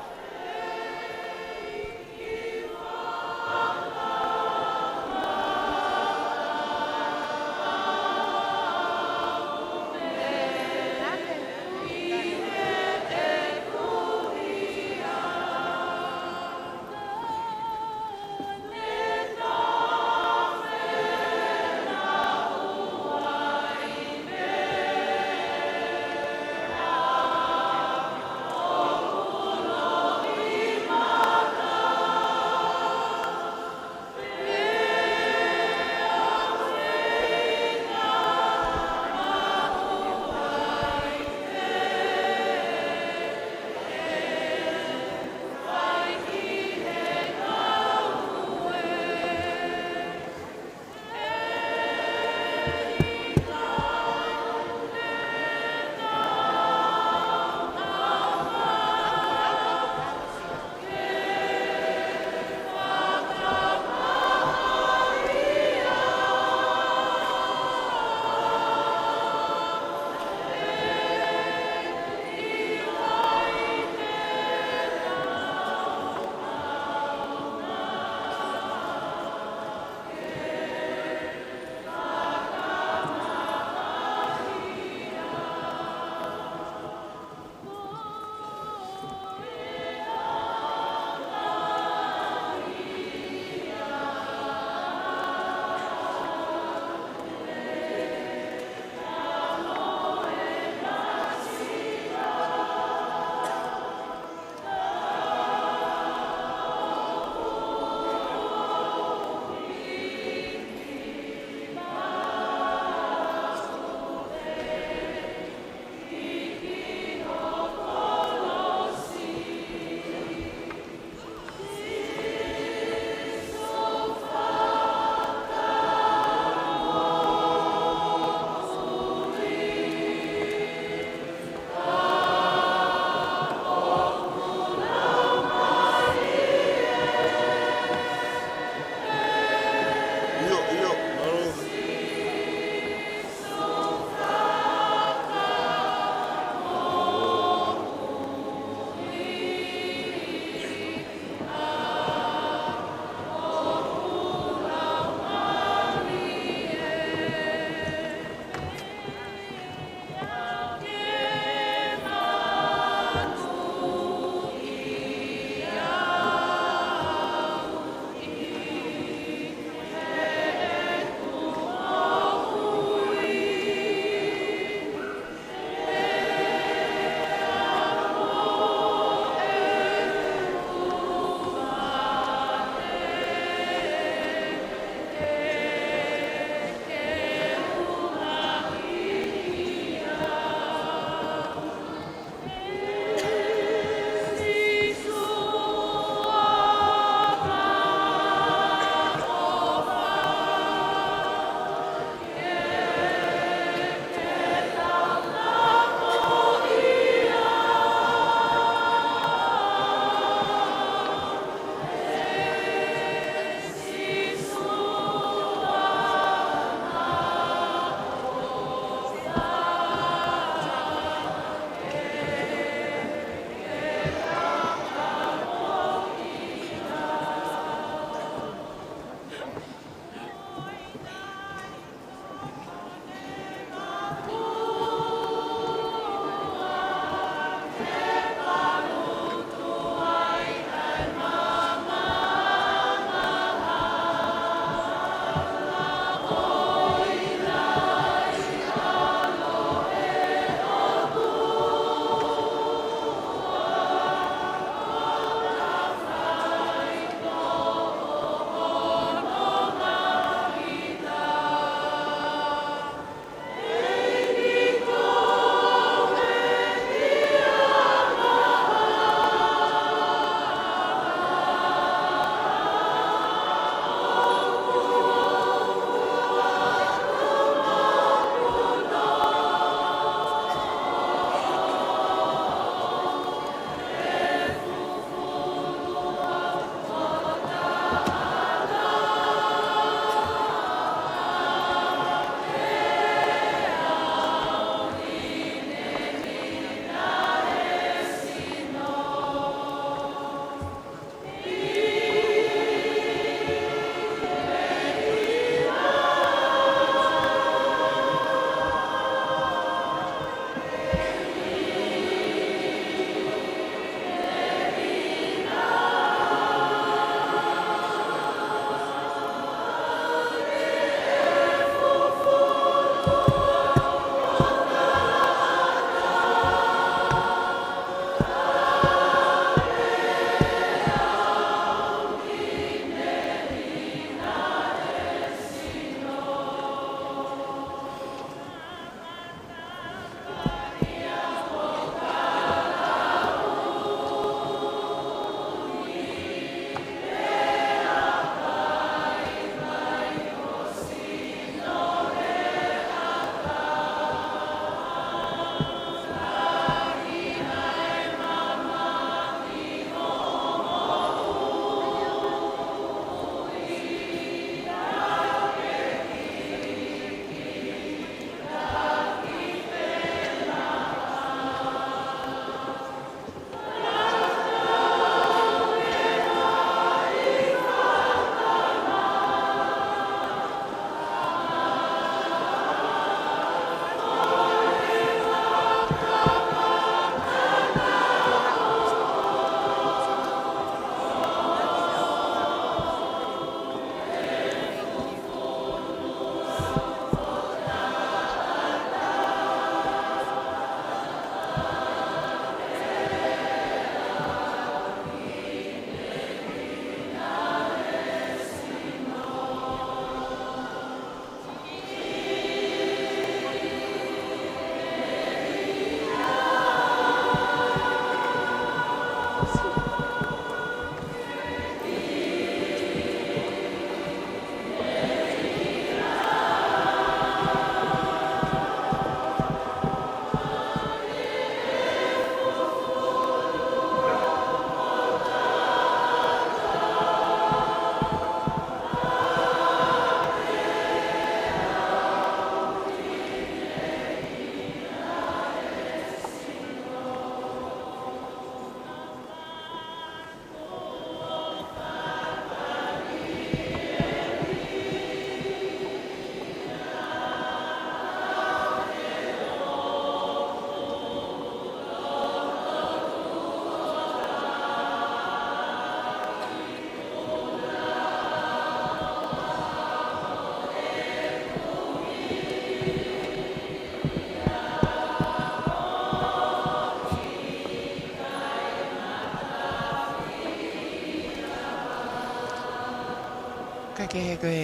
He ko e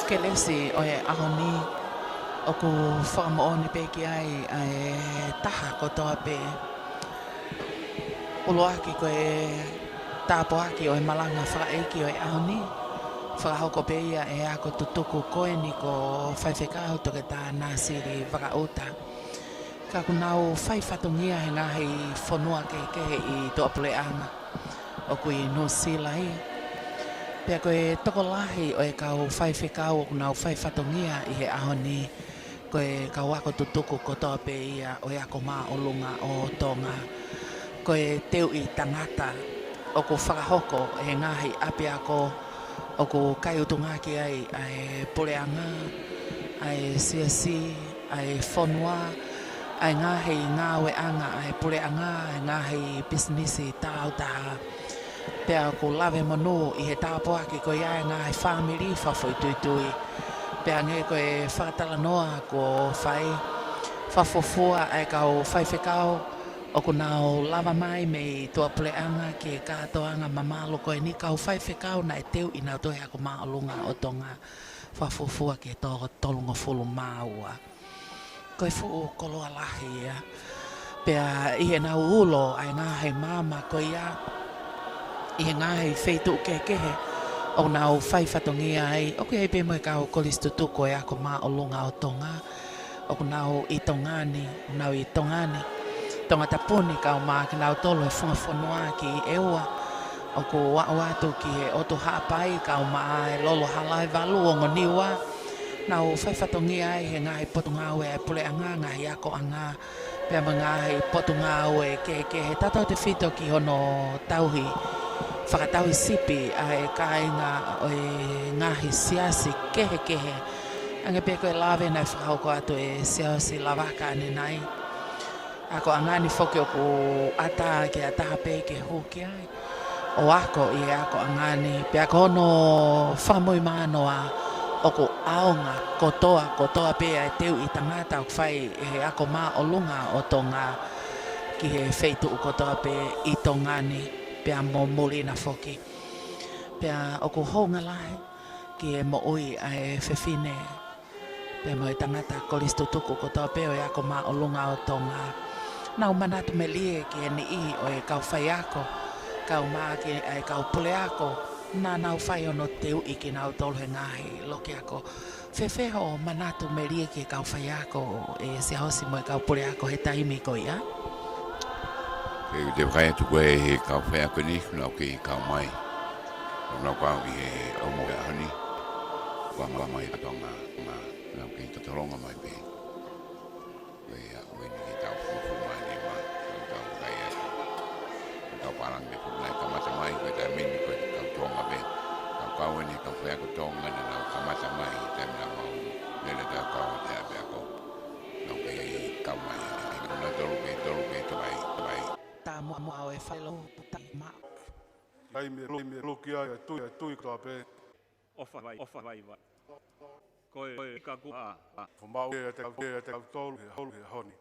kelesi ʻo e ʻaho ni ʻoku fakamoʻoni pē ki ai ʻa e taha kotoa pē. ʻUluaki ko e tāpuaki ʻo e malanga fakaʻeiki ʻo e ʻaho ni. Fakahoko pē ia ʻe he ako tutuku ko eni ko Faifekau Toketā Nāsili Vakaʻuta. Ka ʻoku nau fai fatongia he ngaahi fonua kehekehe ʻi tuʻapuleʻanga ʻoku ʻi Nuʻusila ia. Pea ko e tokolahi ʻo e kau faifekau ʻoku nau fai fatongia ʻi he ʻaho ni, ko e kau ako tutuku kotoa pē ia ʻo e Ako Māʻolunga ʻo Tonga. Ko e teuʻi tangata ʻoku fakahoko ʻe he ngaahi ʻapiako ʻoku kai utunga ki ai ʻa e puleʻanga, ʻa e siasi, ʻa e fonua, ʻa e ngaahi ngāueʻanga ʻa e puleʻanga, ʻa e ngaahi pisinisi tāutaha. Pea ʻoku lave monū ʻi he tāpuaki ko ia ʻa e ngaahi fāmili fakafoʻituitui. Pea hangē ko e fakatalanoa kuo fai, fakafuofua ʻa e kau faifekau ʻoku nau lava mai mei tuʻapuleʻanga ki he kātoanga mamalu ko eni, kau faifekau naʻe teuʻi nautolu he Ako Māʻolunga ʻo Tonga, fakafuofua ki he toko tolungofulu mā ua. Ko e fuʻu koloa lahi ia. Pea ʻi heʻenau ulo ʻa e ngaahi maama ko ia ʻi he ngaahi feituʻu kehekehe ʻoku nau fai fatongia ai, ʻoku ʻi ai pē mo e kau kolisi tutuku ʻo e Ako Māʻolunga ʻo Tonga ʻoku nau ʻi Tonga ni, nau ʻi Tonga ni, Tongatapu ni, kae ʻumaʻā kinautolu he funga fonua ki ʻEua, ʻoku aʻu atu ki he ʻOtu Haʻapai, kae ʻumaʻā e Lolo Halaevalu, Ongo Niua. Nau fai fatongia ai he ngaahi potungāue ʻa e puleʻanga, ngaahi akoʻanga, pea mo e ngaahi potungāue kehekehe, tautautefito ki hono tauhi, fakatauhi sipi ʻa e kāinga ʻo e ngaahi siasi kehekehe. Hangē pē ko e lave naʻe fakahoko atu ʻe Siaosi Lavaka ʻanenai. Akoʻanga ni foki ʻoku ʻatā ki ha taha pē ke hū ki ai ʻo ako ʻi he akoʻanga ni, pea ko hono fakamuimui mānoa ʻoku ʻaonga kotoa, kotoa pē ʻa e teuʻi tangata ʻoku fai ʻe he Ako Māʻolunga ʻo Tonga ki he feituʻu kotoa pē ʻi Tonga ni, pea mo muli na foki. Pea ʻoku hounga lahi ki he moʻui ʻa e fefine pea mo e tangata kolisi tutuku kotoa pē ʻo e Ako Māʻolunga ʻo Tonga. Nau manatu melie ki he niʻihi ʻo e kau faiako, kae ʻumaʻā ki he kau puleako, naʻa nau fai hono teuʻi kinautolu he ngaahi loki ako. Fēfē hoʻo manatu melie ki he kau faiako, ʻe Siaosi, mo e kau puleako he taimi ko ia? Ke u te vakai atu ko e he kau faiako ni, nau kei kau mai. Nau kau ʻi he ʻaho mo e ʻaho ni. Kau mai ʻa Tonga, nau kei totolonga mai pē. Ko ia, ko eni ke tau fuofua mai ni ma, tau kai atu. Tau palangi ke fuofua mai kamata mai, ko e taimi ni ko e kau Tonga pē. Kau kau eni kau faiako Tonga naʻa nau kamata mai, taimi naʻa mau lele tau kau te ape ako. Nau kei kau mai, ʻa e kona tolu kei tolu kei tamai, tamai. Tā muʻa muʻa ʻo e fai lou, tā muʻa. Kai me, me loki ai, ʻa e tui, ʻa e tui kotoa pē. ʻOfa vai, ʻofa vai vai. Ko e, ko e kaku a, a. Fumau e te, e te tolu he holu he honi.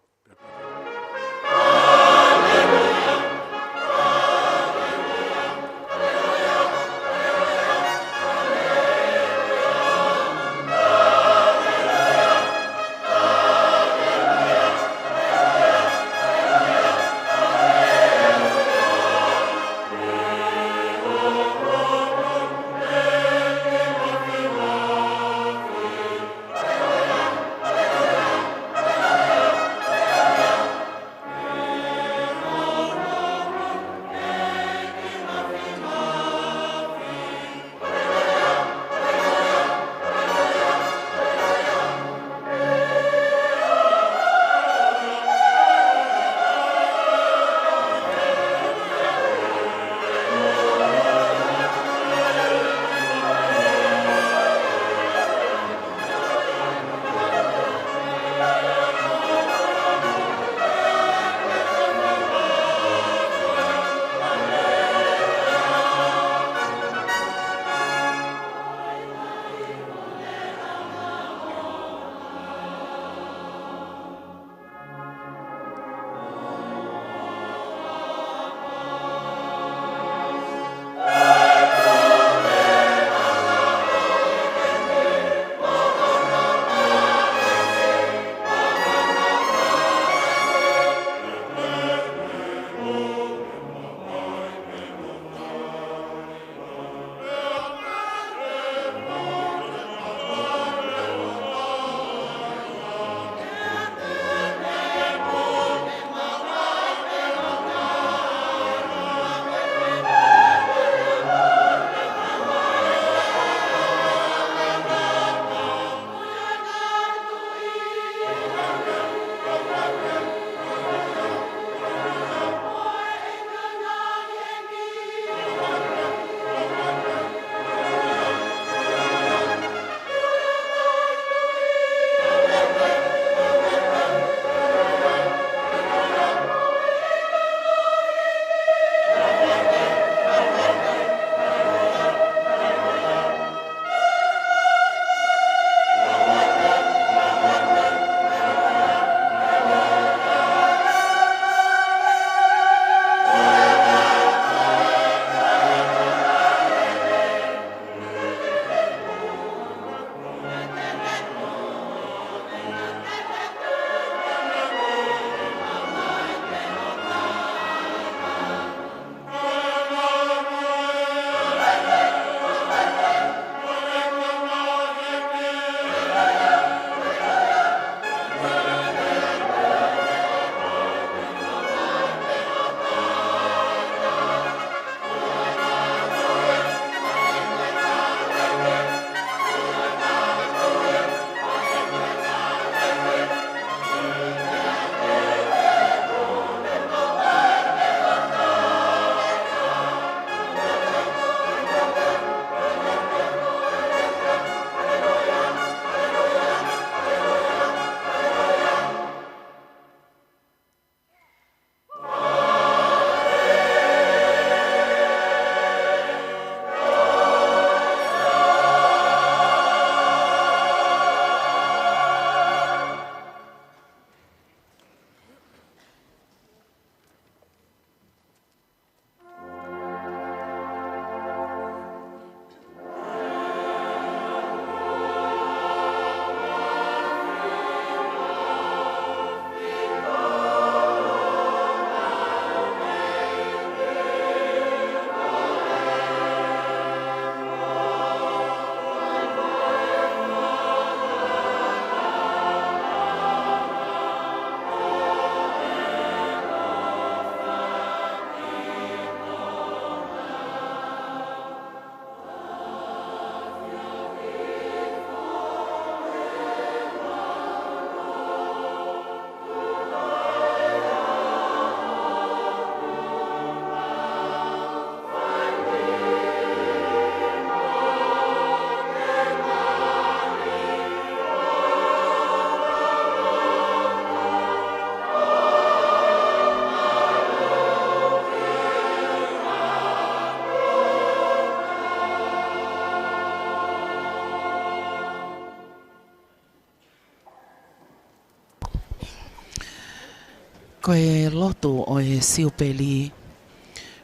Ko e lotu ʻo e Siupeli.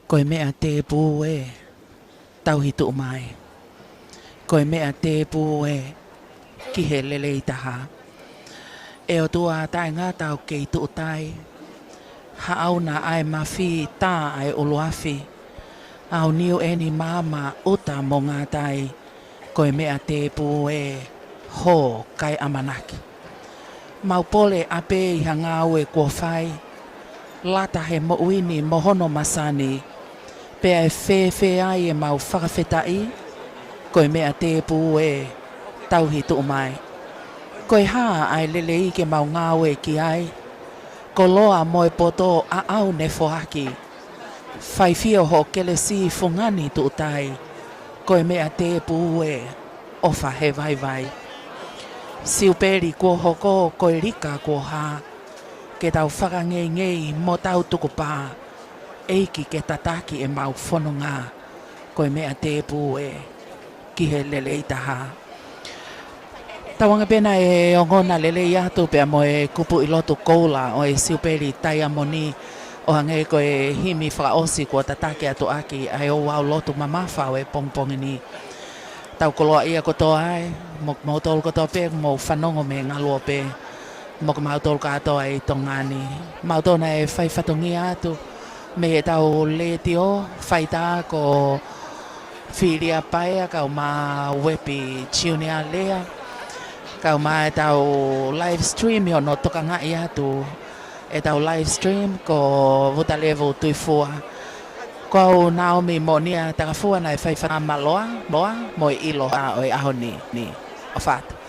Ko e meʻa tēpū ē, tauhi tuʻu mai. Ko e meʻa tēpū ē, ki he lelei taha. ʻE ʻOtua taʻengata ʻoku kei tuʻu tai, haʻauna ʻa e mafi, tā ʻa e ʻuluafi, ʻa e niu ʻeni maama, ʻuta mo ngātai. Ko e meʻa tēpū ē, hō kae ʻamanaki. Mau pole ʻapē ʻi ha ngāue kuo fai, lata he moʻui ni mo hono masani, pea ʻe fēfē ai ʻemau fakafetaʻi? Ko e meʻa tēpū ē, tauhi tuʻu mai. Ko e hā ʻa e lelei ke mau ngāue ki ai? Koloa mo e poto ʻaʻau ne foaki. Faifio hoʻo kelesi fungani tuʻu tai. Ko e meʻa tēpū ē, ʻofa he vaivai. Siupeli kuo hoko, ko e lika kuo hā. Ke tau fakangeingei mo tau tukupā. ʻEiki ke tataki ʻemau fononga. Ko e meʻa tēpū ē, ki he lelei taha. Tauange pē naʻe ongona lelei atu pea mo e kupuʻi lotu koula ʻo e Siupeli Taiamoni, ʻo hangē ko e himi fakaʻosi kuo tataki atu ʻaki ʻa e ouau lotu mamafa ʻo e pongipongi ni. Tau koloaʻia kotoa ai, mo, moutolu kotoa pē, mou fanongo mei he ngaluope, mo kimautolu kātoa ʻi Tonga ni. Mautolu naʻe fai fatongia atu mei heʻetau letiō, faitā ko Filia Paea, kau mai Wepi Junior Lea, kau mai ʻetau live stream ʻi hono tokangaʻi atu ʻetau live stream ko Vutalevu Tuifua. Ko au Naomi Moʻonia Takafua naʻe fai fatongia mālō, mālō, mo e ʻiloa ʻo e ʻaho ni, ni. ʻOfa atu.